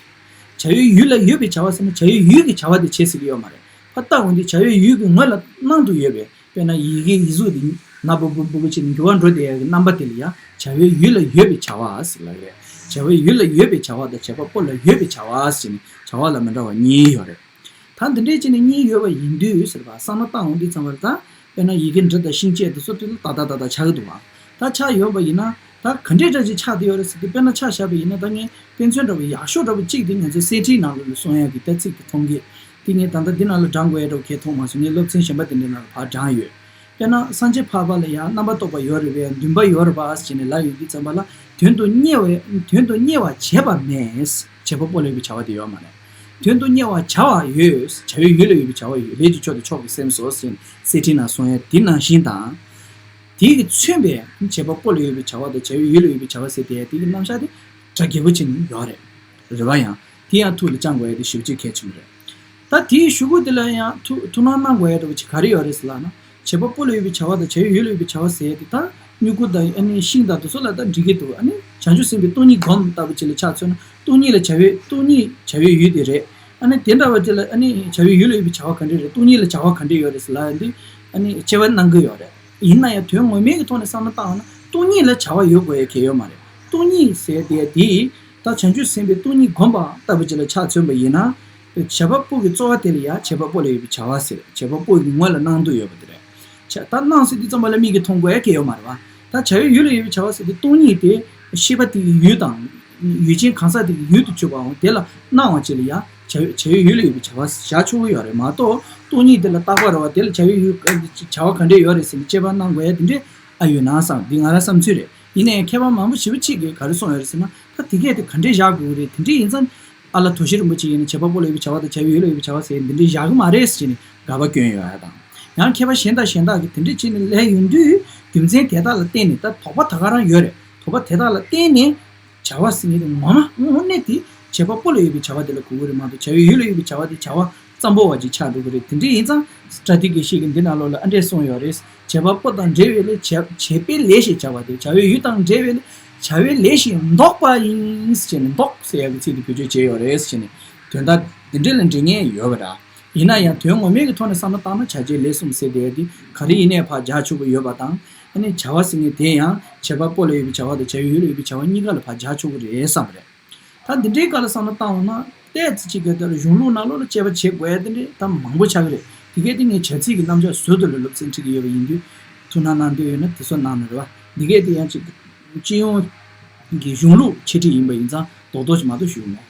བྱ་བའི་ཡུལ་ལ་ཡོད་པའི་བྱ་བ་ཟེར་ན་བྱ་བའི་ཡུལ་གྱི་བྱ་བ་དེ་བྱེད་ཟེར་གྱི་ཡོད་མ་རེད། ཕར་བལྟ་འོང་དུས་བྱ་བའི་ཡུལ་གྱི་ངོས་ལ་སྣང་དུ་ཡོད་པའི་དཔེར་ན་ཡི་གེ་ཡིག་གཟུགས་དེ་ནག་པོ་སྦུབ་སྦུབ་ཅིག་འགྱུར་བ་འགྲོ་བསྡད་ཡག་གི་རྣམ་པ་དེ་ལ་ཡང་བྱ་བའི་ཡུལ་ལ་ཡོད་པའི་བྱ་བ་ཟེར་ལབ་ཀྱི་རེད། བྱ་བའི་ཡུལ་ལ་ཡོད་པའི་བྱ་བ་དང་བྱེད་པ་པོ་ལ་ཡོད་པའི་བྱ་བ་ཟེར་ནས་བྱ་བ་ལ་མི་འདྲ་བ་གཉིས་ཡོད་རེད། ད་འདི་འདྲས་བྱས་ནས་གཉིས་ཡོད་པ་ཡིན་དུས་ཟེར་བ་བསམ་བློ་བཏང་འོང་དུས་ཙམ་པར་ད་དཔེར་ན་ཡི་གེ་འབྲུ་དང་ཤིང་བཅད་དེ་ཚོ་དེ་ལ་ཏག་ཏག་ཏག་ཏག་ཆགས་ཀྱི་འདུག་བ། ད་ཆགས་ཡོད་པ་ཡིན་ན་ད་ག་འདྲས་འདྲ་ཅིག་ཆགས་བསྡད་ཡོད་རེད་ཟེར་དུས་དཔེར་ན་ཆ་བཞག་པ་ཡིན་ན་ད་ངས་དཔེ་མཚོན་འདྲ་བོ་ཡག་ཤོས་འདྲ་བོ་གཅིག་དེ་ང་ཚོའི་གསེར་ཁྲིའི་ནང་ལོགས་ལ་གསུང་ཡག་གི་ད་ཚིག་དེ་མཐོང་གི། དེ་ངས་ད་ལྟ་འདི་ནང་ལ་བགྲང་དགོས་ཡག་འདྲ་བོ་གས་མཐོང་མ་སོང་། ངས་སློབ་ཚན་གཞན་པ་དེ་འདྲའི་ནང་ལ་ཕར་བགྲང་ཡོད། དཔེར་ན་སངས་རྒྱས་འཕགས་པ་ལ་ཡང་རྣམ་པར་རྟོག་པ་ཡོད་རེད་པས་འདུན་པ་ཡོད་རེད་པ་ཟེར་ནས་ལབ་ཡོང་དུས་ཙམ་པ་ལ་དོན་དུ་གཉེར་བའི་དོན་དུ་གཉེར་བར་བྱེད་པ་མེད། བྱེད་པ་པོ་ལ་ཡོད་པའི་བྱ་བ་དེ་ཡོད་མ་རེད། དོན་དུ་གཉེར་བར་བྱ་བ་ཡོད། བྱ་བའི་ཡུལ་ལ་ཡོད་པའི་བྱ་བ་ཡོད། ལས་ཀྱི་མཆོག་ཏུ་ཕྱོགས་ཀྱི་སེམས་སོ་ཟེར་ནས་གསེར་ཁྲིའི་ནང་གསུང་ཡག་དེ་ནང་བཞིན་དང་། དེ་གིས་མཚོན་པའི་བྱེད་པ་པོ་ལ་ཡོད་པའི་བྱ་བ་དང་བྱ་བའི་ཡུལ་ལ་ཡོད་པའི་བྱ་བ་ཟེར་དེ་དེ་གི་རྣམ་གཞག་དེ་གྲ་རྒྱས་པོ་བྱས་ནས་ཡོད་རེད། རེད་བ། ཡང་དེ་ཡང་ཐུགས་ལ་བཅངས་དགོས་ཡག་དེ་ཞེ་པོ་ཅིག་གལ་ཆེན་པོ་རེད། ད་དེའི་གཞུག་གུ་དེ་ལ་ཡང་ཐུགས་ཐུགས་སྣང་གནང་དགོས་ཡག་འདྲ་བོ་ཅིག་ག་རེ་ཡོད་རེད་ཟེར་ལབ་ན། བྱེད་པ་པོ་ལ་ཡོད་པའི་བྱ་བ་དང་བྱ་བའི་ཡུལ་ལ་ཡོད་པའི་བྱ་བ་ཟེར་ཡག་དེ་ད་སྨྱུ་གུ་དང་ཨ་ནི་ཤིང་དང་དེ་ཚོ་ལ་ད་འགྲིག་གི་འདུག་ཨ་ནི་བྱང་ཆུབ་སེམས་དཔའི་སྟོང་ཉིད་སྒོམ་ལྟ་བུ་ཅིག་ལ་ཆ་མཚོན་ན་སྟོང་ཉིད་ལ་བྱ་བའི་སྟོང་ཉིད་བྱ་བའི་ཡུལ་དེ་རེད། ཨ་ནི་དེ་འདྲ་བ་དེ་ལ་ཨ་ནི་བྱ་བའི་ཡུལ་ལ་ཡོད་པའི་བྱ་བ་ག་འདྲ་རེད། སྟོང་ཉིད་ལ་བྱ་བ་ག་འདྲ་ཡོད་རེད་ཟེར་ལབ་ཡག་དེ་ཨ་ནི་དཔྱད་པ་གནང་གི་ཡོད་རེད། ཡིན་ན་ཡང་དོན་ངོ་མའི་གི་ཐོག་ནས་བསམ་བློ་བཏང་བ་ན་སྟོང་ཉིད་ལ་བྱ་བ་ཡོད་དགོས་ཡག་གལ་ཡོད་མ་རེད། སྟོང་ཉིད་ཟེར་དེ་དེ་ད་བྱང་ཆུབ་སེམས་དཔའི་སྟོང་ཉིད་སྒོམ་པ་ལྟ་བུ་ཅིག་ལ་ཆ་མཚོན་པ་ཡིན་ན། བྱེད་པ་པོ་གི་རྩོལ་བ་དེ་ལ་ཡང་བྱེད་པ་པོ་ལ་ཡོད་པའི་བྱ་བ་ཟེར། བྱེད་པ་པོ་གི་ངོས་ལ་སྣང་དུ་ཡོད་པ་དེ་རེད། བྱ་ད་སྣང་ཟེར་དུས་ཙམ་པ་ལ་མིག་གིས་མཐོང་དགོས་ཡག་གལ་ཡོད་མ་རེད་བ། ད་བྱ་བའི་ཡུལ་ལ་ཡོད་པའི་བྱ་བ་ཟེར་དུས་སྟོང་ཉིད་དེ་ཤེས་པ་དེ་གི་ཡུལ་དང་། ཡུལ་ཅན་གང་ཟག་དེ་གི་ཡུལ་དུ་གྱུར་པའམ་དེ་ལ་སྣང་བ་ཅིག་ལ་ཡང་བྱ་བའི་བྱ་བའི་ཡུལ་ལ་ཡོད་པའི་བྱ་བ་བཞག་ཆོག་གི་ཡོད་རེད་མ་གཏོགས་སྟོང་ཉིད་དེ་ལ་རྟག་པ་རེད་བ། དེ་ལ་བྱ་བའི་ཡུལ་བྱ་བ་ག་འདྲས་ཡོད་རེད་ཟེར་ནས་དཔྱད་པ་གནང་དགོས་ཡག་དེ་འདྲས་ཨ་ཡོད་ན་བསམ། འདི་ང་རང་བསམ་ཚུལ་རེད། ཡིན་ནའི་མཁས་པ་མང་པོ་ཞེ་པོ་ཅིག་གིས་ག་རེ་གསུངས་ཡོད་རེད་ཟེར་ན། ད་དེ་གས་དེ་ག་འདྲས་བཞག་དགོས་ཀྱི་རེད། དེ་འདྲས་ཡིན་ཙང་ཨ་ལ་དོ་ཤལ་རིན་པོ་ཆེ་ཡིན་ན་བྱེད་པ་པོ་ལ་ཡོད་པའི་བྱ་བ་དང་བྱ་བའི་ཡུལ་ལ་ཡོད་པའི་བྱ་བ་ཟེར་འདི་འདྲས་བཞག་གི་མ་རེད་ཟེར་ནས་དགག་པ་བསྐྱོན་ཡོད་ཡ་དང་། ཡང་མཁས་པ་གཞན་དང་གཞན་དག་གིས་དེ་འདྲས་བྱས་ནས་ལབ་ཡོང་དུས་རྒྱུ་མཚན་དེ་དག་ལ་བརྟེན་ནས་ད་དོགས་པ་ད་ག་རང་ཡོད་རེད། དོགས་པ་དེ་དག་ལ་བརྟེན་ནས་བྱ་བ་ཟེར་མཁན་དེ་ངོ་མ་དངོས་གནས་དེ་བྱེད་པ་པོ་ལ་ཡོད་པའི་བྱ་བ་དེ་ལ་གོ་གི་རེད་མ་གཏོགས་བྱ་བའི་ཡུལ་ལ་ཡོད་པའི་བྱ་བ་དེ་བྱ་བ་ཙམ་པོ་བ་ཅིག་ཆགས་འགྲོ་གི་རེད། དེ་འདྲས་ཡིན་ཙང་སི་ཊ་ཊི་ཀི་ཤེས་ཀྱི་འདི་ནང་ལོགས་ལ་ཨ་འདྲས་གསུངས་ཡོད་རེད། བྱེད་པ་པོ་དང་འབྲེལ་བའི་ལས་བྱ་བྱེད་པའི་ལས་ཞེས་བྱ་བ་དེ་བྱ་བའི་ཡུལ་དང་འབྲེལ་བའི་ལས་བྱ་བའི་ལས་ཞེས་འདོགས་པ་ཡིན་ཞེས་ནས་འདོགས་ཟེར་ཡག་གི་ཚིག་དེ་བེད་སྤྱོད་བྱས་ཡོད་རེད་ཞེས་ནས་དོན་དག་འདི་འདྲས་ལ་འགྲེལ་མཁན་ཡོད་པ་འདྲ། ཡིན་ན་ཡང་དོན་ངོ་མའི་གི་ཐོག་ནས་བསམ་བློ་བཏང་ན་བྱ་བྱེད་ལས་གསུམ་ཟེར་དེ་དེ་ག་རེ་ཡིན་ནའི་ཕར་རྒྱག་ཆོག་གི་ཡོད་པ་དང་། ཨ་ནི་བྱ་བ་ཟེར་མཁན་དེ་ཡང་བྱེད་པ་པོ་ལ་ཡོད་པའི་བྱ་བ་དང་བྱ་བའི་ཡུལ་ལ་ཡོད་པའི་བྱ་བ་གཉིས་ཀ་ལ་ཕར་རྒྱག་ཆོག་གི་རེད་བསམ་པ་རེད། ད་འདི་འདྲའི་སྐབས་ལ་བསམ་བློ་བཏང་འོང་ན་ཏོག་ཙམ་ཅིག་གི་དེར་གཞུང་ལུགས་ནང་ལོགས་ལ་དཔྱད་པ་བྱེད་དགོས་ཡ་དེ་འདྲའི་ད་མང་པོ་ཆགས་ཀྱི་རེད། དེ་གས་དེ་ངས་བྱ་ཚིག་གི་རྣམ་གཞག་ཟུར་དུ་ལ་སློབ་ཚན་ཁྲིད་ཀྱི་ཡོད་པ་ཡིན་དུས་ཐུགས་སྣང་གནང་འདོད་ཡོད་ན་དེ་ཚོ་གནང་ན་རེད་བ། འདི་གས་དེ་ཡང་ཅིག་སྤྱི་ཡོངས་ཀྱི་གཞུང་ལུགས་འཆད་ཁྲིད་ཡིན་པ་ཡིན་ཙང་རྡོག་རྡོག་ཅིག་མ་གཏོགས་ཞུ་གི་མེད།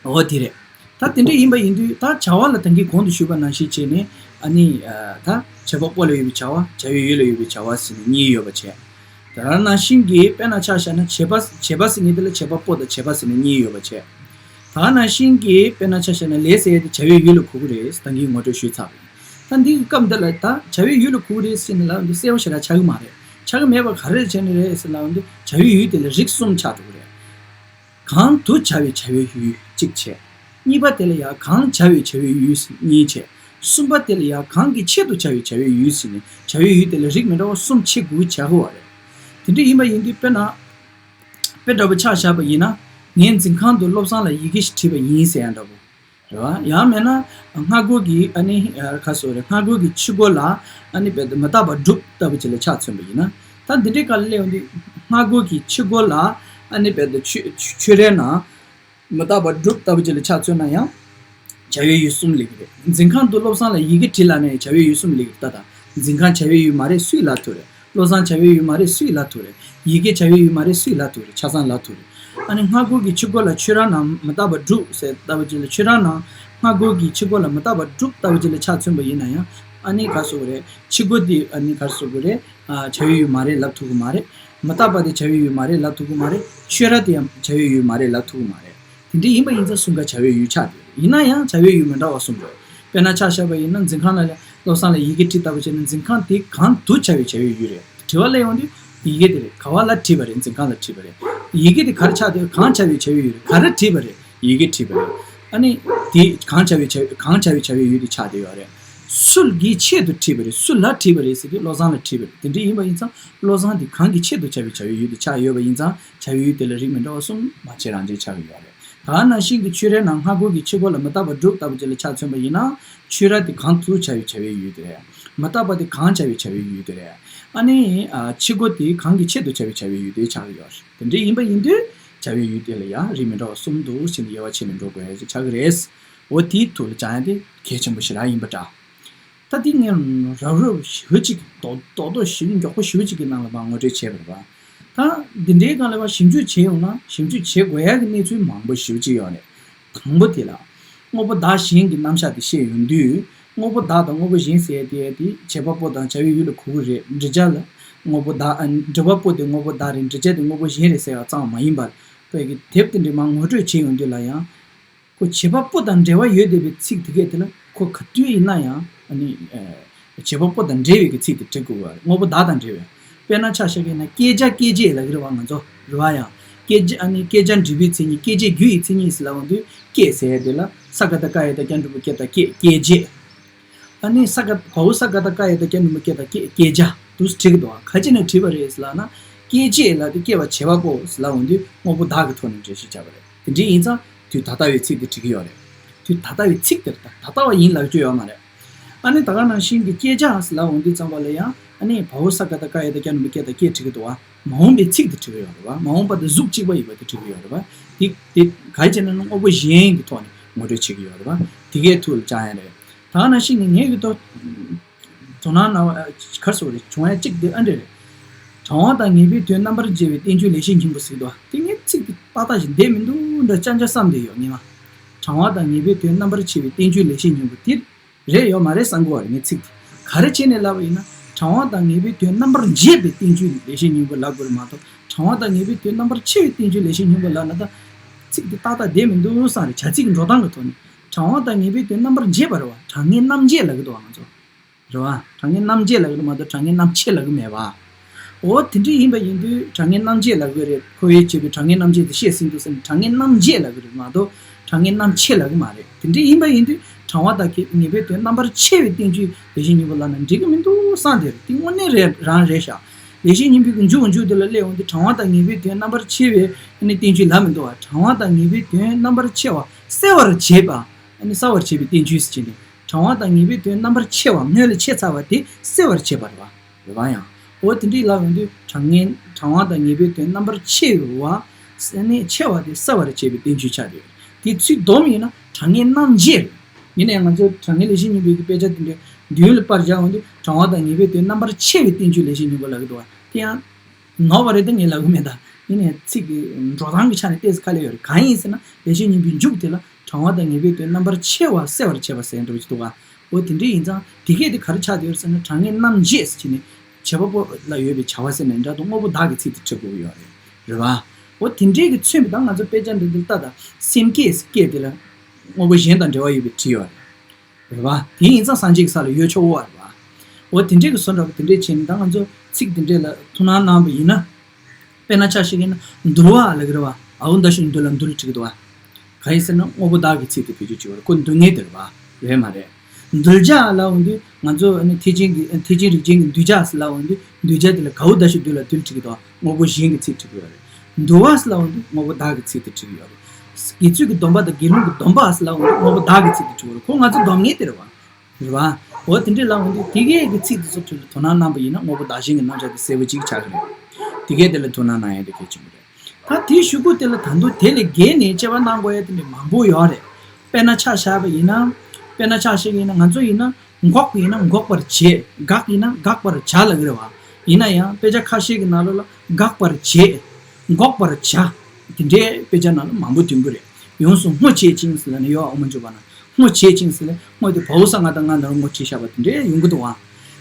འོ་དེ་རེད། ད་དེ་འདྲ་ཡིན་པ་ཡིན་དུས་ད་བྱ་བ་ལ་ད་གིན་གོང་དུ་ཞུས་པ་ནང་བཞིན་བྱས་ནས་ཨ་ནི་ད་བྱེད་པ་པོ་ལ་ཡོད་པའི་བྱ་བ་བྱ་བའི་ཡུལ་ལ་ཡོད་པའི་བྱ་བ་ཟེར་ནས་གཉིས་ཡོད་པ་བྱས། དེ་ནང་བཞིན་གྱི་དཔེར་ན་ཆ་བཞག་ན་བྱེད་པ་བྱེད་པ་ཟེར་མཁན་དེ་ལ་བྱེད་པ་པོ་དང་བྱེད་པ་ཟེར་ནས་གཉིས་ཡོད་པ་བྱས། དེ་ནང་བཞིན་གྱི་དཔེར་ན་ཆ་བཞག་ན་ལས་ཟེར་ཡ་དེ་བྱ་བའི་ཡུལ་ལ་གོ་གི་རེད་ད་གིན་ངོ་སྤྲོད་ཞུས་ཚར་བ་ཡིན། ད་འདིའི་སྐབས་འདི་ལ་ད་བྱ་བའི་ཡུལ་ལ་གོ་གི་རེད་ཟེར་ནས་ལབ་འདི་གསལ་པོ་ཞེ་དྲག་ཆགས་ཀྱི་མ་རེད། ཆགས་ཀྱི་མེད་པ་ག་རེ་བྱས་ནས་རེད་ཟེར་ལབ་འདི་བྱ་བའི་ཡུལ་དེ་ལ་རིགས་གསུམ་ཆགས་འགྲོ་གི་རེད། གང་དུ་བྱ་བའི་བྱ་བའི་ཡུལ་གཅིག་བྱས། གཉིས་པ་དེ་ལ་ཡང་གང་བྱ་བའི་བྱ་བའི་ཡུལ་ཟེར་གཉིས་བྱས། གསུམ་པ་དེ་ལ་ཡང་གང་གི་ཆེད་དུ་བྱ་བའི་བྱ་བའི་ཡུལ་ཟེར་ནས་བྱ་བའི་ཡུལ་དེ་ལ་རིགས་མི་འདྲ་བ་གསུམ་ཕྱེ་དགོས་ཀྱི་ཆགས་ཀྱི་ཡོད་རེད། དེ་འདྲ་ཡིན་པ་ཡིན་དུས་དཔེར་ན། དཔེ་འདྲ་པོ་ཆ་བཞག་པ་ཡིན་ན། ངས་འཛིན་ཁང་དུ་བློ་བཟང་ལ་ཡི་གེ་ཞིག་བྲིས་པ་ཡིན་ཟེར་ཡ་འདྲ་པོ། རེད་བ། ཡང་མིན་ན་སྔ་རྒོལ་གྱི་ཨ་ནི་ཁ་སོ་རེད། སྔ་རྒོལ་གྱི་ཕྱི་རྒོལ་ལ་ཨ་ནི་རྦད་དེ་མི་རྟག་པ་སྒྲུབ་ལྟ་བུ་ཅིག་ལ་ཆ་མཚོན་པ་ཡིན་ན། ད་འདི་འདྲའི་སྐབས་ལ་སླེབས་ཡོང་དུས་སྔ་རྒོལ་གྱི་ཕྱི་རྒོལ་ལ་ཨ་ནི་རྦད་དེ་ཆོས་ཆོས་རའི་ནང་མི་རྟག་པ་སྒྲུབ་ལྟ་བུ་ཅིག་ལ་ཆ་མཚོན་ན་ཡང་བྱ་བའི་ཡུལ་གསུམ་ལེགས་རེད། འཛིན་ཁང་དུ་བློ་བཟང་ལ་ཡི་གེ་བྲིས་ལབ་ན་ཡང་བྱ་བའི་ཡུལ་གསུམ་ལེགས་རེད། ད་ད་འཛིན་ཁང་བྱ་བའི་ཡུལ་མ་རེད་སུས་ལབ་ཐུབ་རེད། བློ་བཟང་བྱ་བའི་ཡུལ་མ་རེད་སུས་ལབ་ཐུབ་རེད། ཡི་གེ་བྱ་བའི་ཡུལ་མ་རེད་སུས་ལབ་ཐུབ་རེད། ཆ་ཚང་ལབ་ཐུབ་རེད། ཨ་ནི་སྔ་རྒོལ་གྱི་ཕྱི་རྒོལ་ལ་ཆོས་ར་ནང་མི་རྟག་པ་སྒྲུབ་ཟེར་ལྟ་བུ་ཅིག་ལ་ཆོས་ར་ནང་སྔ་རྒོལ་གྱི་ཕྱི་རྒོལ་ལ་མི་རྟག་པ་སྒྲུབ་ལྟ་བུ་ཅིག་ལ་ཆ་མཚོན་པ་ཡིན་ན་ཡང་ཨ་ནི་ག་རེ་ཟེར་དགོས་རེད། ཕྱི་རྒོལ་དེ་ཨ་ནི་ག་རེ་ཟེར་དགོས་རེད། བྱ་བའི་ཡུལ་མ་རེད་ལབ་ཐུབ་ཀྱི་མ་རེད། མི་རྟག་པ་དེ་བྱ་བའི་ཡུལ་མ་རེད་ལབ་ཐུབ་ཀྱི་མ་རེད། ཆོས་ར་དེ་ཡང་བྱ་བའི་ཡུལ་མ་རེད་ལབ་ཐུབ་ཀྱི་མ་རེད། དེ་འདྲ་ཡིན་པ་ཡིན་ཙང་གསུམ་ཀ་བྱ་བའི་ཡུལ་ཆགས་བསྡད་ཡོད་རེད། ཡིན་ན་ཡང་བྱ་བའི་ཡུལ་མི་འདྲ་བ་གསུམ་རེད། དཔེར་ན་ཆ་བཞག་པ་ཡིན་ན་འཛིན་ཁང་ལ་བློ་བཟང་ལ་ཡི་གེ་བྲིས་ལྟ་བུ་བྱས་ན་འཛིན་ཁང་དེ་གང་དུ་བྱ་བའི་བྱ་བའི་ཡུལ་རེད། དྲི་བ་སླེབས་ཡོང་དུས་ཡི་གེ་དེ་རེད། ག་བ་ལ་བྲིས་པ་རེད། འཛིན་ཁང་ལ་བྲིས་པ་རེད། ཡི་གེ་དེ་ག་རེ་ཆགས་བསྡད་ཡོད། གང་བྱ་བའི་བྱ་བའི་ཡུལ་རེད། ག་རེ་བྲིས་པ་རེད། ཡི་གེ་བྲིས་པ་རེད། ཨ་ནི་དེ་གང་བྱ་བའི་བྱ་གང་བྱ་བའི་བྱ་བའི་ཡུལ་དེ་ཆགས་བསྡད་ཡོད་རེད། སུ་གི་ཆེད་དུ་བྲིས་པ་རེད། སུ་ལ་བྲིས་པ་རེད་ཟེར་དུས་བློ་བཟང་ལ་བྲིས་པ་རེད། དེ་འདྲ་ཡིན་པ་ཡིན་ཙང་བློ་བཟང་དེ་གང་གི་ཆེད་དུ་བྱ་བའི་བྱ་བའི་ཡུལ་དེ་ཆགས་ཡོད་པ་ཡིན་ཙང་བྱ་བའི་ཡུལ་དེ་ལ་རིགས་མི་འདྲ་བ་གསུམ་མ་ཕྱེ་རང་བྱས་ཆགས་ཀྱི་ཡོད་རེད། ད་ག་ནང་བཞིན་གྱི་ཆོས་རའི་ནང་སྔ་རྒོལ་གྱི་ཕྱི་རྒོལ་ལ་མི་རྟག་པ་སྒྲུབ་ལྟ་བུ་ཅིག་ལ་ཆ་མཚོན་པ་ཡིན་ན་ཆོས་ར་དེ་གང་དུ་བྱ་བའི་བྱ་བའི་ཡུལ་དེ་རེད། མི་རྟག་པ་དེ་གང་བྱ་བའི་བྱ་བའི་ཡུལ་དེ་རེད། ཨ་ནི་ཕྱི་རྒོལ་དེ་གང་གི་ཆེད་དུ་བྱ་བའི་བྱ་བའི་ཡུལ་དེ་ཆགས་ཀྱི་ཡོད་རེད། དེ་འདྲ་ཡིན་པ་ཡིན་དུས་བྱ་བའི་ཡུལ་དེ་ལ་ཡང་རིགས་མི་འདྲ་བ་གསུམ་འདུག་ཟེར་ནས་དབྱེ་བ་ཕྱེ་ནས་འགྲོ་དགོས་ཡ་ཆགས་ཀྱི་རེད། འོ་དེའི་ཐོག་ལ་སྦྱང་ཡ་དེ་གལ་ཆེན་པོ་ཞེ་དྲག་ཡིན་པ་འདྲ། ད་དེ་ངས་རབ་རིབ་ཞེ་པོ་ཅིག་རྡོག་རྡོག་རྡོག་ཞེ་པོ་མགྱོགས་པོ་ཞེ་པོ་ཅིག་གི་ནང་ལ་མར་ངོ་སྤྲོད་བྱས་པ་རེད་པ། ད་འདི་འདྲའི་སྒང་ལ་བ་ཞིབ་འཇུག་བྱས་ཡོང་ན་ཞིབ་འཇུག་བྱེད་དགོས་ཡ་གི་གནས་ཚུལ་མང་པོ་ཞེ་པོ་ཅིག་ཡོད་རེད། དང་པོ་དེ་ལ་དངོས་པོ་བདག་གཞན་གྱི་རྣམ་གཞག་དེ་བཤད་ཡོང་དུས་དངོས་པོ་བདག་དང་དངོས་པོ་གཞན་ཟེར་ཡ་དེ་དེ་བྱེད་པ་པོ་དང་བྱ་བའི་ཡུལ་ལ་གོ་གི་རེད། འབྲེལ་བྱ་ལ་དངོས་པོ་བདག་ཨ་འབྲེལ་བ་པོ་དེ་དངོས་པོ་བདག་རེད། འབྲེལ་བྱ་དེ་དངོས་པོ་གཞན་རེད་ཟེར་བ་ཙམ་མ་ཡིན་པར་བོད་ཀྱི་དེབ་དེ་འདྲའི་མར་ངོ་སྤྲོད་བྱེད་ཡོང་དུས་ལ་ཡང་། ཁོ་བྱེད་པ་པོ་དང་འབྲེལ་བ་ཡོད་བསྡད་པའི་ཚིག་དེ་གས་དེ་ལ་ཁོ་ག་དུས་ཡིན་ན་ཡང་ཨ་ནི་བྱེད་པ་པོ་དང་འབྲེལ་བའི་གི་ཚིག་དེ་འབྲི་དགོས་པ་རེད། དངོས་པོ་བདག་དང་འབྲེལ་བའི། དཔེར་ན་ཆ་བཞག་གི་ན་སྐྱེད་བྱ་སྐྱེད་བྱེད་ལབ་ཀྱི་རེད་བ། ང་ཚོ་རེད་བ། ཡང་སྐྱེད་བྱ་ཨ་ནི་སྐྱེད་བྱ་འབྲི་བའི་མཚན་ཉིད་སྐྱེད་བྱེད་རྒྱུ་ཡི་མཚན་ཉིད་ཟེར་ལབ་ཡོང་དུས་སྐྱེད་ཟེར་ཡ་དེ་ལ་ས་ཀ་བཏགས་སྐ་ཡ་བཏགས་སྐྱ་འགྲེང་བུ་སྐྱེ་བཏགས་སྐྱེད་སྐྱེད་བྱེད། ཨ་ནི་ས་ཀ་གའོ་ས་ཀ་བཏགས་སྐ་ཡ་བཏགས་སྐྱ་འགྲེང་བུ་སྐྱེ་བཏགས་སྐྱེད་སྐྱེད་བྱ་དུ་བྲིས་ཀྱི་འདུག་བ། ག་ཅི་ནས་བྲིས་པ་རེད་ཟེར་ལབ་ན་སྐྱེད་བྱེད་ལབ་དུས་སྐྱེ་བ་བྱེད་པ་པོ་ཟེར་ལབ་ཡོང་དུས་དངོས་པོ་བདག་གི་ཐོག་ནས་འགྲེལ་བཤད་བྱས་པ་རེད། དེ་འདྲ་ཡིན་ཙང་དུས་ད་ལྟ་བའི་ཚིག་དེ་འགྲིག་གི་ཡོད་རེད། དུས་ད་ལྟ་བའི་ཚིག་དེར་ད་ད་ལྟ་བ་ཡིན་ལབ་རྒྱུ་ཡོད་མ་རེད། ཨ་ནི་ད་ག་ནང་བཞིན་གྱི་སྐྱེད་བྱ་ཟེར་ལབ་ཡོང་དུས་ཙམ་པ་ལ་ཡང་ཨ་ནི་བའོ་ས་ཀ་བཏགས་སྐ་ཡ་བཏགས་སྐྱ་འགྲེང་བུ་སྐྱེ་བཏགས་སྐྱེད་བྲིས་ཀྱི་འདུག་བ། མ་འོངས་པའི་ཚིག་དེ་བྲིས་ཀྱི་ཡོད་རེད་བ། མ་འོངས་པ་དེ་གཟུགས་གཅིག་པ་ཡིན་པ་དེ་བྲིས་ཀྱི་ཡོད་རེད་བ། དེ་དེ་ག་རེ་བྱས་ན་དངོས་པོ་གཞན་གྱི་ཐོག་ནས་ངོ་སྤྲོད་བྱེད་ཀྱི་ཡོད་རེད་བ། དེ་གའི་ཐུགས་ལ་བཅངས་ཡ་རེད། ད་ག་ནང་བཞིན་གྱི་ངས་ཀྱི་ཐོག་དོ་སྣང་གནང་བ་ག་རེ་ཟེར་དགོས་རེད། བྱུང་ཡ་གཅིག་དེ་ཨ་འདྲ་རེད། དྲང་བ་དང་ངེས་པའི་དོན་རྣམ་པར་འབྱེད་པའི་བསྟན་བཅོས་ལེགས་བཤད་སྙིང་པོ་ཟེར་གྱི་འདུག་བ། དེ་ངས་ཚིག་དེ་ཏག་ཏག་ཞིག་བསྡད་མི་འདུག་འདྲ་ཅང་ཅང་བསམ་བསྡད་ཡོད་ངས་མ། དྲང་བ་དང་ངེས་པའི་དོན་རྣམ་པར་ཕྱེ་བའི་བསྟན་བཅོས་ལེགས་བཤད་སྙིང་པོ་དེ་རེད་ཡོད་མ་རེད་བསམ་གྱི་ཡོད་རེད་ངས་ཚིག་དེ། ག་རེ་བྱས་ནས་ལབ་པ་ཡིན་ན་དྲང་བ་དང་ངེས་པའི་དོན་རྣམ་པར་འབྱེད་པའི་བསྟན་བཅོས་ལེགས་བཤད་སྙིང་པོ་ལབ་དགོས་རེད་མ་གཏོགས་དྲང་བ་དང་ངེས་པའི་དོན་རྣམ་པར་ཕྱེ་བའི་བསྟན་བཅོས་ལེགས་བཤད་སྙིང་པོ་ལབ་ན་ད་ཚིག་དེ་ཏག་ཏག་བསྡད་མི་འདུག་བསམ་རེད། བྱ་ཚིག་གི་འགྲོ་སྟངས་ཀྱི་ཐོག་ནས་དྲང་བ་དང་ངེས་པའི་དོན་རྣམ་པར་འབྱེད་པ་རེད་བ། དྲང་ངེས་རྣམ་འབྱེད་ལབ་ཀྱི་འདུག་བ་ང་ཚོ། རེད་བ། དྲང་ངེས་རྣམ་འབྱེད་ལབ་ཀྱི་འདུག་མ་གཏོགས་དྲང་ངེས་རྣམ་ཕྱེ་ལབ་ཀྱི་མེད་པ། འོ་དེ་འདྲ་ཡིན་པ་ཡིན་དུས་དྲང་ངེས་རྣམ་འབྱེད་ལབ་ཀྱི་རེད། ཁོ་བོས་བྱས་པའི་དྲང་ངེས་རྣམ་འབྱེད་དེ་བཤད་ཟིན་འདུག་ཟེར་ནས་དྲང་ངེས་རྣམ་འབྱེད་ལབ་ཀྱི་རེད་མ་གཏོགས་དྲང་ངེས་རྣམ་ཕྱེ་ལབ་ཀྱི་མ་རེད། དེ་འདྲ་ཡིན་པ་ཡིན་དུས་དྲང་བ་དང་ངེས་པའི་དོན་རྣམ་པར་ཕྱེ་བའི་བསྟན་བཅོས་ལེགས་བཤད་སྙིང་པོ་ལབ་ན་འགྲིག་གི་མི་འདུག་བསམ་དེ་རེད། དེ་དངོས་གནས་རེད་རང་རེད་ཤག་ལེགས་བཤད་སྙིང་པོའི་མཇུག་མཇུག་དེ་ལ་སླེབས་ཡོང་དུས་དྲང་བ་དང་ངེས་པའི་དོན་རྣམ་པར་ཕྱེ་བའི་བསྟན་བཅོས་ལབ་མི་འདུག་བ། དྲང་བ་དང་ངེས་པའི་དོན་རྣམ་པར་ཕྱེ་བ་གསལ་བར་བྱེད་པ། གསལ་བར་བྱེད་པའི་བསྟན་བཅོས་ཟེར་གྱི་ནི། དྲང་བ་དང་ངེས་པའི་དོན་རྣམ་པར་ཕྱེ་བ་སྔོན་ལ་ཕྱེ་ཚར་བ་དེ་གསལ་བར་བྱེད་པ་རེད་བ། རེད་བ་ཡང་། འོ་དེ་འདྲའི་ལབ་ཡོང་དུས་དྲང་ངེས་དྲང་བ་དང་ངེས་པའི་དོན་རྣམ་པར་ཕྱེ་བ་ནས་ཕྱེ་བ་དེ་གསལ་བར་བྱེད་པའི་བསྟན་བཅོས་ཆགས་ཡོད། དེ་ཚུལ་སྡོམ་ཡིན་ན་དྲང་ངེས་རྣམ་འབྱེད་རེད། ཡིན་ནའི་ང་ཚོ་དྲང་ངེས་ལེགས་བཤད་སྙིང་པོའི་གི་དཔེ་ཆ་དེ་འདྲའི་མདུན་ལ་པར་བཞག་ཡོང་དུས་དྲང་བ་དང་ངེས་པའི་དོན་རྣམ་པར་ཕྱེ་བའི་བསྟན་བཅོས་ལེགས་བཤད་སྙིང་པོ་ལབ་ཀྱི་འདུག་བ། དེ་ཡང་ནོར་བ་རེད་དེ་ངས་ལབ་གི་མེད་ད། ཡིན་ནའི་ཚིག་གི་འགྲོ་སྟངས་ཀྱི་ཆ་ནས་ཏོག་ཙམ་དཀའ་ལས་ཡོད་རེད། གང་ཡིན་ཟེར་ན་ལེགས་བཤད་སྙིང་པོའི་མཇུག་དེ་ལ་དྲང་བ་དང་ངེས་པའི་དོན་རྣམ་པར་ཕྱེ་བ་གསལ་བར་བྱེད་པ་ཟེར་འདྲ་བོ་ཅིག་འདུག་ག་འོ་དེ་འདྲ་ཡིན་ཙང་དེ་སྐད་དེ་ག་རེ་ཆགས་བསྡད་ཡོད་ཟེར་ན་དྲང་ངེས་རྣམ་འབྱེད་ཟེར་གྱི་ནི་བྱེད་པ་པོ་ལ་ཡོད་པའི་བྱ་བ་ཟེར་ནས་འདྲ་དང་དངོས་པོ་བདག་གི་ཚིག་དེ་འབྲི་དགོས་ཀྱི་ཡོད་རེད། རེད་བ། འོ་དེ་འདྲའི་གི་མཚོན་པ་དང་ང་ཚོ་དཔེ་ཆ་འདི་འདིར་ལྟ་དང་སེམས་བསྐྱེད་ཟེར་བསྐྱེད་དེ་ལ་དངོས་པོ་གཞན་དང་འབྲེལ་བ་ཡོད་པའི་བྲིས་ཡོད་རེད། རེད་བ། དེ་ཡིན་ཙང་སངས་རྒྱས་ཀྱི་ས་ལ་ཡོད་ཆོག་འོ་རེད་བ། འོ་དེ་འདྲའི་གི་བཟོ་འདྲ་པོ་དེ་འདྲའི་བྱས་ནས་ད་ང་ཚོ་ཚིག་དེ་འདྲའི་ལ་ཐུགས་སྣང་གནང་བ་ཡིན་ན། དཔེར་ན་ཆ་བཞག་གི་ན་འདུལ་བ་ལབ་ཀྱི་རེད་བ། འའོ་མདའ་ཞིག་འདུལ་ལ་འདུལ་བྲིས་ཀྱི་འདུག་བ། གང་ཡིན་ཟེར་ན་དངོས་པོ་བདག་གི་ཚིག་དེ་བེད་སྤྱོད་བྱེད་པ་རེད། ཁོ་འདུལ་མཁན་དེ་རེད་བ། རེད་མ་རེད། གདུལ་བྱ་ལབ་ཡོང་དུས་ང་ཚོ་ཨ་ནི་ཐེག་ཆེན་གྱི་ཐེག་ཆེན་རིགས་ཅན་གྱི་གདུལ་བྱ་ཟེར་ལབ་ཡོང་དུས་གདུལ་བྱ་དེ་ལ་གའོ་མདའ་ཞིག་འདུལ་ལ་འདུལ་བྲིས་ཀྱི་འདུག་བ། དངོས་པོ་གཞན་གྱི་ཚིག་བྲིས་ཀྱི་ཡོད་རེད། འདུལ་བ་ཟེར་ལབ་ཡོང་དུས་དངོས་པོ་བདག་གི་ཚིག་དེ་བྲིས་ཀྱི་ཡོད་རེད། དགེ་ཚུལ་གྱི་སྡོམ་པ་དང་དགེ་སློང་གི་སྡོམ་པ་ཟེར་ལབ་འོང་དུས་དངོས་པོ་བདག་གི་ཚིག་དེ་གྲུབ་རེད། ཁོ་ང་ཚོ་སྡོམ་མཁན་དེ་རེད་བ། རེད་བ། འོ་དེ་འདྲས་ལབ་འོང་དུས་དེ་གས་ཀྱི་ཚིག་དེ་ཚོ་ཁྲོད་ལ་དོ་སྣང་གནང་པ་ཡིན་ན་དངོས་པོ་བདག་གཞན་གྱི་རྣམ་གཞག་དེ་གསལ་པོ་ཅིག་ཆགས་ཀྱི་རེད། དེ་གས་དེ་ལ་དོ་སྣང་གནང་ཡ་དེ་གལ་ཆེན་པོ་རེད། ད་དེའི་གཞུག་གུ་དེ་ལ་ད་དུང་དེ་ལས་བརྒལ་ནས་དཔྱད་པ་གནང་དགོས་ཡ་དེ་འདྲ་མང་པོ་ཡོད་རེད། དཔེར་ན་ཆ་བཞག་པ་ཡིན་ན། དཔེར་ན་ཆ་བཞག་པ་ཡིན་ན་ང་ཚོ་ཡིན་ན་འགོག་པ་ཡིན་ན་འགོག་པར་བྱེད། དགག་ཡིན་ན་དགག་པར་བྱ་ལབ་ཀྱི་རེད་བ། ཡིན་ན་ཡང་དཔེ་ཆ་ཁ་ཤས་ཀྱི་ནང་ལོགས་ལ་དགག་པར་བྱེད། འགོག་པར་བྱ། དེ་འདྲའི་དཔེ་ཆ་ནང་ལ་མང་པོ་ཐོན་གྱི་རེད། ཡོངས་སུ་སྔོ་བྱེད་ཅིང་ཟེར་ལབ་ནས་ཡོད་ཨ་མ་འཇུག་པ་ན། སྔོ་བྱེད་ཅིང་ཟེར་ལ་སྔོ་དེ་བའོ་ས་ང་དང་ང་ནང་སྔོ་བྱེད་བཞག་པ་དེ་འདྲའི་ཡོང་གི་འདུག་ཨ།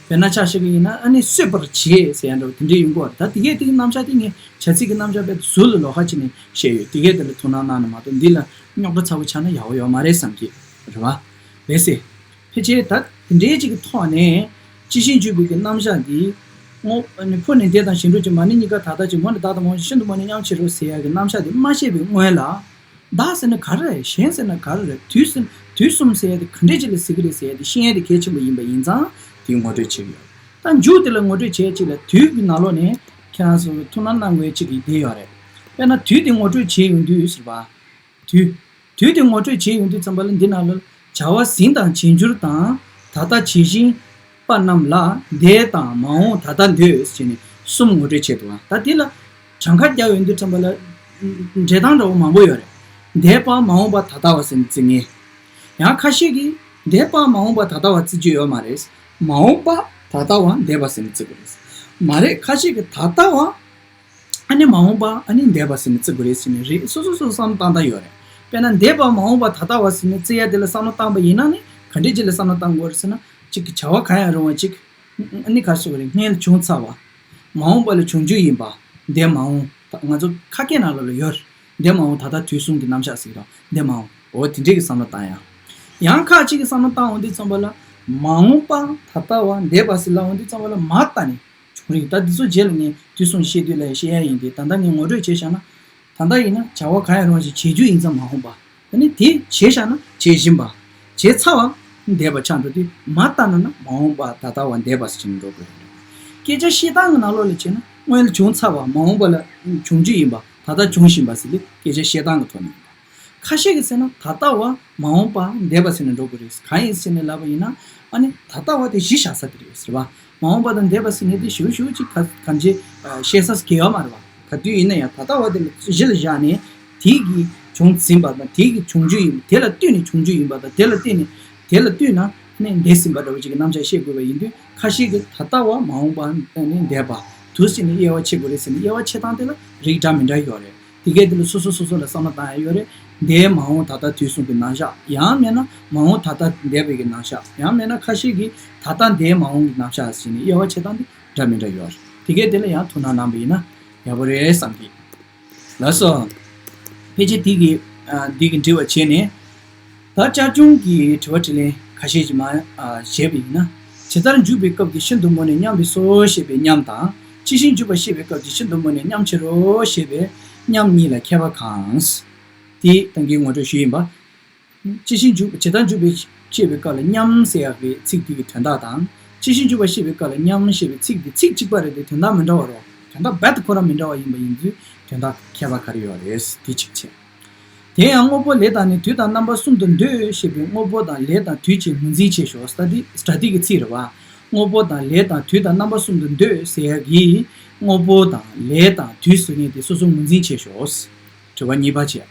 དཔེར་ན་ཆ་བཞག་གི་ཡིན་ན་ཨ་ནི་གསོད་པར་བྱེད་ཟེར་ཡ་འདྲ་བ་དེ་འདྲའི་ཡོང་གི་རེད། ད་དེ་གས་དེ་གི་རྣམ་གཞག་དེ་ངས་བྱ་ཚིག་གི་རྣམ་གཞག་དཔེ་ཟུར་ལ་ལོགས་ཀ་བྱས་ནས་བཤད་ཡོད། དེ་གས་དེ་ལ་དོ་སྣང་གནང་ནས་མ་གཏོགས་འདི་ལ་རྙོག་དྲ་ཚ་པོ་ཆགས་ན་ཡག་པོ་ཡོད་མ་རེད་བསམ་གྱི་རེད་བ། ལགས་སེ། ཕལ་ཆེར་ད་དེ་འདྲའི་ཅིག་གི་ཐོག་ནས་ཅི་ཞིག་འཇུག་པའི་གི་རྣམ་གཞག་འདི། སྔོ་ནི་ཕོ་ནི་འདས་དང་གཞན་གྲོགས་ཀྱི། མ་ནི་གཉིས་ཀ་ད་ལྟ་ཅིག་མོ་ནི་བདག་དང་མ་འོངས་ཤིང་། ཤིན་ཏུ་མོ་ནི་མཉམ་བྱེད་རོ་ཟེར་ཡ་གི་རྣམ་གཞག་དེ་མ་བཤད་པའི་སྔོན་ལ། བདག་ཟེར་ན་ག་རེ་རེད། གཞན་ཟེར་ན་ག་རེ་རེད། དུས་ཟེར་དུས་གསུམ་ཟེར་ཡ་དེ་ག་འདྲས་ཅིག་ལ་ཟེར་གི་རེད་ཟེར་ཡ་དེ་ཤེས་ཡ་དེ་གལ་ཆེན་པོ་ཡིན་པ་ཡིན་ཙང་དེ་ངོ་སྤྲོད་བྱེད་ཀྱི་ཡོད། ད་མཇུག་དེ་ལ་ངོ་སྤྲོད་བྱེད་ཡ་ཅིག་ལ་དུས་ཀྱི་ནང་ལོགས་ནས་ཁྱེད་རང་ཚོ་ཐུགས་སྣང་གནང་དགོས་ཡ་ཅིག་གི་དེ་ཡོད་རེད། དཔེར་ན་དུས་དེ་ངོ་སྤྲོད་བྱེད་ཡོང་དུས་ཟེར་བ། དུས། དུས་དེ་ངོ་སྤྲོད་བྱེད་ཡོང་དུས་ཙམ་པ་ལ་འདི་ནང་ལ་བྱ་བ་ཟིན་དང་བྱེད་འགྱུར་དང་། ད་ལྟ་བྱེད་བཞིན་པ་རྣམས་ལ་འདས་དང་མ་འོངས་ད་ལྟ་འདོད་ཟེར་ནས་གསུམ་ངོ་སྤྲོད་བྱེད་འདུག་ད་འདི་ལ་གྲངས་ཀ་རྒྱག་ཡོང་དུས་ཙམ་པ་ལ་འགྲེལ་སྟངས་འདྲ་བོ་མང་པོ་ཡོད་རེད། འདས་པ་མ་འོངས་པ་ད་ལྟ་བ་ཟེར་ནས་བརྩི་ངེས། ཡང་ཁ་ཤས་ཀྱིས་འདས་པ་མ་འོངས་པ་ད་ལྟ་བ་བརྩི་རྒྱུ་ཡོད་མ་རེད། མ་འོངས་པ་ད་ལྟ་བ་འདས་པ་ཟེར་ནས་བརྩི་དགོས་རེད། མ་རེད། ཁ་ཤས་ཀྱིས་ད་ལྟ་བ། ཨ་ནི་མ་འོངས་པ་ཨ་ནི་འདས་པ་ཟེར་ནས་བརྩི་དགོས་རེད་ཟེར་ནས་རེད། སོ་སོ་སོ་སོ་བསམ་བློ་བཏང་སྟངས་ཡོད་རེད། དཔེར་ན་འདས་པ་མ་འོངས་པ་ད་ལྟ་བ་ཟེར་ནས་བརྩི་ཡ་དེ་ལ་བསམ་བློ་བཏང་པ་ཡིན་ན་ནི་ག་འདྲས་ཅིག་ལ་བསམ་བློ་བཏང་དགོས་རེད་ཟེར་ན་གཅིག་གི་བྱ་བ་གང་ཡང་རུང་བ་གཅིག་ཨ་ནི་ག་རེ་ཟེར་དགོས་རེད། སྔོན་ལ་བྱུང་ཚར་བ། མ་འོངས་པ་ལ་བྱུང་རྒྱུ་ཡིན་པ། འདས་མ་འོངས་ད་ང་ཚོ་ཁ་སྐད་ནང་ལོགས་ལ་ཡོད་རེད། འདས་མ་འོངས་ད་ལྟ་དུས་གསུམ་གྱི་རྣམ་གཞག་ཟེར་གྱི་རེད། འདས་མ་འོངས་འོ་དེ་འདྲས་ཀྱི་བསམ་བློ་བཏང་ཡ། ཡང་ཁ་ཅིག་གི་བསམ་བློ་བཏང་འོང་དུས་ཙམ་པ་ལ་མ་འོངས་པ་ད་ལྟ་བ་འདས་པ་ཟེར་ལབ་འོང་དུས་ཙམ་པ་ལ་མ་ལྟ་ནས། བྱུང་རིགས་ད་འདི་ཚོ་རྗེས་ལ་ངས་དུས་གསུམ་བཤད་དུས་ལ་བཤད་ཡ་ཡིན་ཏེ། ད་ལྟ་ངས་ངོ་སྤྲོད་བྱས་བཞག་ན། ད་ལྟ་ཡིན་ན་བྱ་བ་གང་ཡང་རུང་ཞིང་བྱེད་རྒྱུ་ཡིན་ཙང་མ་འོངས་པ། ད་ནི་དེ་བྱས་བཞག་ན་བྱེད་བཞིན་པ། བྱས་ཚར་བ་འདས་པ་ཆགས་འགྲོ་དུས་མ་ལྟ་ན་ན་མ་འོངས་པ་ད་ལྟ་བ་འདས་པ་ཟེར་ནས་འགྲོ་དགོས་རེད། སྐད་ཆ་བཤད་སྟངས་ཀྱི་ནང་ལོགས་ལ་བྱས་ན་སྔོན་ལ་བྱུང་ཚར་བ་མ་འོངས་པ་ལ་བྱུང་རྒྱུ་ཡིན་པ་ད་ལྟ་འབྱུང་བཞིན་པ་ཟེར་ཏེ་སྐད་ཆ་བཤད་སྟངས་ཀྱི་ཐོག་ནས་ཡིན་པ། ཁ་ཤས་ཀྱིས་ཟེར་ན་ད་ལྟ་བ་མ་འོངས་པ་འདས་པ་ཟེར་ནས་འགྲོ་དགོས་རེད། གང་ཡིན་ཟེར་ནས་ལབ་པ་ཡིན་ན། ཨ་ནི་ད་ལྟ་བ་དེ་གཞི་བཞག་ས་དེ་རེད་ཟེར་བ། མ་འོངས་པ་དང་འདས་པ་ཟེར་ནས་དེ་ཞུ་ཞུ་ཅིག་ག་གང་ཅི་བཤད་ས་གལ་ཡོད་མ་རེད་བ། ག་དུས་ཡིན་ན་ཡང་ད་ལྟ་བ་དེ་ལ་གཞི་ལ་བཞག་ནས་དེ་གི་བྱུང་ཟིན་པ་དང་དེ་གི་བྱུང་རྒྱུ་ཡིན་པ་དེ་ལ་ལྟོས་ནས་བྱུང་རྒྱུ་ཡིན་པ་དང་དེ་ལ་བརྟེན་ནས་དེ་ལ་ལྟོས་ན་ནས་འདས་ཟིན་པ་འདྲ་བོ་ཅིག་གི་རྣམ་གཞག་བཤད་དགོས་པ་ཡིན་དུས་ཁ་ཤས་ཀྱིས་ད་ལྟ་བ་མ་འོངས་པ་ནས་འདས་པ་དུ་ཟེར་ནས་དབྱེ་བ་ཕྱེ་དགོས་རེད་ཟེར་ནས་དབྱེ་བ་ཕྱེ་སྟངས་དེ་ལ་རིགས་འདྲ་མི་འདྲ་ཡོད་རེད། དེ་གས་དེ་ལ་སོ་སོ་སོ་སོ་ལ་བསམ་བློ་བཏང་ཡ་ཡོད་རེད། འདས་མ་འོངས་ད་ལྟ་དུས་གསུམ་གྱི་རྣམ་གཞག་ཡང་མིན་ན་མ་འོངས་ད་ལྟ་འདས་པའི་གི་རྣམ་གཞག་ཡང་མིན་ན་ཁ་ཤས་ཀྱིས་ད་ལྟ་འདས་མ་འོངས་ཀྱི་རྣམ་གཞག་ཟེར་ནས་དབྱེ་བ་ཕྱེ་སྟངས་དེ་འདྲ་མི་འདྲ་ཡོད་རེད། དེ་གས་དེ་ལ་ཡང་ཐུགས་སྣང་གནང་པ་ཡིན་ན་ཡག་པོ་རེད་བསམ་གི། ལགས་སོ། ཕལ་ཆེར་དེ་གི་ཨ་འདི་གི་འདྲི་བ་བྱས་ནས། ད་བསྐྱར་སྦྱོང་གི་དྲི་བ་དྲིས་ལན་ཁ་ཤས་ཅིག་མར་ཨ་བཞེས་པ་ཡིན་ན། ཇི་ལྟར་འཇུག་པའི་སྐབས་ཀྱི་ཤིན་ཏུ་མོ་ནས་མཉམ་པའི་སོ་ཞེས་པའི་མཉམ་དང་། ཇི་བཞིན་འཇུག་པ་བཤད་པའི་སྐབས་ཀྱི་ཤིན་ཏུ་མོ་ནས་མཉམ་བྱེད་རོ་ཞེས་པའི་མཉམ་གཉིས་ལ་ཁྱད་པར་གང་། དེ་ད་གིན་ངོ་སྤྲོད་ཞུས་ཡིན་པ། ཇི་བཞིན་འཇུག་ཇི་ལྟར་འཇུག་པའི་བཤད་པའི་སྐབས་ལ་མཉམ་ཟེར་ཡག་གི་ཚིག་དེ་གི་དོན་དག་དང་། ཇི་བཞིན་འཇུག་པ་བཤད་པའི་སྐབས་ལ་མཉམ་ཞེས་པའི་ཚིག་དེ་ཚིག་གཅིག་པ་རེད་དེ་དོན་དག་མི་འདྲ་བ་རོ། དོན་དག་རྦད་དེ་ཁོ་རང་མི་འདྲ་བ་ཡིན་པ་ཡིན་དུས་དོན་དག་ཁྱད་པར་ག་རེ་ཡོད་རེད་དེ་གཅིག་བྱས། དེ་ཡང་དངོས་པོ་ལས་དང་ནི་དུས་དང་རྣམ་པ་གསུམ་དུ་འདོད་ཞེས་པའི་དངོས་པོ་དང་ལས་དང་དུས་ཀྱི་ངོས་འཛིན་བྱས་ཤོག་ས་དེ་སྒྲ་སྡེབ་ཀྱི་ཚིག་རེད་བ། དངོས་པོ་དང་ལས་དང་དུས་དང་རྣམ་པ་གསུམ་དུ་འདོད་ཟེར་ཡག་གི་དངོས་པོ་དང་ལས་དང་དུས་ཟེར་མཁན་དེ་སོ་སོ་ངོས་འཛིན་བྱས་ཤོག་དྲི་བ་གཉིས་པ་བྱས།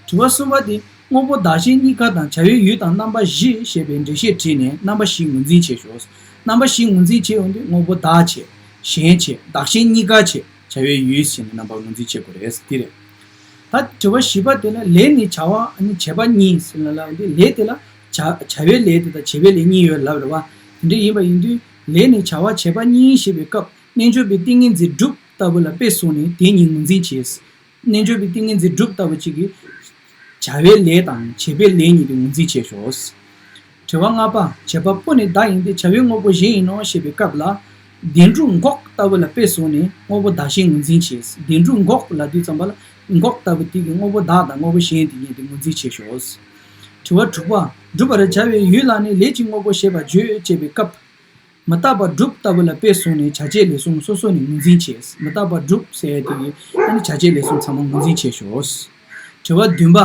དྲི་བ་གསུམ་པ་དེ་དངོས་པོ་བདག་གཞན་གཉིས་ཀ་དང་བྱ་བའི་ཡུལ་དང་རྣམ་པ་བཞི་ཞེས་པའི་འགྲེལ་བཤད་བྲིས་ནས་རྣམ་པ་བཞི་ངོས་འཛིན་བྱས་ཤོག་རྣམ་པ་བཞི་ངོས་འཛིན་བྱས་ཡོང་དུས་དངོས་པོ་བདག་བྱས། གཞན་བྱས། བདག་གཞན་གཉིས་ཀ་བྱས། བྱ་བའི་ཡུལ་ཞེས་ནས་རྣམ་པ་ངོས་འཛིན་བྱེད་དགོས་རེད་འདི་རེད། ད་དྲི་བ་བཞི་པ་དེ་ལ་ལས་ནི་བྱ་བ་ནི་བྱེད་པ་གཉིས་ཟེར་ན་ལབ་འདི་ལས་དེ་ལ་བྱ་བྱ་བའི་ལས་དེ་དང་བྱེད་པའི་ལས་གཉིས་ཡོད་ལབ་རེད་བ། དེ་འདྲ་ཡིན་པ་ཡིན་དུས་ལས་ནི་བྱ་བ་བྱེད་པ་གཉིས་ཞེས་པའི་སྐབས་རྣལ་འབྱོར་པའི་ཏིང་ངེ་འཛིན་གྲུབ་ལྟ་བུ་ལ་དཔེ་བཟུང་ནས་དེ་གཉིས་ངོས་འཛིན་བྱས། རྣལ་འབྱོར་པའི་ཏིང་ངེ་འཛིན་གྲུབ་ལྟ་བུ་གཅིག་གིས། བྱ་བའི་ལས་དང་བྱེད་པའི་ལས་གཉིས་ཏེ་ངོས་འཛིན་བྱས་ཤོག་དྲི་བ་ལྔ་པ། བྱེད་པ་པོ་ནི་བདག་ཡིན་ཏེ་བྱ་བའི་དངོས་པོ་གཞན་ཡིན་ནོ་ཞེས་པའི་སྐབས་ལ། བདེན་གྲུབ་འགོག་ལྟ་བུ་ལ་དཔེ་བཟུང་ནས་དངོས་པོ་བདག་གཞན་ངོས་འཛིན་བྱས། བདེན་གྲུབ་འགོག་ལབ་དུས་ཙམ་པ་ལ་འགོག་ལྟ་བུ་དེ་གི་དངོས་པོ་བདག་དང་དངོས་པོ་གཞན་དེ་གཉིས་ཏེ་ངོས་འཛིན་བྱས་ཤོག་དྲི་བ་དྲུག་པ། བསྒྲུབ་པར་བྱ་བའི་ཡུལ་ལ་ནི་ལས་ཀྱི་དངོས་པོ་ཞེས་པ་བརྗོད་ཅེས་པའི་སྐབས། མི་རྟག་པ་སྒྲུབ་ལྟ་བུ་ལ་དཔེ་བཟུང་ནས་བྱ་བྱེད་ལས་གསུམ་སོ་སོ་ནས་ངོས་འཛིན་བྱས། མི་རྟག་པ་སྒྲུབ་ཟེར་ཡ་དེ་གིས་ཨ་ནི་བྱ་བྱེད་ལས་གསུམ་ཚང་མ་ངོས་འཛིན་བྱས་ཤོག་དྲི་བ་བདུན་པ།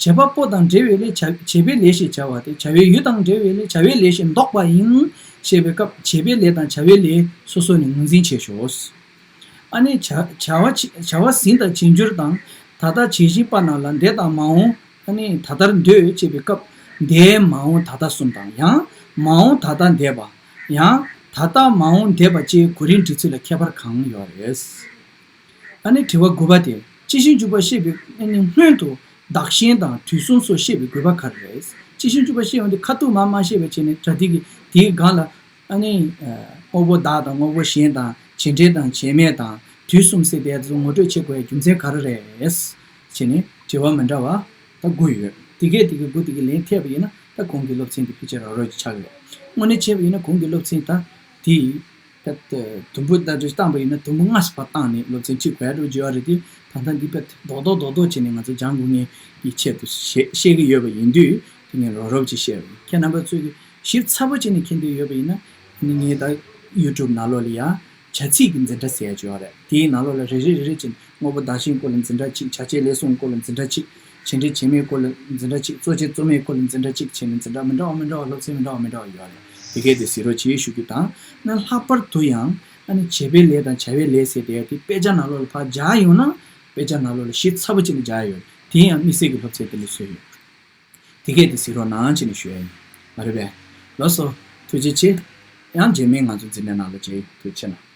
བྱེད་པ་པོ་དང་འབྲེལ་བའི་ལས་བྱ་བྱེད་པའི་ལས་ཞེས་བྱ་བ་སྟེ། བྱ་བའི་ཡུལ་དང་འབྲེལ་བའི་ལས་བྱ་བའི་ལས་ཞེས་འདོགས་པ་ཡིན། ཞེས་པའི་སྐབས་བྱེད་པའི་ལས་དང་བྱ་བའི་ལས་སོ་སོ་ནས་ངོས་འཛིན་བྱས་ཤོག། ཨ་ནི་བྱ་བྱ་བ་བྱ་བ་ཟིན་དང་བྱེད་འགྱུར་དང་། ད་ལྟ་བྱེད་བཞིན་པ་རྣམས་ལ་འདས་དང་མ་འོངས། ཨ་ནི་ད་ལྟར་འདོད་ཅེས་པའི་སྐབས་འདས་མ་འོངས་ད་ལྟ་གསུམ་དང་། ཡང་མ་འོངས་ད་ལྟ་འདས་པ། ཡང་ད་ལྟ་མ་འོངས་འདས་པ་བཅས་གོ་རིམ་འབྲི་ཚུལ་ལ་ཁྱད་པར་གང་ཡོད་རེད། ཨ་ནི་དྲི་བ་དགུ་པ་དེ། སྤྱི་ཆིངས་འཇུག་པ་ཤེས་པའི་ཨ་ནི་སྔོན་དུ་བདག་གཞན་དང་དུས་གསུམ་སོགས་ཤེས་པའི་དགོས་པ་ག་རེ་རེད། སྤྱི་ཆིངས་འཇུག་པ་ཤེས་ཡོང་དུས་ཁ་ཐུག་མར་མ་ཤེས་པ་བྱས་ནས་སྒྲ་དེ་གི་དེའི་སྒང་ལ་ཨ་ནི་དངོས་པོ་བདག་དང་དངོས་པོ་གཞན་དང་བྱེད་འབྲེལ་དང་བྱེད་མེད་དང་དུས་གསུམ་ཟེར་དེ་ཚོ་ངོ་སྤྲོད་བྱེད་དགོས་ཡ་རྒྱུ་མཚན་ག་རེ་རེད། བྱས་ནས་དྲི་བ་མི་འདྲ་བ་ད་དགུ་ཡོད། དེ་གས་དེ་གས་དགུ་དེ་གས་ལན་ཐེབས་པ་ཡིན་ན་ད་གོང་གི་སློབ་ཚན་དེ་ཕལ་ཆེར་རག་རོགས་ཀྱི་ཆགས་ཀྱི་རེད། དངོས་གནས་བྱས་པ་ཡིན་ན་གོང་གི་སློབ་ཚན་ད་དེ་ད་དུམ་བུ་ད་དུ་བཏང་པ་ཡིན་ན་དུམ་བུ་ལྔ་ཞིག་བ་བཏང་ནས་སློབ་ཚན་གཅིག་གོ་ཡ་འགྲོ་བརྗོད་ཡ་རེད་དེ། ད་ལྟ་འདི་དཔེ་རྡོག་རྡོག་རྡོག་རྡོག་བྱས་ནས་ང་ཚོ་སྦྱང་དགོས་ངེས་ཀྱི་ཆེད་དུ་བཤད་བཤད་ཀྱི་ཡོད་པ་ཡིན་དུས་དེ་ངས་རོབ་རོབ་ཅིག་བཤད་པ་ཡིན། ཁྱེད་རྣམ་པ་ཚོས་ཀྱི་ཞིབ་ཚགས་པོ་བྱས་ནས་མཁྱེན་འདོད་ཡོད་པ་ཡིན་ན་ངས་ད་ཡུ་ཊུབ་ནང་ལོགས་ལ་ཡ་བྱ་ཚིག་གི་འཛིན་གྲྭ་ཟེར་ཡ་ཅིག་ཡོད་རེད། དེའི་ནང་ལོགས་ལ་རེ་རེ་རེ་རེ་བྱས་ནས་དངོས་པོ་བདག་གཞན་སྐོར་ལ་འཛིན་གྲྭ་གཅིག་བྱ་བྱེད་ལས་གསུམ་སྐོར་ལ་འཛིན་གྲྭ་གཅིག་བྱེད་འབྲེལ་བྱེད་མེད་སྐོར་ལ་འཛིན་གྲྭ་གཅིག་གཙོ་ཆེ་གཙོ་མེད་སྐོར་ལ་འཛིན་གྲྭ་གཅིག་བྱས་ནས་འཛིན་གྲྭ་མི་འདྲ་བ་མི་འདྲ་བ་སློབ་ཚན་མི་འདྲ་བ་མི་འདྲ་བ་ཡོད་རེད། དེ་གས་དེ་གཟིགས་རོགས་བྱེད་ཞུ་རྒྱུ་དང་། ན་ལྷག་པར་དུ་ཡང་ཨ་ནི་བྱེད་པའི་ལས་དང་བྱ་བའི་ལས་ཟེར་དེ་དེ་དཔེ་ཆ་ནང་ལོགས་ལ་ཕར་སྦྱར་ཡོང་ན་དཔེ་ཆ་ནང་ལོགས་ལ་ཞིབ་ཚགས་པོ་བྱས་ནས་སྦྱར་ཡོད། དེ་ཡང་དམིགས་བསལ་གྱི་སློབ་ཚན་དེ་ལ་བཟོས་ཡོད། དེ་གས་དེ་གཟིགས་རོགས་གནང་བྱས་ནས་ཞུ་ཡ་ཡིན། མ་རེད་པས། ལགས་སོ། ཐུགས་རྗེ་ཆེ། ཡང་རྗེས་མའི་ང་ཚོ་འཛིན་གྲྭ་ནང་ལ་མཇལ། ཐུགས་རྗེ་ཆེ་གནང་།